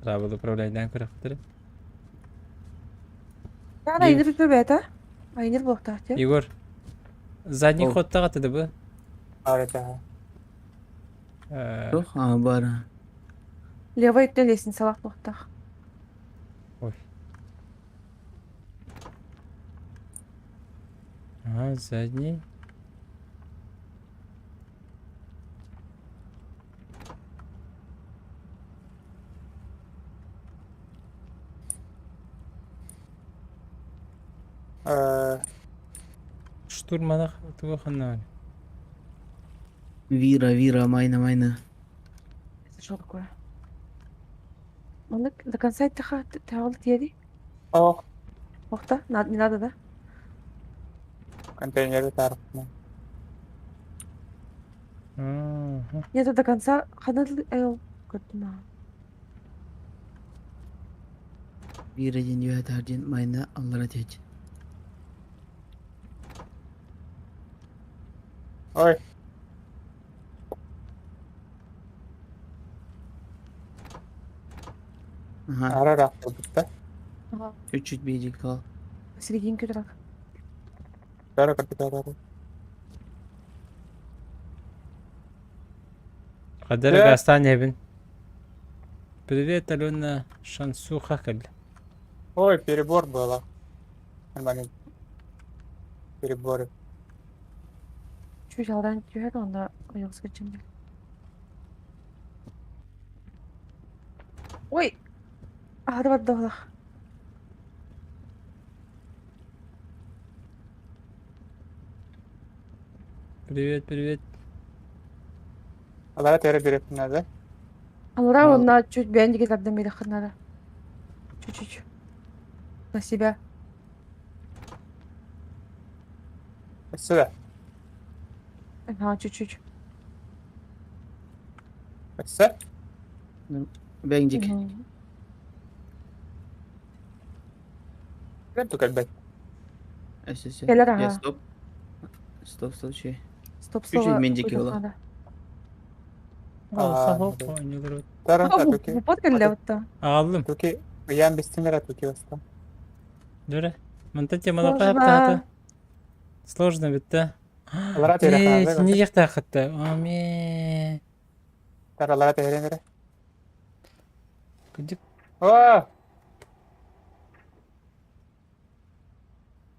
[SPEAKER 1] Харабыл управляйдаан көрөхтөрө.
[SPEAKER 3] Яна айныр бэбээтэ. Айныр буолуохтаах дии.
[SPEAKER 1] Егор. Задний
[SPEAKER 6] Ол.
[SPEAKER 1] ходтаҕа да бу.
[SPEAKER 4] Арата.
[SPEAKER 1] Э,
[SPEAKER 6] Туох а баар.
[SPEAKER 3] Левой өттүн лестницалаах буолуохтаах.
[SPEAKER 1] Ой. Ага, задний.
[SPEAKER 4] Э,
[SPEAKER 1] Штурмана туга ханна.
[SPEAKER 6] Вира, Вира, майна, майна.
[SPEAKER 3] Что такое? Маннык до конца эттэхэ тэҕэл тиэри?
[SPEAKER 4] Ох,
[SPEAKER 3] Охта, не надо, да?
[SPEAKER 4] контейнеры таарыппын.
[SPEAKER 3] Нет, до конца ханна эл көрдүм аа.
[SPEAKER 6] Биир диэн үөһэ таһар диэн майна аллара түһэт.
[SPEAKER 4] Ой,
[SPEAKER 6] Ага,
[SPEAKER 4] ара ыраах буолбут да.
[SPEAKER 3] Ага.
[SPEAKER 6] чуть-чуть биирдик хаал.
[SPEAKER 3] Серединка дурак.
[SPEAKER 4] Бары көрдө
[SPEAKER 1] Кадыр
[SPEAKER 4] Э.
[SPEAKER 1] гастан эбин. Привет, Алена Шансуха кэл.
[SPEAKER 4] Ой, перебор было. Нормально. Переборы.
[SPEAKER 3] Чуть алдан түһэр онно ойоҕоско дьиҥ. Ой! Аһары барда олох.
[SPEAKER 1] Привет, привет.
[SPEAKER 4] Алара тере береппин надо.
[SPEAKER 3] Алара
[SPEAKER 6] Ал-
[SPEAKER 3] онно чуть бэйэн диэки тардан биэриэххин наада. Чуть-чуть. На себя.
[SPEAKER 4] Сюда.
[SPEAKER 3] Ага, чуть-чуть.
[SPEAKER 4] Өссө.
[SPEAKER 6] Бэйэҥ диэки.
[SPEAKER 3] Мгм.
[SPEAKER 4] Кэлэн түкэлбэт.
[SPEAKER 6] Өссө, өссө.
[SPEAKER 3] Кэлэр
[SPEAKER 6] Я
[SPEAKER 3] аха.
[SPEAKER 6] стоп. Стоп, стоп, чүй.
[SPEAKER 3] Стоп
[SPEAKER 6] Чуть-чуть
[SPEAKER 3] слово
[SPEAKER 6] мен диэки
[SPEAKER 3] уйдуох
[SPEAKER 6] буолла.
[SPEAKER 3] наада.
[SPEAKER 1] Алса
[SPEAKER 4] Аа,
[SPEAKER 1] хоп, оонньуулар.
[SPEAKER 4] Таран
[SPEAKER 3] А,
[SPEAKER 4] туки.
[SPEAKER 3] бупот кэллэ бутта.
[SPEAKER 1] Ааллым.
[SPEAKER 4] Туки ыйаан бистиннэр туки баста.
[SPEAKER 1] Дөрө. Мантан темаларга
[SPEAKER 3] Сложно.
[SPEAKER 1] хаптаата. Сложно бит да.
[SPEAKER 4] Алара тере
[SPEAKER 1] Ээ,
[SPEAKER 4] хаалла.
[SPEAKER 1] не жактаахытта. Аме.
[SPEAKER 4] Тар алара тере мере.
[SPEAKER 1] Кыдык.
[SPEAKER 4] О!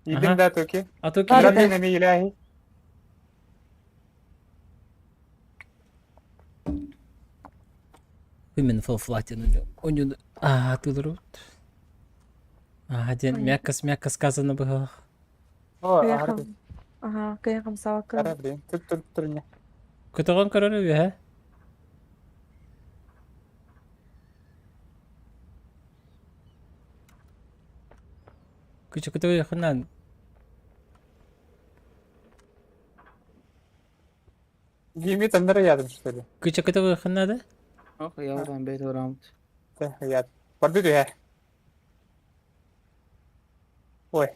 [SPEAKER 4] Идин
[SPEAKER 1] Аха.
[SPEAKER 4] да туки.
[SPEAKER 1] А то
[SPEAKER 3] Бар,
[SPEAKER 1] ки
[SPEAKER 4] Рабби нами илахи.
[SPEAKER 1] Именно флатин. Оню. А, тудурут. А, ден
[SPEAKER 3] Ой.
[SPEAKER 1] мягко мягко сказано было.
[SPEAKER 4] О,
[SPEAKER 3] Кыйа
[SPEAKER 4] ахар.
[SPEAKER 3] хам. Ага, кыйа хамсаабакка.
[SPEAKER 4] Тара блин. Тут тут тут.
[SPEAKER 1] Көтөҕөн көрөр үһэ. Күчү көтөҕү
[SPEAKER 4] Гими тандара ядым что ли?
[SPEAKER 1] Күчү көтөҕү да?
[SPEAKER 6] Ох, я уран бэйт ураамт.
[SPEAKER 4] Тэ яд. Барбит үһэ. Ой.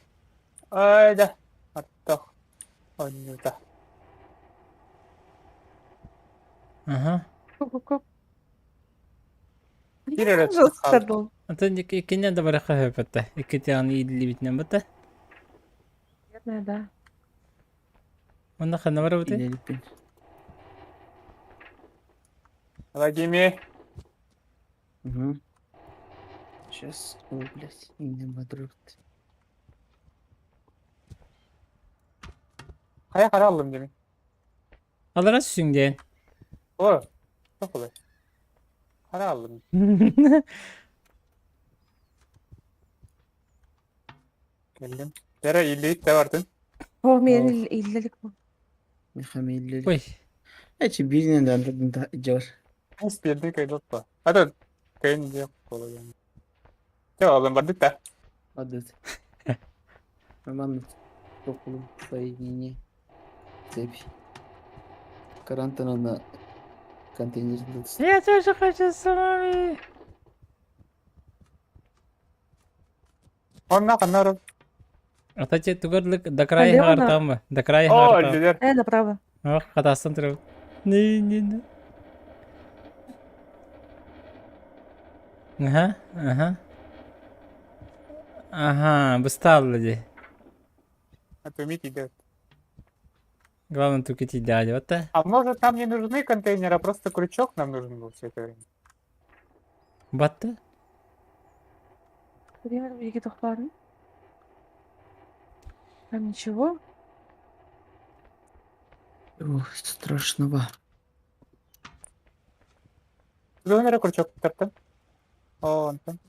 [SPEAKER 4] Ай да. Аттах. Онньута.
[SPEAKER 1] Аха.
[SPEAKER 3] Ку-ку-ку.
[SPEAKER 4] Биир эрэ
[SPEAKER 3] Жестко
[SPEAKER 4] хаалла.
[SPEAKER 3] был.
[SPEAKER 1] Антон иккинен да барахха хөпөттэ. Икки тяны идлибитинен бата.
[SPEAKER 3] Наверное, да.
[SPEAKER 1] Онна ханна барабыты.
[SPEAKER 6] Илэлиппин.
[SPEAKER 4] Давай, Гими.
[SPEAKER 6] Угу. Сейчас, о, блядь, иннем батырыпт.
[SPEAKER 4] Хайа хара аллым деми.
[SPEAKER 1] Алара сүсүң диэн.
[SPEAKER 4] О. Çok kolay. Хара аллым. Келдим. Тера иллит те бардын.
[SPEAKER 3] О, мен
[SPEAKER 6] Ох.
[SPEAKER 3] иллелик бу.
[SPEAKER 6] Михам иллелик.
[SPEAKER 1] Ой.
[SPEAKER 6] Эчи бииринен да антан жабар.
[SPEAKER 4] Хас берди кайдатпа. Ата кайын жок болот. Те алым бардык да.
[SPEAKER 6] Адыт. Нормально. Токулум соединение. Цепь. Карантана на контейнер.
[SPEAKER 1] Я тоже хочу с вами.
[SPEAKER 4] Онна каннар.
[SPEAKER 1] Ата че тугарлык до края
[SPEAKER 3] Налево на-
[SPEAKER 1] хартамы. До края
[SPEAKER 4] О,
[SPEAKER 1] хартам.
[SPEAKER 4] лидер.
[SPEAKER 3] Э, направо.
[SPEAKER 1] Ох, хатастан турабыт. Не, не, не. Аха, аха. Аха, бысталла ди.
[SPEAKER 4] Отумить идет.
[SPEAKER 1] Главное только идти дядя, вот та.
[SPEAKER 4] А может нам не нужны контейнеры, а просто крючок нам нужен был все это время.
[SPEAKER 1] Батта.
[SPEAKER 3] Пример биги тохпарын. Там ничего.
[SPEAKER 6] Ох, страшного.
[SPEAKER 4] Номера крючок таптан. О, Антон.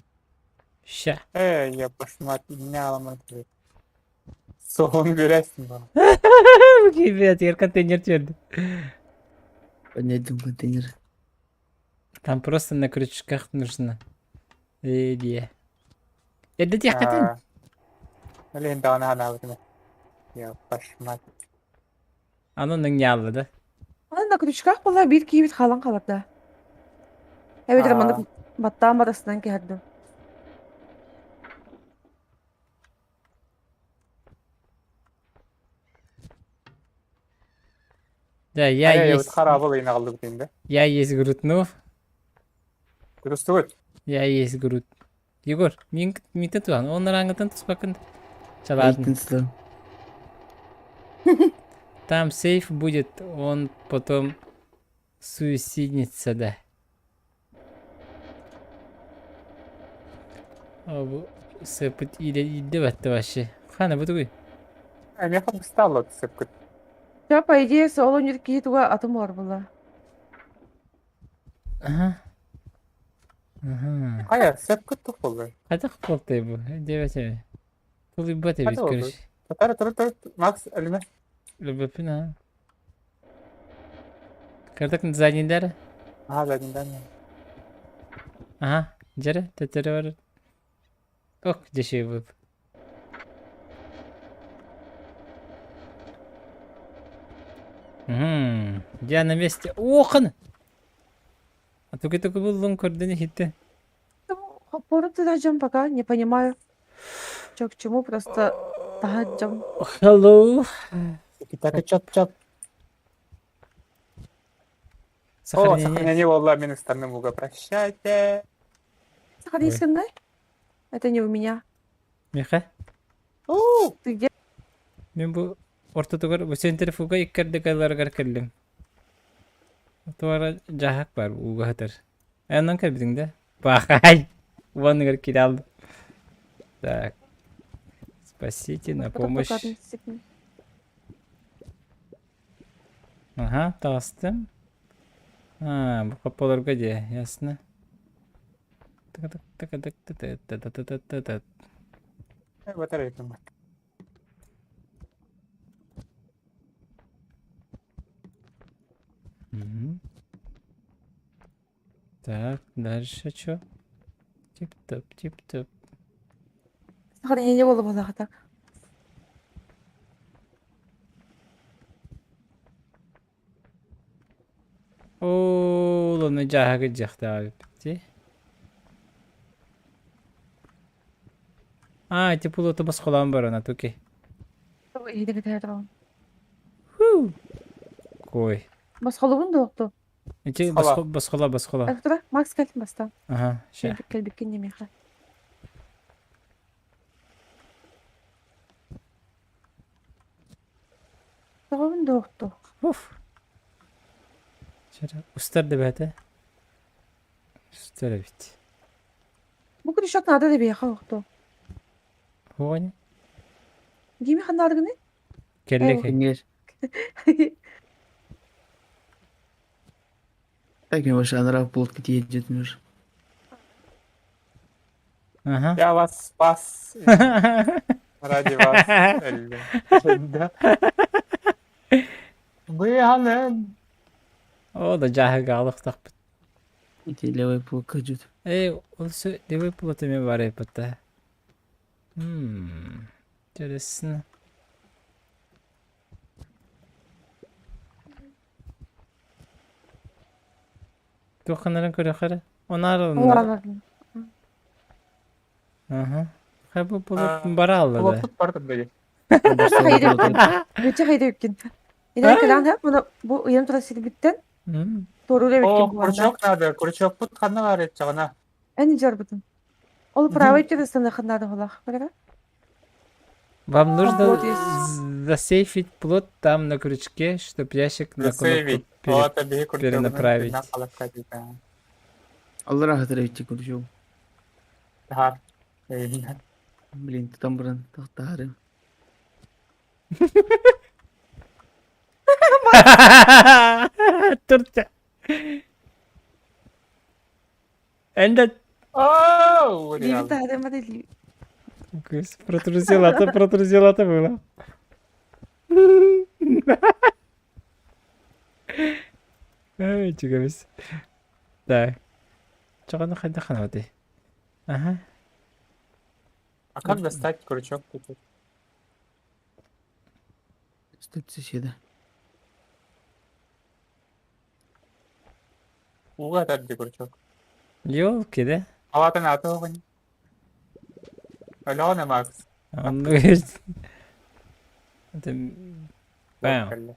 [SPEAKER 1] Ща.
[SPEAKER 4] Эй, я башмак мяла мать. Соғын бересің ба.
[SPEAKER 1] Ребят, я контейнер твердый.
[SPEAKER 6] Поднять дом контейнер.
[SPEAKER 1] Там просто на крючках нужно. Ээ Эрдэ диэххитин.
[SPEAKER 4] Билигин даҕаны санаабытым. Я пошмат.
[SPEAKER 1] Аны ньаалла да.
[SPEAKER 3] Аны на крючках буолла биир киһибит хаалан хаалар да. Эбэтэр маннык баттаан барасынан кэһэрдим.
[SPEAKER 1] Да, я есть.
[SPEAKER 4] Харабыл ыйнаҕыллыбытын да.
[SPEAKER 1] Я есть Грутнов.
[SPEAKER 4] Курустугут.
[SPEAKER 1] Я есть Грут. Егор, мин миитэ туһан, он рангытын туспакын. Чалаатын. Там сейф будет, он потом суициднится, да. Бу сыппыт иилэ батта вообще. Хана бу тугуй?
[SPEAKER 4] Эмиэхэ быстаалла сыппыт.
[SPEAKER 3] Ча, по идее, сол ойнуур киһи туга атын буолар буолла.
[SPEAKER 1] Аха. Аха.
[SPEAKER 4] Хайа, сөпкө тух буолла.
[SPEAKER 1] Хайдах буолтай бу? Диэбэт эбит. Тулуйбат эбит көрүш.
[SPEAKER 4] Татары туру туру Макс өлүмэ.
[SPEAKER 1] Өлбөппүн аа. Кырдык заднийдары?
[SPEAKER 4] Аха заднийдан.
[SPEAKER 1] Аха, дьэрэ, төттөрү бар. Ох, дешевый. Угу. Я на месте. Охын! А только-только буллун көрдүн иһитте.
[SPEAKER 3] Хоппору дьон пока не понимаю. Чё к чему, просто таһа дьон.
[SPEAKER 1] Hello.
[SPEAKER 4] Так чап-чап. О, сохранение буолла мин ыстанным уга. Прощайте.
[SPEAKER 3] Сохранение? Это не у меня.
[SPEAKER 1] Миха?
[SPEAKER 3] Ты где?
[SPEAKER 1] Мин бу ортотугар бу центрифуга иккэрдикаларыгар кэллим. Туара дьаһак бар ууга сытар. Онон кэлбитиҥ да? Пахай! Уоныгар киирэ алдым. Так. Спасите на помощь. Ага, таҕыстым. А, бу хопполорго дии, ясно.
[SPEAKER 4] Батарейкам.
[SPEAKER 1] Так, дальше что? Тип-топ, тип-топ.
[SPEAKER 3] Сохранение буолла буоллаҕа так.
[SPEAKER 1] Оо, ону дьааһыгы дьахтаабыт А, ити пулуоту босхолоон баран, атуки. Кой.
[SPEAKER 3] Босхолугун дуохту.
[SPEAKER 1] Ити босхола, босхола.
[SPEAKER 3] Тура, Макс кэл баста.
[SPEAKER 1] Ага, ща.
[SPEAKER 3] Кэлбиккин немеха. Тоҕобун дуохту.
[SPEAKER 1] Уф. Чара, устар да бээтэ. Устар эбит.
[SPEAKER 3] Бу крючок надо да биэхэ охту.
[SPEAKER 1] Хуони?
[SPEAKER 3] Дими ханнааргыны?
[SPEAKER 1] Кэллэ
[SPEAKER 6] Кэҥиир. Так мне ваша анара плотка едет уже.
[SPEAKER 1] Ага.
[SPEAKER 4] Я вас спас. Ради вас. Да. Быйанын.
[SPEAKER 1] О, да дьааһыга алыхтахпыт.
[SPEAKER 6] Ити левый плотка идет.
[SPEAKER 1] Эй, ол сө левый плот эме бар эппит Ммм, интересно. Туохханарын көрөхөрө? Онаарылыннар. Аха. Хабы булып бара алла да.
[SPEAKER 4] Улаппыт бардым дии.
[SPEAKER 3] Бүтэ хайдыпкин. Инэн кэлэн һэ буну бу ыйан тура сирбиттен туоруур
[SPEAKER 4] О,
[SPEAKER 3] эбиккин буолла.
[SPEAKER 4] курчок надо. Курчокпут ханна бар этчаҕына.
[SPEAKER 3] Эн дьарбытын. Ол правый террасына надо булах. Барара?
[SPEAKER 1] Вам нужно
[SPEAKER 3] Вот есть.
[SPEAKER 1] засейфить плот там на крючке, чтоб ящик на кнопку
[SPEAKER 4] Засейвить. О, биһи курчогунан
[SPEAKER 1] перенаправить.
[SPEAKER 4] күннээх халакка дийтэ.
[SPEAKER 6] Алла рахат эбитти курчок.
[SPEAKER 4] Таһаар.
[SPEAKER 6] Блин, ты там баран тахтаары.
[SPEAKER 1] Турция. Эндет.
[SPEAKER 4] Оу,
[SPEAKER 3] Ливи таһары модель.
[SPEAKER 1] Протрузила-то, протрузила-то было. Ай, чугабис. Так. Чоҕону хайдах ханабытый? Аха.
[SPEAKER 4] А как достать крючок тут?
[SPEAKER 6] Стать соседа.
[SPEAKER 4] Ууга тарди крючок.
[SPEAKER 1] Ёлки, да?
[SPEAKER 4] Алатын аты оҕун. Алена Макс.
[SPEAKER 1] Оннук Это Бам.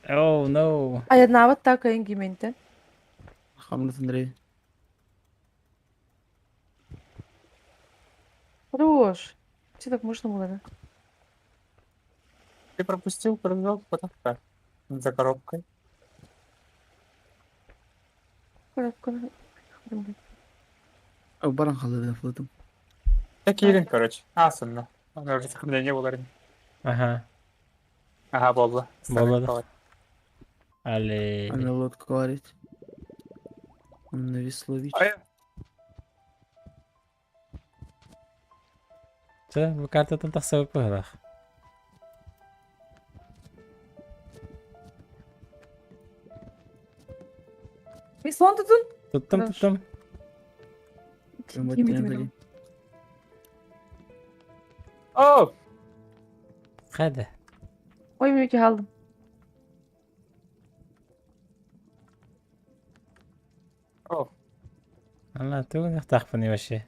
[SPEAKER 1] Oh no.
[SPEAKER 3] Айаннаабат так кыайан киментэн.
[SPEAKER 6] Хамнас Андрей.
[SPEAKER 3] Хорош. Че так можно было, да?
[SPEAKER 4] Ты пропустил прыжок, потом так. За коробкой.
[SPEAKER 3] Коробка.
[SPEAKER 6] Баран халыды флотым.
[SPEAKER 4] Так киирин, короче. А, сонно. Она уже сохранение булар.
[SPEAKER 1] Ага.
[SPEAKER 4] Ага, буолла.
[SPEAKER 1] Буолла да. Але.
[SPEAKER 6] Она лодку варит. Он на весло вич.
[SPEAKER 1] Чэ, бу картаттан тахсабыт быһыылаах.
[SPEAKER 3] Веслон тутун.
[SPEAKER 1] Туттум,
[SPEAKER 3] Хорош.
[SPEAKER 1] туттум.
[SPEAKER 3] Киммитим.
[SPEAKER 4] О!
[SPEAKER 1] Хайда.
[SPEAKER 3] Ой, мен алдым.
[SPEAKER 4] О!
[SPEAKER 1] Ана тугун тахпыный вообще.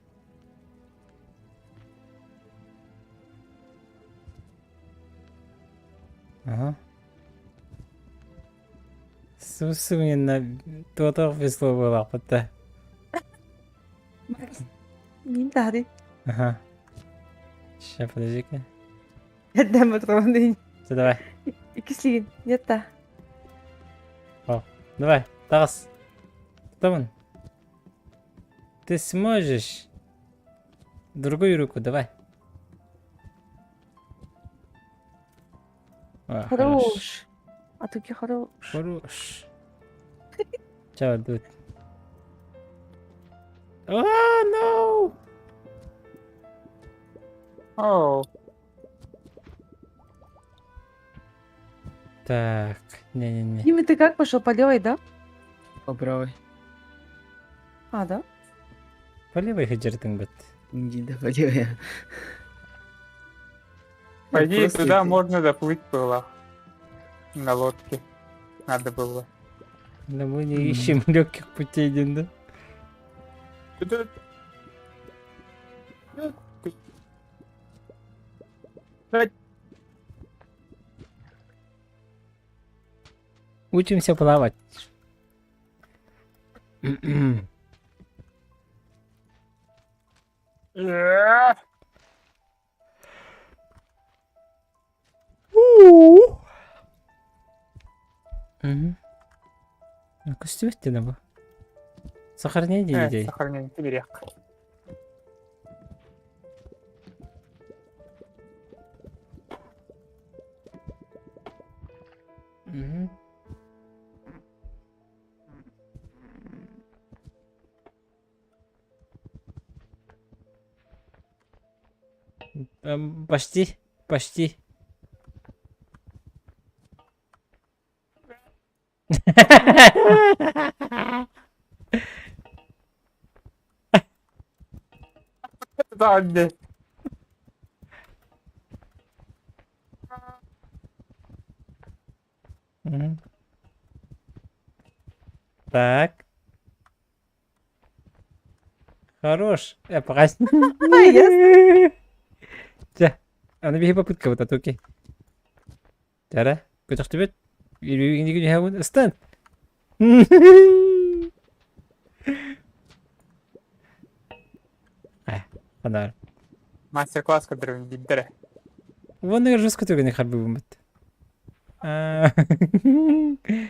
[SPEAKER 1] Ага. Сусугунна туотох весло буолаахпыт
[SPEAKER 3] Мин тахри.
[SPEAKER 1] Ага. Сейчас, подожди-ка.
[SPEAKER 3] Эрдэм отрован
[SPEAKER 1] Все, давай.
[SPEAKER 3] Иккислигин. Нет та.
[SPEAKER 1] Давай, Тарас. Кто Ты сможешь. Другую руку давай. О, хорош.
[SPEAKER 3] Хорош. А туки хорош.
[SPEAKER 1] Хорош. Чао, дуд. О, no!
[SPEAKER 4] О!
[SPEAKER 1] Так, не-не-не.
[SPEAKER 3] Дима, ты как пошел по левой, да?
[SPEAKER 6] По правой.
[SPEAKER 3] А, да?
[SPEAKER 1] По левой хеджертың бит.
[SPEAKER 6] Не, да, по левой.
[SPEAKER 4] По идее,
[SPEAKER 6] Просто
[SPEAKER 4] туда
[SPEAKER 6] это-
[SPEAKER 4] можно доплыть было. На лодке. Надо было.
[SPEAKER 1] Но мы не ищем легких путей, Дин, да? Учимся плавать. Мгм. Көстүбэт бу. Сохранение идей.
[SPEAKER 4] Сохранение ты берег.
[SPEAKER 1] Мгм. Почти, почти.
[SPEAKER 4] Да, не.
[SPEAKER 1] Мгм. Так. Хорош. Я пока. Чэ, аны биһи попытка вот окей. Тара, көтөхтүбүт. Ыстан. Э, ханар.
[SPEAKER 4] Мастер-класс, который биддere.
[SPEAKER 1] Вон жестко түгені харбы бумбат.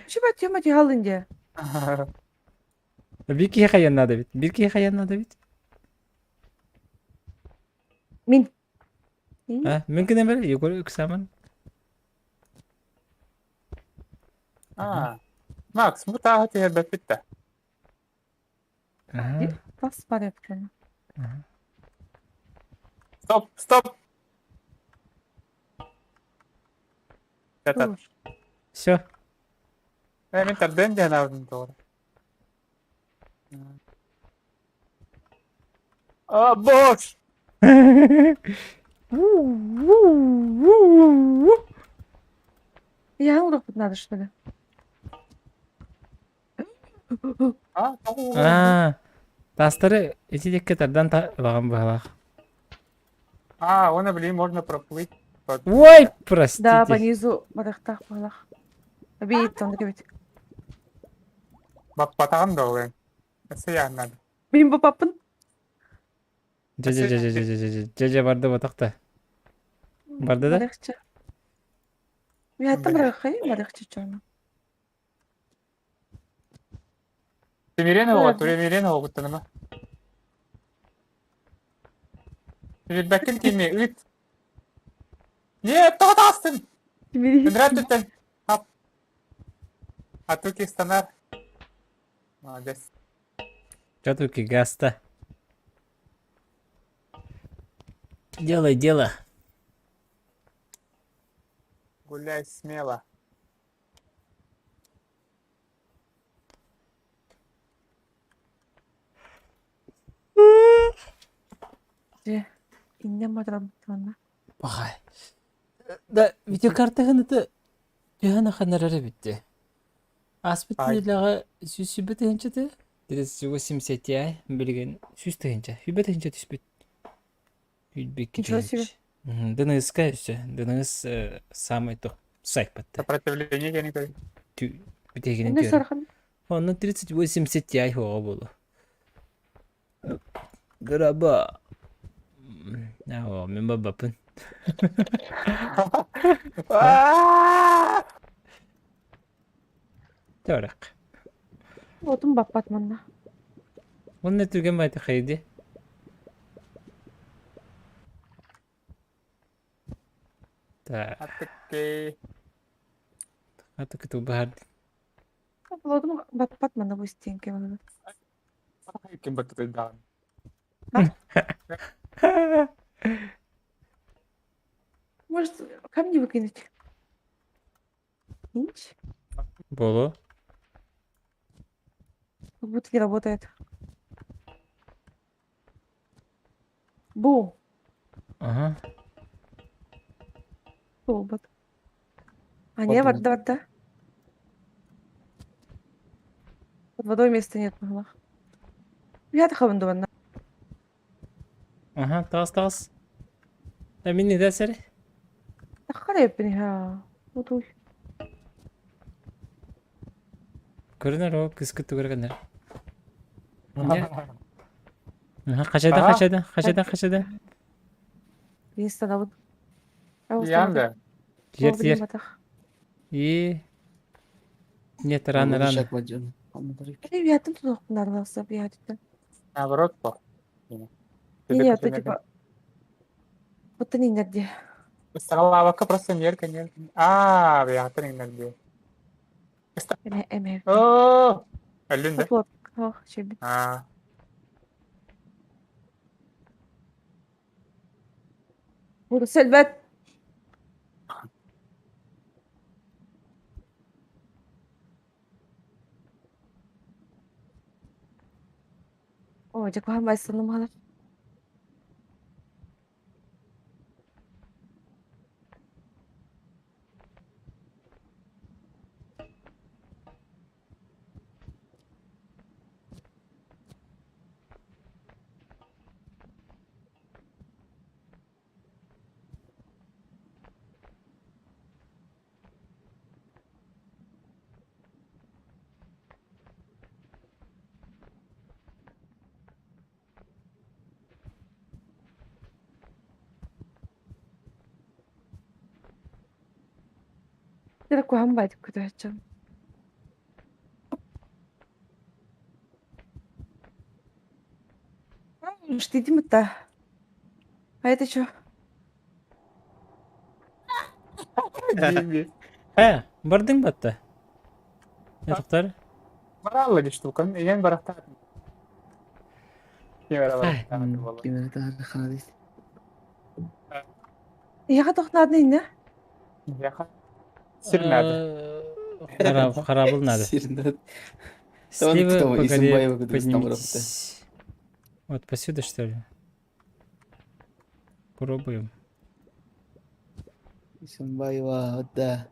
[SPEAKER 3] Чего Тёма тигалын де?
[SPEAKER 1] Бир киһи хайаннада бит. Бир киһи хайаннада бит.
[SPEAKER 3] Мин.
[SPEAKER 1] А, мүмкін бер, Егор Үксаман.
[SPEAKER 4] А. Макс, бу тааһы түһэрбэппит да.
[SPEAKER 1] Ага.
[SPEAKER 3] Бас бар екен.
[SPEAKER 4] Стоп, стоп! Это,
[SPEAKER 3] Хорош.
[SPEAKER 1] Все.
[SPEAKER 4] Э, мин тардыан диэн аабытым тоҕо. А, босс!
[SPEAKER 3] Я урукпут надо, что ли?
[SPEAKER 4] А, тоҕо
[SPEAKER 1] Аа, таастары ити диэкки тардан ылаҕын быһалаах.
[SPEAKER 4] А, он, блин, можно проплыть.
[SPEAKER 1] Ой,
[SPEAKER 3] Да, по
[SPEAKER 1] простите.
[SPEAKER 3] низу барыахтаах быһалаах. Эбиит онно кэбит.
[SPEAKER 4] Баппатаҕын да ол эн. Өссө яаннады.
[SPEAKER 3] Мин баппаппын.
[SPEAKER 1] Дьэ дьэ дьэ дьэ дьэ дьэ дьэ дьэ дьэ барда батах да. Барда да?
[SPEAKER 3] Барыахча. Миһаттан барыаххай, барыахча чоно.
[SPEAKER 4] Тимирен оҕо, Тимирен оҕуттаныма. Тимирбэккин кими ыт. Нет, тоҕо таастын?
[SPEAKER 3] Тимири.
[SPEAKER 4] Ынырат түттэн. Хап. Атуки станар. Молодец.
[SPEAKER 1] Чатуки гаста. Делай дело.
[SPEAKER 4] Гуляй смело.
[SPEAKER 3] Дьэ, иннем матарабыттанна.
[SPEAKER 1] Пахай. Да, видеокартаһын это түһэн ханарар эбитти. Ааспыт
[SPEAKER 4] Ай.
[SPEAKER 1] нэдиэлэҕэ 120 тыһыынча 3080 Ti билигин 100 тыһыынча, 100 тыһыынча түспүт. 102
[SPEAKER 3] Ничего себе.
[SPEAKER 1] тыһыынча. Дыныска өссө. Дыныс самый то сайпатты.
[SPEAKER 4] Сопротивление диэни көр.
[SPEAKER 1] Бүтэгинэн
[SPEAKER 3] Онно
[SPEAKER 1] түөрэ.
[SPEAKER 3] сарахан.
[SPEAKER 1] Онно 3080 Ti хоҕо буолу. Граба. Аа, мен бабапын. Төрөк.
[SPEAKER 3] Отум баппат манна.
[SPEAKER 1] Онно түргэн байты хайди. Так,
[SPEAKER 4] Аттыккей.
[SPEAKER 1] атык тубар.
[SPEAKER 3] Отум баппат манна бу стенке манна.
[SPEAKER 4] Ким баттыйдаан.
[SPEAKER 3] Может, камни выкинуть? Инч?
[SPEAKER 1] Боло.
[SPEAKER 3] Как будто не работает. Бу.
[SPEAKER 1] Ага.
[SPEAKER 3] Робот. А не,
[SPEAKER 6] Подумал.
[SPEAKER 3] вода, вода. Под водой места нет могла. Я тахабын
[SPEAKER 1] Ага, таас таас. Да минни да сэр.
[SPEAKER 3] Тахара Утуй.
[SPEAKER 1] Көрүнэр ол кыскы тугар гынар. Хачада хачада хачада хачада.
[SPEAKER 3] Естанабын.
[SPEAKER 4] Ян
[SPEAKER 1] Тиер тиер. И Нет, рано, рано.
[SPEAKER 4] Наоборот, по.
[SPEAKER 3] Не, то типа... Вот они нигде.
[SPEAKER 4] Саралавака просто нерка, нерка. А, быйаатан иҥнэрдиэ.
[SPEAKER 3] Эме.
[SPEAKER 4] Оо, өллүн да?
[SPEAKER 3] Вот, ох, чебит.
[SPEAKER 4] Аа.
[SPEAKER 3] Буду сельбет. О, дякую, майсыным Дякую, майсыным. Штидим-то. А это что?
[SPEAKER 1] Э, бардың батта. Не тоқтар?
[SPEAKER 4] Баралла штукан, ийэн барахтаат.
[SPEAKER 3] Я хотел на одной, не?
[SPEAKER 4] Сир надо.
[SPEAKER 1] Харабыл надо.
[SPEAKER 6] Сирнат.
[SPEAKER 1] Слева
[SPEAKER 6] Кто
[SPEAKER 1] по
[SPEAKER 6] из
[SPEAKER 1] горе
[SPEAKER 6] Имбаева, который там работает?
[SPEAKER 1] поднимитесь. Вот посюда, что ли? Пробуем.
[SPEAKER 6] Исенбаева, вот да.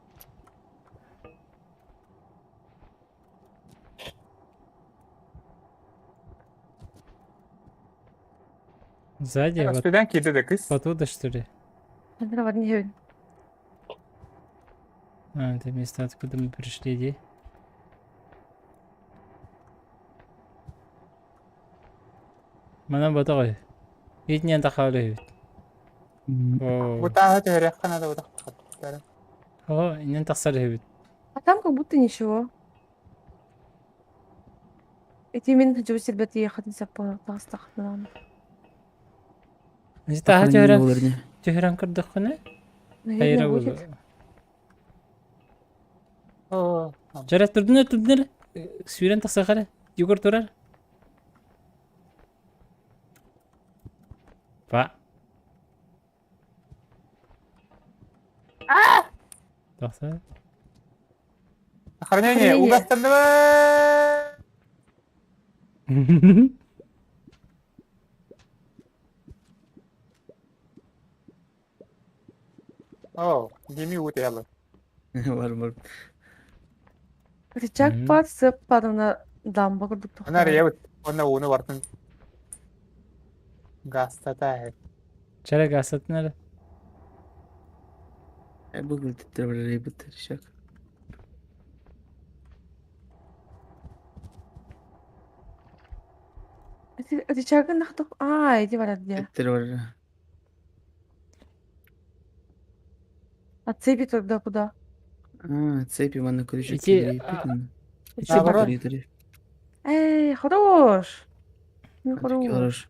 [SPEAKER 1] Сзади, вот
[SPEAKER 4] Успедан киирдэ да кыс.
[SPEAKER 1] оттуда, что ли?
[SPEAKER 3] Андра бар не
[SPEAKER 1] А, это место, откуда мы пришли, иди. Манан ботоҕой. Итинэн тахаалыһыбыт. О,
[SPEAKER 4] Бутааһы түһэриэххэ наада бутах.
[SPEAKER 1] О, иннин тахсар үһүбүт.
[SPEAKER 3] А там как будто ничего. Эти мин хочу себе ехать на
[SPEAKER 1] Тааһы түһэрэн түһэрэн көрдөххүнэ,
[SPEAKER 3] Наверное,
[SPEAKER 1] хайра
[SPEAKER 3] будет.
[SPEAKER 1] буолуо. Чэрэ турдун турдун сүүрэн тахсахара. Егор турар. Па. Тахса.
[SPEAKER 4] Сохранение, угастанныбы! О, Дими утыялы.
[SPEAKER 6] Бар бар.
[SPEAKER 3] Рычаг пад сып падына дамба курдук
[SPEAKER 4] Она
[SPEAKER 3] тохтоо.
[SPEAKER 4] ребут, онна ууну бартын. Гастата.
[SPEAKER 1] Чэрэ гасатын эрэ.
[SPEAKER 6] Бүгүн бар рычаг.
[SPEAKER 3] Рычагын нахток. А, иди барат дия.
[SPEAKER 6] Бар.
[SPEAKER 3] А цепи тогда куда?
[SPEAKER 6] А, цепи манна крючок.
[SPEAKER 1] Эти,
[SPEAKER 4] Наоборот.
[SPEAKER 3] Эй, хорош. Ну, хорош.
[SPEAKER 6] Хорош.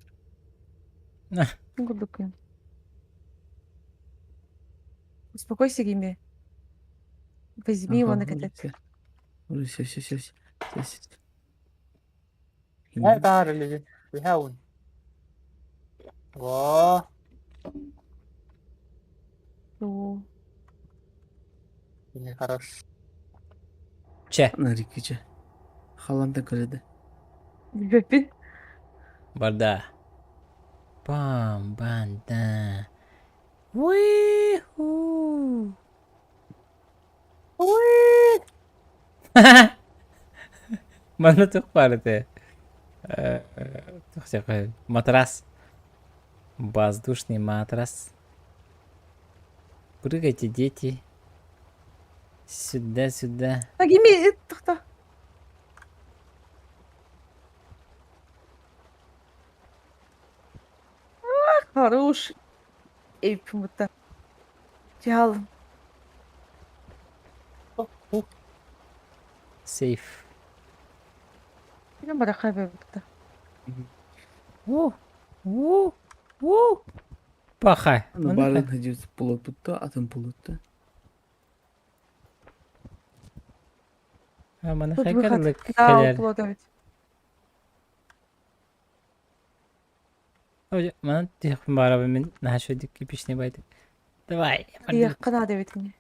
[SPEAKER 3] Ну, курдук. Успокойся, Гимби. Возьми его на катет.
[SPEAKER 6] Все, все, все, все.
[SPEAKER 4] Э, таар Бихаун. Во,
[SPEAKER 3] Ну,
[SPEAKER 4] не хорош.
[SPEAKER 1] Чэ.
[SPEAKER 6] Нарикиче. Халанта көреді.
[SPEAKER 3] Билбэппин.
[SPEAKER 1] Барда. Бам, банда. Уи-ху. Манна туох баар этэ? Туох матрас. Воздушный матрас. Прыгайте, дети. Сюда, сюда.
[SPEAKER 3] А Гимби, тохтоо. Хорош. Эй, будто. Тял.
[SPEAKER 1] Сейф.
[SPEAKER 3] Я барахай будто.
[SPEAKER 1] У, у, у. Пахай.
[SPEAKER 6] Аны барын хадиус пулот бутта, атын пулотта.
[SPEAKER 1] Маны
[SPEAKER 3] Тут выход.
[SPEAKER 1] хайкарлык
[SPEAKER 3] Да,
[SPEAKER 1] кэлэр.
[SPEAKER 3] пулот ведь.
[SPEAKER 1] Маны тиһэхпин баарабын мин наһаа кипишный байды. Давай.
[SPEAKER 3] Я канада ведь мне.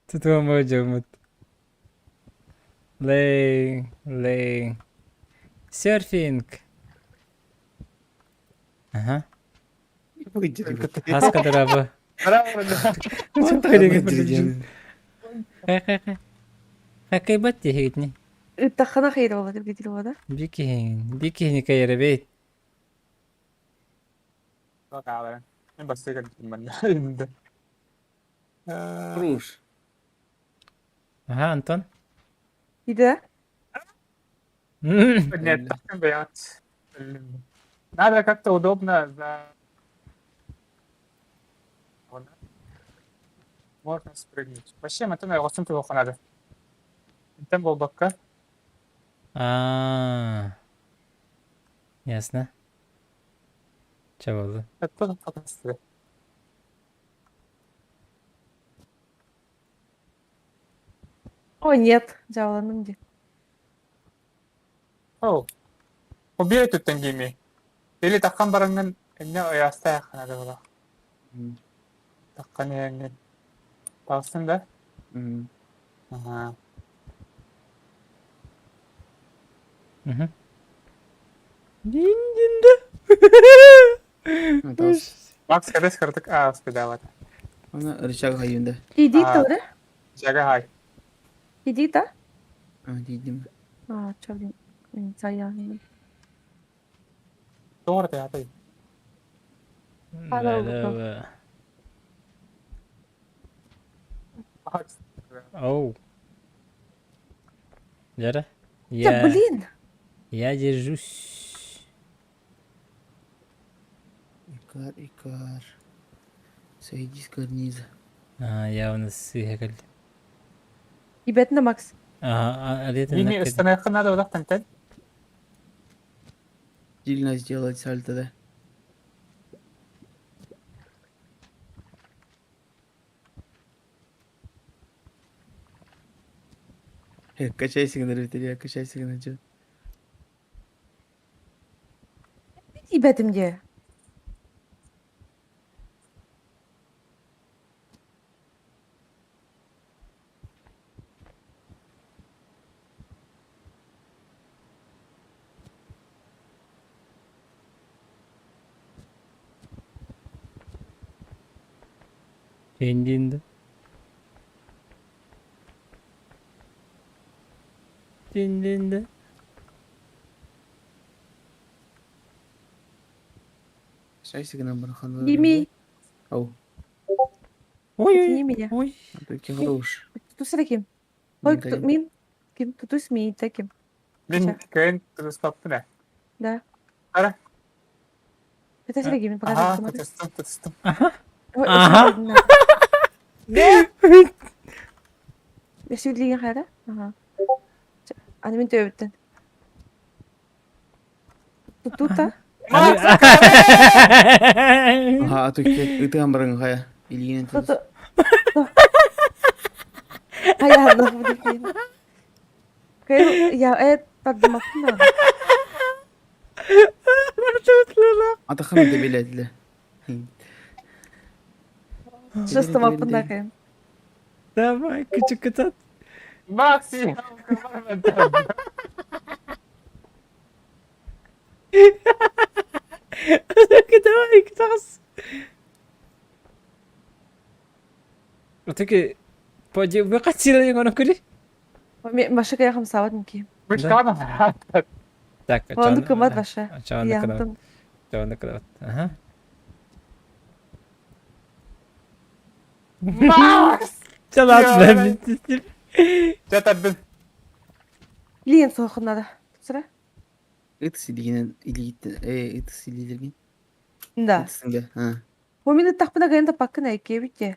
[SPEAKER 1] Тутума дьоммут. Лей, лей. Серфинг. Ага. Хаска дырабы. Хакайбат тиһигитни.
[SPEAKER 3] Ыттаххана хайыр буолла диир да?
[SPEAKER 1] Бикин, бикини кайрабейт.
[SPEAKER 6] Руш.
[SPEAKER 1] Ага, Антон.
[SPEAKER 3] Иде?
[SPEAKER 4] Нет, так Надо как-то удобно за... Можно спрыгнуть. Вообще, мы там оҕостун туһуохха надо. Интен буолбакка.
[SPEAKER 1] А. Ясно. Чэ буолла?
[SPEAKER 4] Это тоже
[SPEAKER 3] О, нет, дьааланым дии.
[SPEAKER 4] О, убей тут тангими. Или тахан баранган Инне ойоостаах надо было. Таххан иһэҥҥин. Таҕыстыҥ да? Аhaa.
[SPEAKER 1] Мгм. Дин-дин-да.
[SPEAKER 4] Макс кэтэс кыратык ааспыдаабат.
[SPEAKER 6] Аны рычаг хайында.
[SPEAKER 3] Иди тоже.
[SPEAKER 4] Рычага хай.
[SPEAKER 3] Иди да.
[SPEAKER 6] А, дидим.
[SPEAKER 3] А, чё, блин, не
[SPEAKER 4] Тоҕо тыатай?
[SPEAKER 1] Да, Оу. Лера,
[SPEAKER 3] Да
[SPEAKER 1] я,
[SPEAKER 3] блин!
[SPEAKER 1] я держусь.
[SPEAKER 6] Икар, Икар. Сойди с карниза.
[SPEAKER 1] А, я у нас сыһа
[SPEAKER 3] Ибетна Макс.
[SPEAKER 1] Ага, а это
[SPEAKER 4] Мини ыстаныахха надо удах тантан.
[SPEAKER 6] Сильно сделать сальто, да? Качайся, на качайся, на чё.
[SPEAKER 3] Ибетим где?
[SPEAKER 1] Дин-дин-да. Дин-дин-да.
[SPEAKER 6] Качайся, на бархан.
[SPEAKER 3] Дими.
[SPEAKER 6] Ау.
[SPEAKER 1] Ой,
[SPEAKER 3] Извини меня.
[SPEAKER 1] ой.
[SPEAKER 6] Ты хорош.
[SPEAKER 3] Тутус ким? Ой, кто мин? Ким? Тутус ми таким.
[SPEAKER 4] Мин кыын тутуспаппын ээ.
[SPEAKER 3] Да.
[SPEAKER 4] Ара.
[SPEAKER 3] Это Сергей, покажи.
[SPEAKER 4] Аха,
[SPEAKER 3] смотри.
[SPEAKER 4] тутустум, тутустум.
[SPEAKER 1] Ага.
[SPEAKER 3] Ой,
[SPEAKER 1] Ага.
[SPEAKER 3] очень Өсүллиген хайда? Ага. Аны мен төбүттен. Тута.
[SPEAKER 6] Ага, а то ытыган баран хая. Илигинен
[SPEAKER 3] Тута. Хая, ну буду. Кай, я тардымаппын.
[SPEAKER 6] Атахан да билетли.
[SPEAKER 3] Шастымаппын да кайым.
[SPEAKER 1] Давай, күчүк
[SPEAKER 4] Макси!
[SPEAKER 1] Давай, тахас. Отеки, поди, вы хотели его накури?
[SPEAKER 3] Маша кая хамсават мки.
[SPEAKER 4] Мышкана.
[SPEAKER 1] Так,
[SPEAKER 3] Онду кымат баша.
[SPEAKER 1] Чааны
[SPEAKER 3] Я
[SPEAKER 1] кынабат.
[SPEAKER 3] антон.
[SPEAKER 1] Чааны кынабат. Ага.
[SPEAKER 4] Макс!
[SPEAKER 1] Чалат
[SPEAKER 4] Я-
[SPEAKER 1] бен.
[SPEAKER 4] Жатардын.
[SPEAKER 3] Лиен сохнада. Сыра?
[SPEAKER 6] Ытыс илигинен илигиттен. Э, ытыс илилерген.
[SPEAKER 3] Да.
[SPEAKER 6] Ытысынга. А.
[SPEAKER 3] Момины тахпына гайында пакына экебите.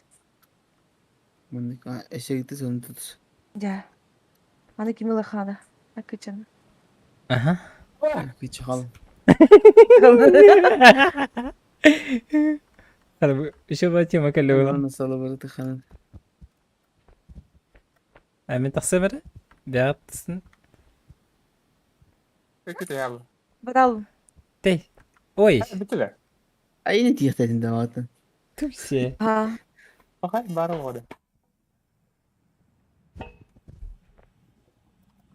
[SPEAKER 6] Муну а эше ытыс оны тутус.
[SPEAKER 3] Я. Аны кимила хана. Акычана.
[SPEAKER 1] Ага.
[SPEAKER 6] Кычы хал.
[SPEAKER 1] Еще была тема калюла.
[SPEAKER 6] Аны сала барды хан.
[SPEAKER 1] Мен тахсы бер. Бятсын.
[SPEAKER 4] Өкүтэ ял.
[SPEAKER 3] Барал.
[SPEAKER 1] Тей. Ой,
[SPEAKER 4] Бүтүлэ.
[SPEAKER 6] Айны тиехтетин даватын.
[SPEAKER 1] тусе.
[SPEAKER 3] Ha.
[SPEAKER 4] Бакай бары оҕоду.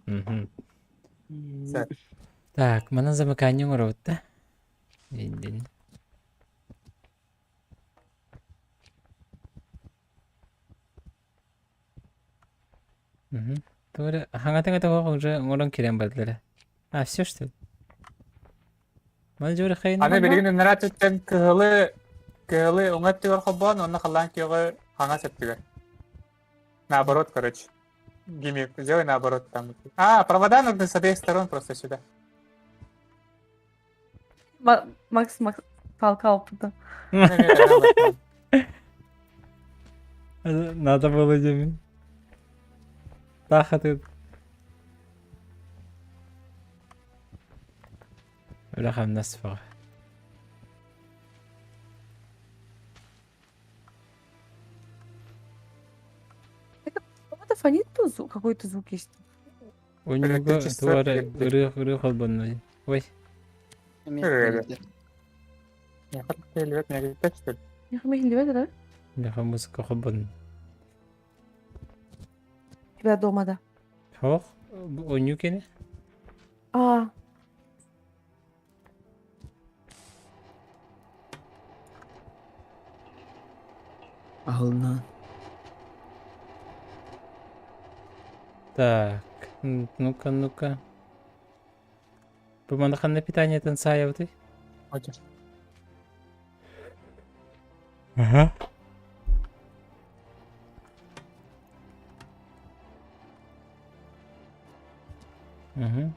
[SPEAKER 1] Мгм.
[SPEAKER 4] Сэр.
[SPEAKER 1] Так, мана замыкание урота. Дин-дин. Мгм. Тура, хаңа того уже ngорон кирен бардылар. А, все что ли? Мана жора хайын.
[SPEAKER 4] Аны билигин үннара түттен кыһылы кыһылы уҥа өттүгэр холбоон уонна халлаан күөҕү хаҥас өттүгэр. Наоборот, короче. Гими, сделай наоборот там. А, провода нужны с обеих сторон просто сюда.
[SPEAKER 3] Макс Макс палка алыпты.
[SPEAKER 1] Надо было деме. Таха ты. Бля, нас фа.
[SPEAKER 3] Это фонит тут звук, какой-то звук есть.
[SPEAKER 1] У него
[SPEAKER 4] Электричество
[SPEAKER 1] туара ыры ыры холбонной. Ой.
[SPEAKER 3] Миэхэ да?
[SPEAKER 1] Миэхэ музыка хобун.
[SPEAKER 3] Тебя дома, да?
[SPEAKER 1] Хоох, оонньуу кини.
[SPEAKER 3] А.
[SPEAKER 6] Аһылына.
[SPEAKER 1] Так, ну-ка, ну-ка. Бу манна ханна питаниетын саайабытый? Ага. Угу.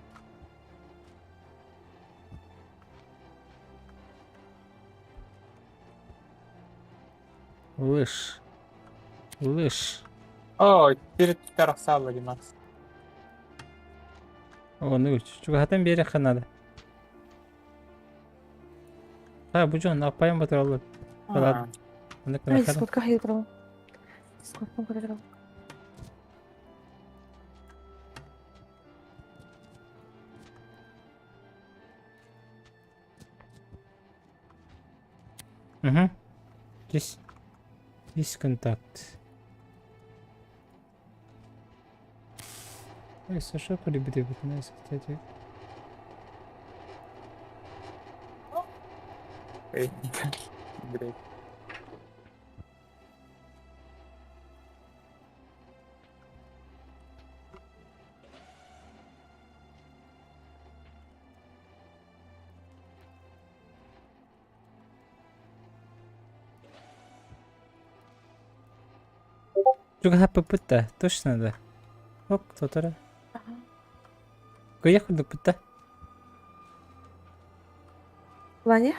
[SPEAKER 1] Лыж. Лыж.
[SPEAKER 4] О, теперь тарахсала Макс.
[SPEAKER 1] О, ну, чугаһатан биэриэххэ наада. А, бу дьон аппайан батыраллар. Ладно.
[SPEAKER 3] Ай, сколько хитрого. Сколько хитрого.
[SPEAKER 1] Угу. Здесь. Здесь контакт. Ой, Саша полюбит, кстати.
[SPEAKER 4] Блядь.
[SPEAKER 1] Чугаһаппыппыт да, точно да. Ок, тотара. Кыйах курдукпут да.
[SPEAKER 3] Плане?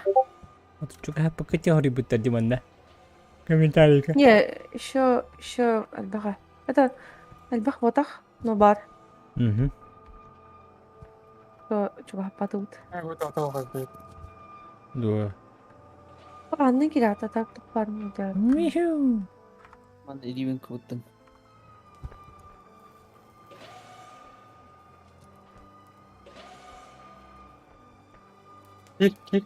[SPEAKER 1] Чугаһаппыкка теорийбыттар дии манна. Комментарийга.
[SPEAKER 3] Не, еще, еще альбаха. Это альбах ботах, но бар.
[SPEAKER 1] Угу.
[SPEAKER 3] Чугаһаппатыбыт.
[SPEAKER 1] Дуо.
[SPEAKER 3] Анны кирата так туппарым да.
[SPEAKER 1] Миху.
[SPEAKER 6] Ман илиибин кыбыттым.
[SPEAKER 4] Кир, кир.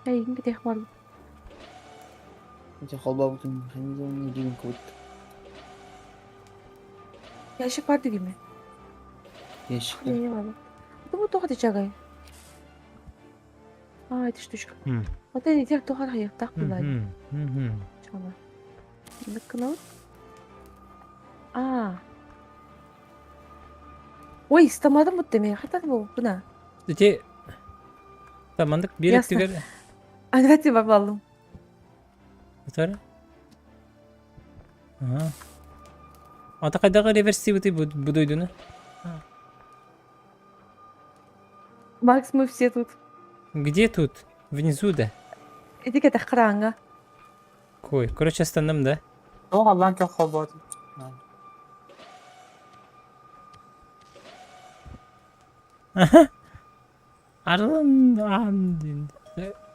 [SPEAKER 3] Эйигин кэтиэх буоллум.
[SPEAKER 6] Дьэ холбообутум механизмын илиибин кыбыттым.
[SPEAKER 3] Ящик бар дигими?
[SPEAKER 6] Ящикте.
[SPEAKER 3] Не бар. Бу туох дичагай? А, эти штучка. Вот эти тех тухар хайыктах булай. Чома. Ныккынабыт. А. Ой, стамадым бутты мен. Хатан бу буна.
[SPEAKER 1] Ити Тамандык биир
[SPEAKER 3] Ясно.
[SPEAKER 1] өттүгэр
[SPEAKER 3] Ага, бабалым.
[SPEAKER 1] Утары. Ага. Ата хайдах реверсивити бу дойдуну?
[SPEAKER 3] Макс, мы все тут.
[SPEAKER 1] Где тут? Внизу да.
[SPEAKER 3] Иди кэтэх хараҥа.
[SPEAKER 1] Кой. Короче, останным да.
[SPEAKER 4] Тоҕо халлаан көх холбоот.
[SPEAKER 1] Арлан ан диэн.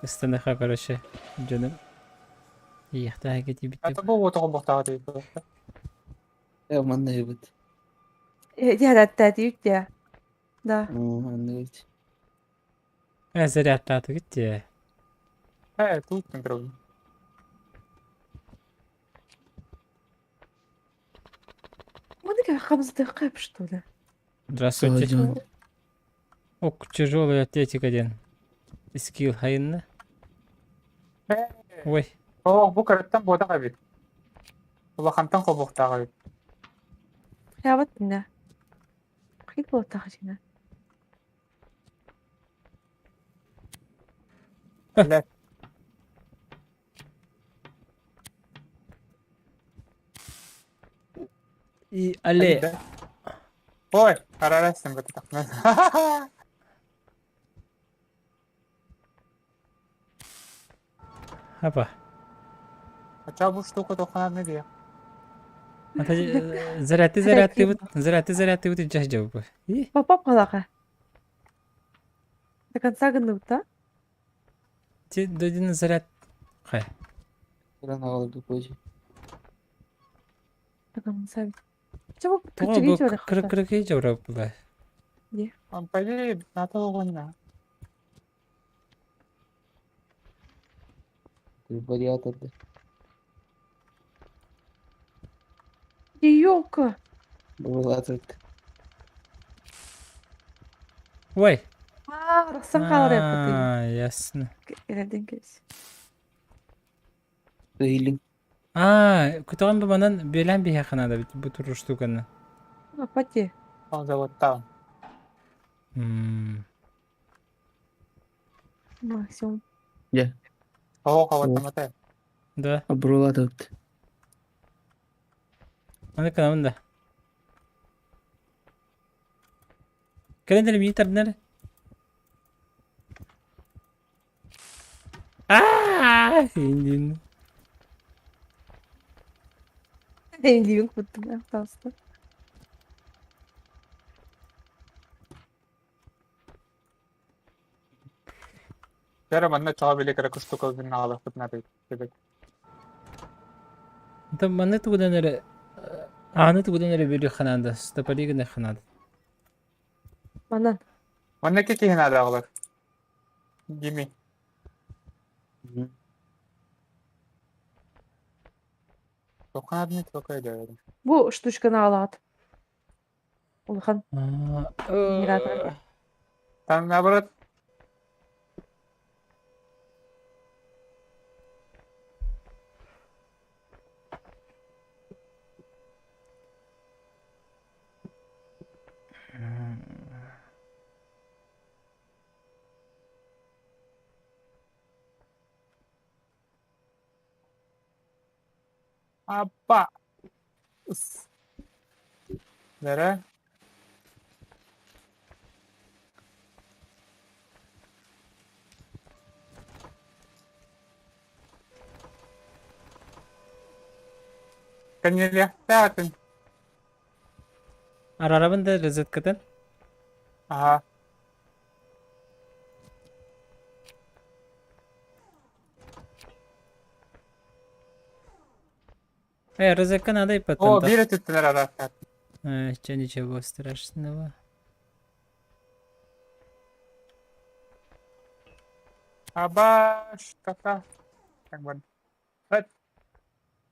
[SPEAKER 1] Ыстанаха, короче, дьонум. Иэхтээхэ кэтиибит.
[SPEAKER 4] Это бу уоту холбохтааҕа дии.
[SPEAKER 6] Э, манна ыбыт.
[SPEAKER 3] Дьэ, дьэ. Да.
[SPEAKER 6] Манна ыбыт.
[SPEAKER 1] Э, зарядтаатыгыт дии.
[SPEAKER 4] Э, тут контроль.
[SPEAKER 3] Маны хамсдык что ли?
[SPEAKER 1] Здравствуйте.
[SPEAKER 6] Дьон.
[SPEAKER 1] Ок, тяжелый атлетик один. Скилл хайынна. Ой,
[SPEAKER 4] Оо, бу кыраттан буотах эбит. Улахантан холбохтааҕа эбит.
[SPEAKER 3] Хабат инна. Хит буолтаха дьиҥэ.
[SPEAKER 4] Блядь.
[SPEAKER 1] и але.
[SPEAKER 4] Ой, арарасың бытах.
[SPEAKER 1] Апа.
[SPEAKER 4] Ача бу штука тоханар не дия.
[SPEAKER 1] Зарядты зарядты вот, зарядты зарядты вот жах жабы. И
[SPEAKER 3] Папа палаха. До конца гынныбыт да?
[SPEAKER 1] те дойден заряд. Хай.
[SPEAKER 6] Туран аҕаларга куочу.
[SPEAKER 3] До конца. Чего
[SPEAKER 1] Тоҕо бу кыры кыры кей жабра була.
[SPEAKER 4] Пойди, на то огонь.
[SPEAKER 6] Вариатор да.
[SPEAKER 3] Ёлка.
[SPEAKER 6] Бывалатыр.
[SPEAKER 1] Ой.
[SPEAKER 3] А, рахсан хаалар эппит.
[SPEAKER 1] А, ясно.
[SPEAKER 3] Эрэрдин кэс.
[SPEAKER 6] Ыйлин.
[SPEAKER 1] А, көтөҕөн бу манан бүөлээн биһиэхэ наада бит бу турар штуканы.
[SPEAKER 3] Апати.
[SPEAKER 4] Он заводтаун.
[SPEAKER 1] М.
[SPEAKER 3] Максимум.
[SPEAKER 6] Дьэ.
[SPEAKER 4] Оһо хаваттамата.
[SPEAKER 1] Да.
[SPEAKER 6] Абрулатыбыт.
[SPEAKER 1] Аны кынабын да. Кэлэн эрэ миин тардынар. Аа, индин.
[SPEAKER 3] Эндиин куттум пожалуйста.
[SPEAKER 4] Дьэ манна чоҕо били кыра кустук ылбын аҕалахпыт наада эбит.
[SPEAKER 1] Там манна тугунан эрэ ааны тугунан эрэ бүлүөххэ наада, стопори гыныахха наада.
[SPEAKER 3] Манан.
[SPEAKER 4] Манна икки киһи наада аҕалар. Гими. Туохха нааданы туохха өйдөөбөтүм.
[SPEAKER 3] Бу штучканы аҕалаҕыт. Улахан
[SPEAKER 1] Аа,
[SPEAKER 3] генератор.
[SPEAKER 4] Там наоборот Апа. Nere? Кэннилиэхтээхтин.
[SPEAKER 1] Арарабын да розеткатын.
[SPEAKER 4] Аха.
[SPEAKER 1] Э, розетка надо и
[SPEAKER 4] О,
[SPEAKER 1] потом.
[SPEAKER 4] биир өттүттэн арараахтаат.
[SPEAKER 1] Э, чё, ничего страшного.
[SPEAKER 4] Абаш, кака. Как бы.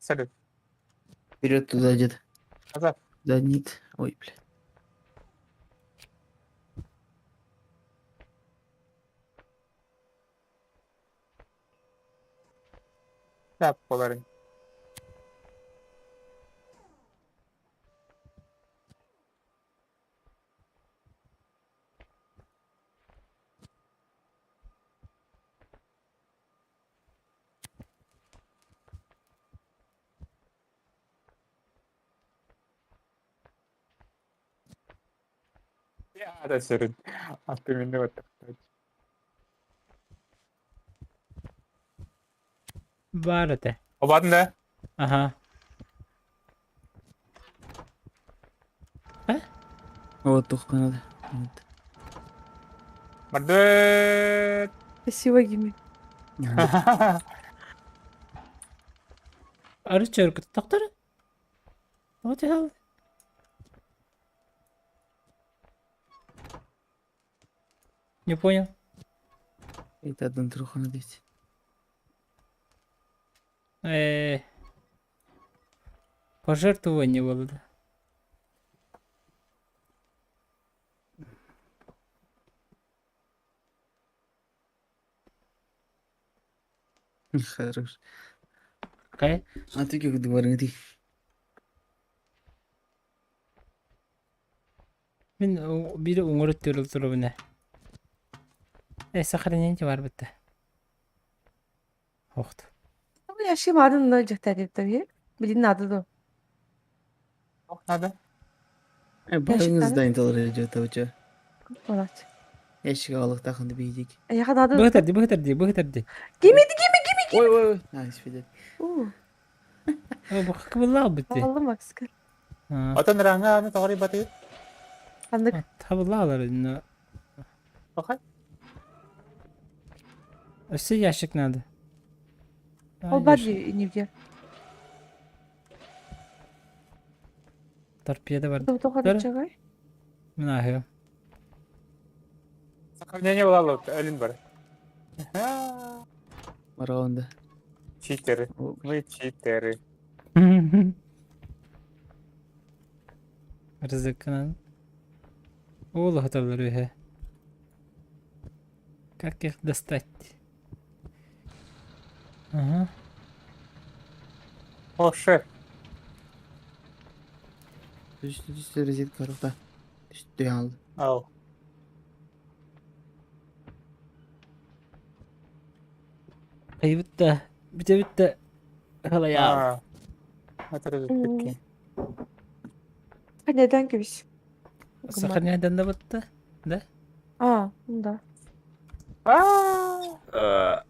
[SPEAKER 4] Салют.
[SPEAKER 6] Вперед туда где-то.
[SPEAKER 4] Назад.
[SPEAKER 6] Да нет. Ой, бля.
[SPEAKER 4] Да, поларын. Я да сөрүн. Аты минут.
[SPEAKER 1] Баар этэ.
[SPEAKER 4] Обатын да?
[SPEAKER 1] Аха.
[SPEAKER 6] Вот туохха надо. Вот.
[SPEAKER 4] Мордет.
[SPEAKER 3] Спасибо, Гими.
[SPEAKER 1] Арычы өркүт тохтор. What the hell? Не понял.
[SPEAKER 6] Это одна туохха надо идти.
[SPEAKER 1] Э, Пожертвование было, да.
[SPEAKER 6] Хорош.
[SPEAKER 1] Какая?
[SPEAKER 6] А ты как говоришь, ты?
[SPEAKER 1] Мин биир уҥур өттүгэр турабын ээ. Э, сохранение бар бытта. Охт.
[SPEAKER 3] Ящик маадын дьахтар Блин, надо да.
[SPEAKER 4] Ох, надо.
[SPEAKER 6] Э, баарыңыз здание толору идет, а чё?
[SPEAKER 3] Болач.
[SPEAKER 6] Ящик алыктахын деп ийдик.
[SPEAKER 3] Яха надо.
[SPEAKER 1] Быһытар ди, быһытар ди, быһытар ди.
[SPEAKER 3] Гими, гими, гими.
[SPEAKER 6] Ой, ой, ой. А, испедет.
[SPEAKER 3] Уу,
[SPEAKER 1] О, бу кыбыллаах битти.
[SPEAKER 3] Алла Макска.
[SPEAKER 4] Отон ранга аны тоҕор баты.
[SPEAKER 3] Аннык.
[SPEAKER 1] Табыллаалар инна.
[SPEAKER 4] Окей.
[SPEAKER 1] Өссө ящик надо.
[SPEAKER 3] Ол бар нивде.
[SPEAKER 1] Торпеда бар.
[SPEAKER 3] Тоҕо чагай.
[SPEAKER 1] Мин аһыам.
[SPEAKER 4] Сохранение была өлүн бар.
[SPEAKER 6] Мараонда.
[SPEAKER 4] Читеры. Мы читеры.
[SPEAKER 1] Рызыккынан. Ол аһаталлар үһэ. Как их достать? Ага.
[SPEAKER 4] О, шеф.
[SPEAKER 6] Түстэ түстэ розетка рута. Түстэ алды.
[SPEAKER 4] Ау.
[SPEAKER 1] Айбыт да, бүтэбит да халайаал.
[SPEAKER 4] А, это розетки.
[SPEAKER 3] Нeden кебис?
[SPEAKER 1] Сахарняйдан да бытта, да?
[SPEAKER 3] А, ну да.
[SPEAKER 4] А,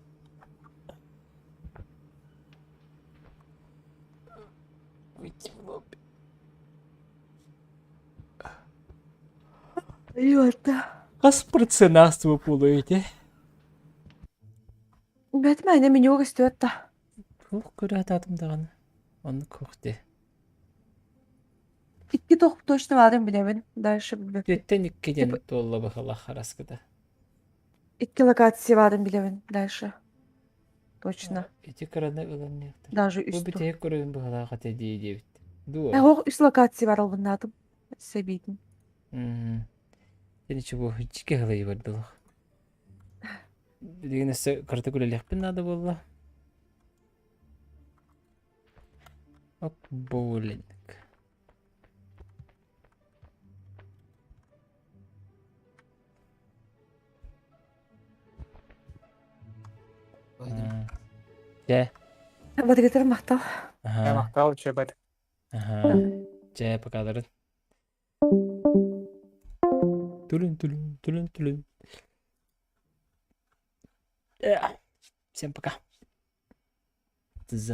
[SPEAKER 1] Выйти в лобби.
[SPEAKER 3] Йота.
[SPEAKER 1] Хас проценаство пулуете?
[SPEAKER 3] Бэтмене меню көстүөт да.
[SPEAKER 1] Туох көрө атаатым даҕаны. Оннук куох дии.
[SPEAKER 3] Икки тоқ точно баарын билэбин. Дальше билбэппин.
[SPEAKER 1] Түөттэн икки диэн
[SPEAKER 3] Типа
[SPEAKER 1] туолла быһалаах хараскыта.
[SPEAKER 3] икки локация баарын билэбин. Дальше. Точно.
[SPEAKER 1] Ити кыраны ылынныахтар.
[SPEAKER 3] Даже
[SPEAKER 1] Бу
[SPEAKER 3] үс ту.
[SPEAKER 1] бүтэһик көрөбүн быһалаах этэ дии диэбит. Дуо?
[SPEAKER 3] Э, үс локация бар албыннаатым. Сэбиитин.
[SPEAKER 1] М. Ничего, иччике халайы бардылах. Билигин өссө кырата күлэлиэхпин наада буолла. Ок, боулинг. Дьэ.
[SPEAKER 3] Батыгытыр махтал.
[SPEAKER 1] Аха.
[SPEAKER 4] Махтал, чебет.
[SPEAKER 1] Аха. Дьэ, покаларын. Түлүн, түлүн, түлүн, түлүн. Всем пока.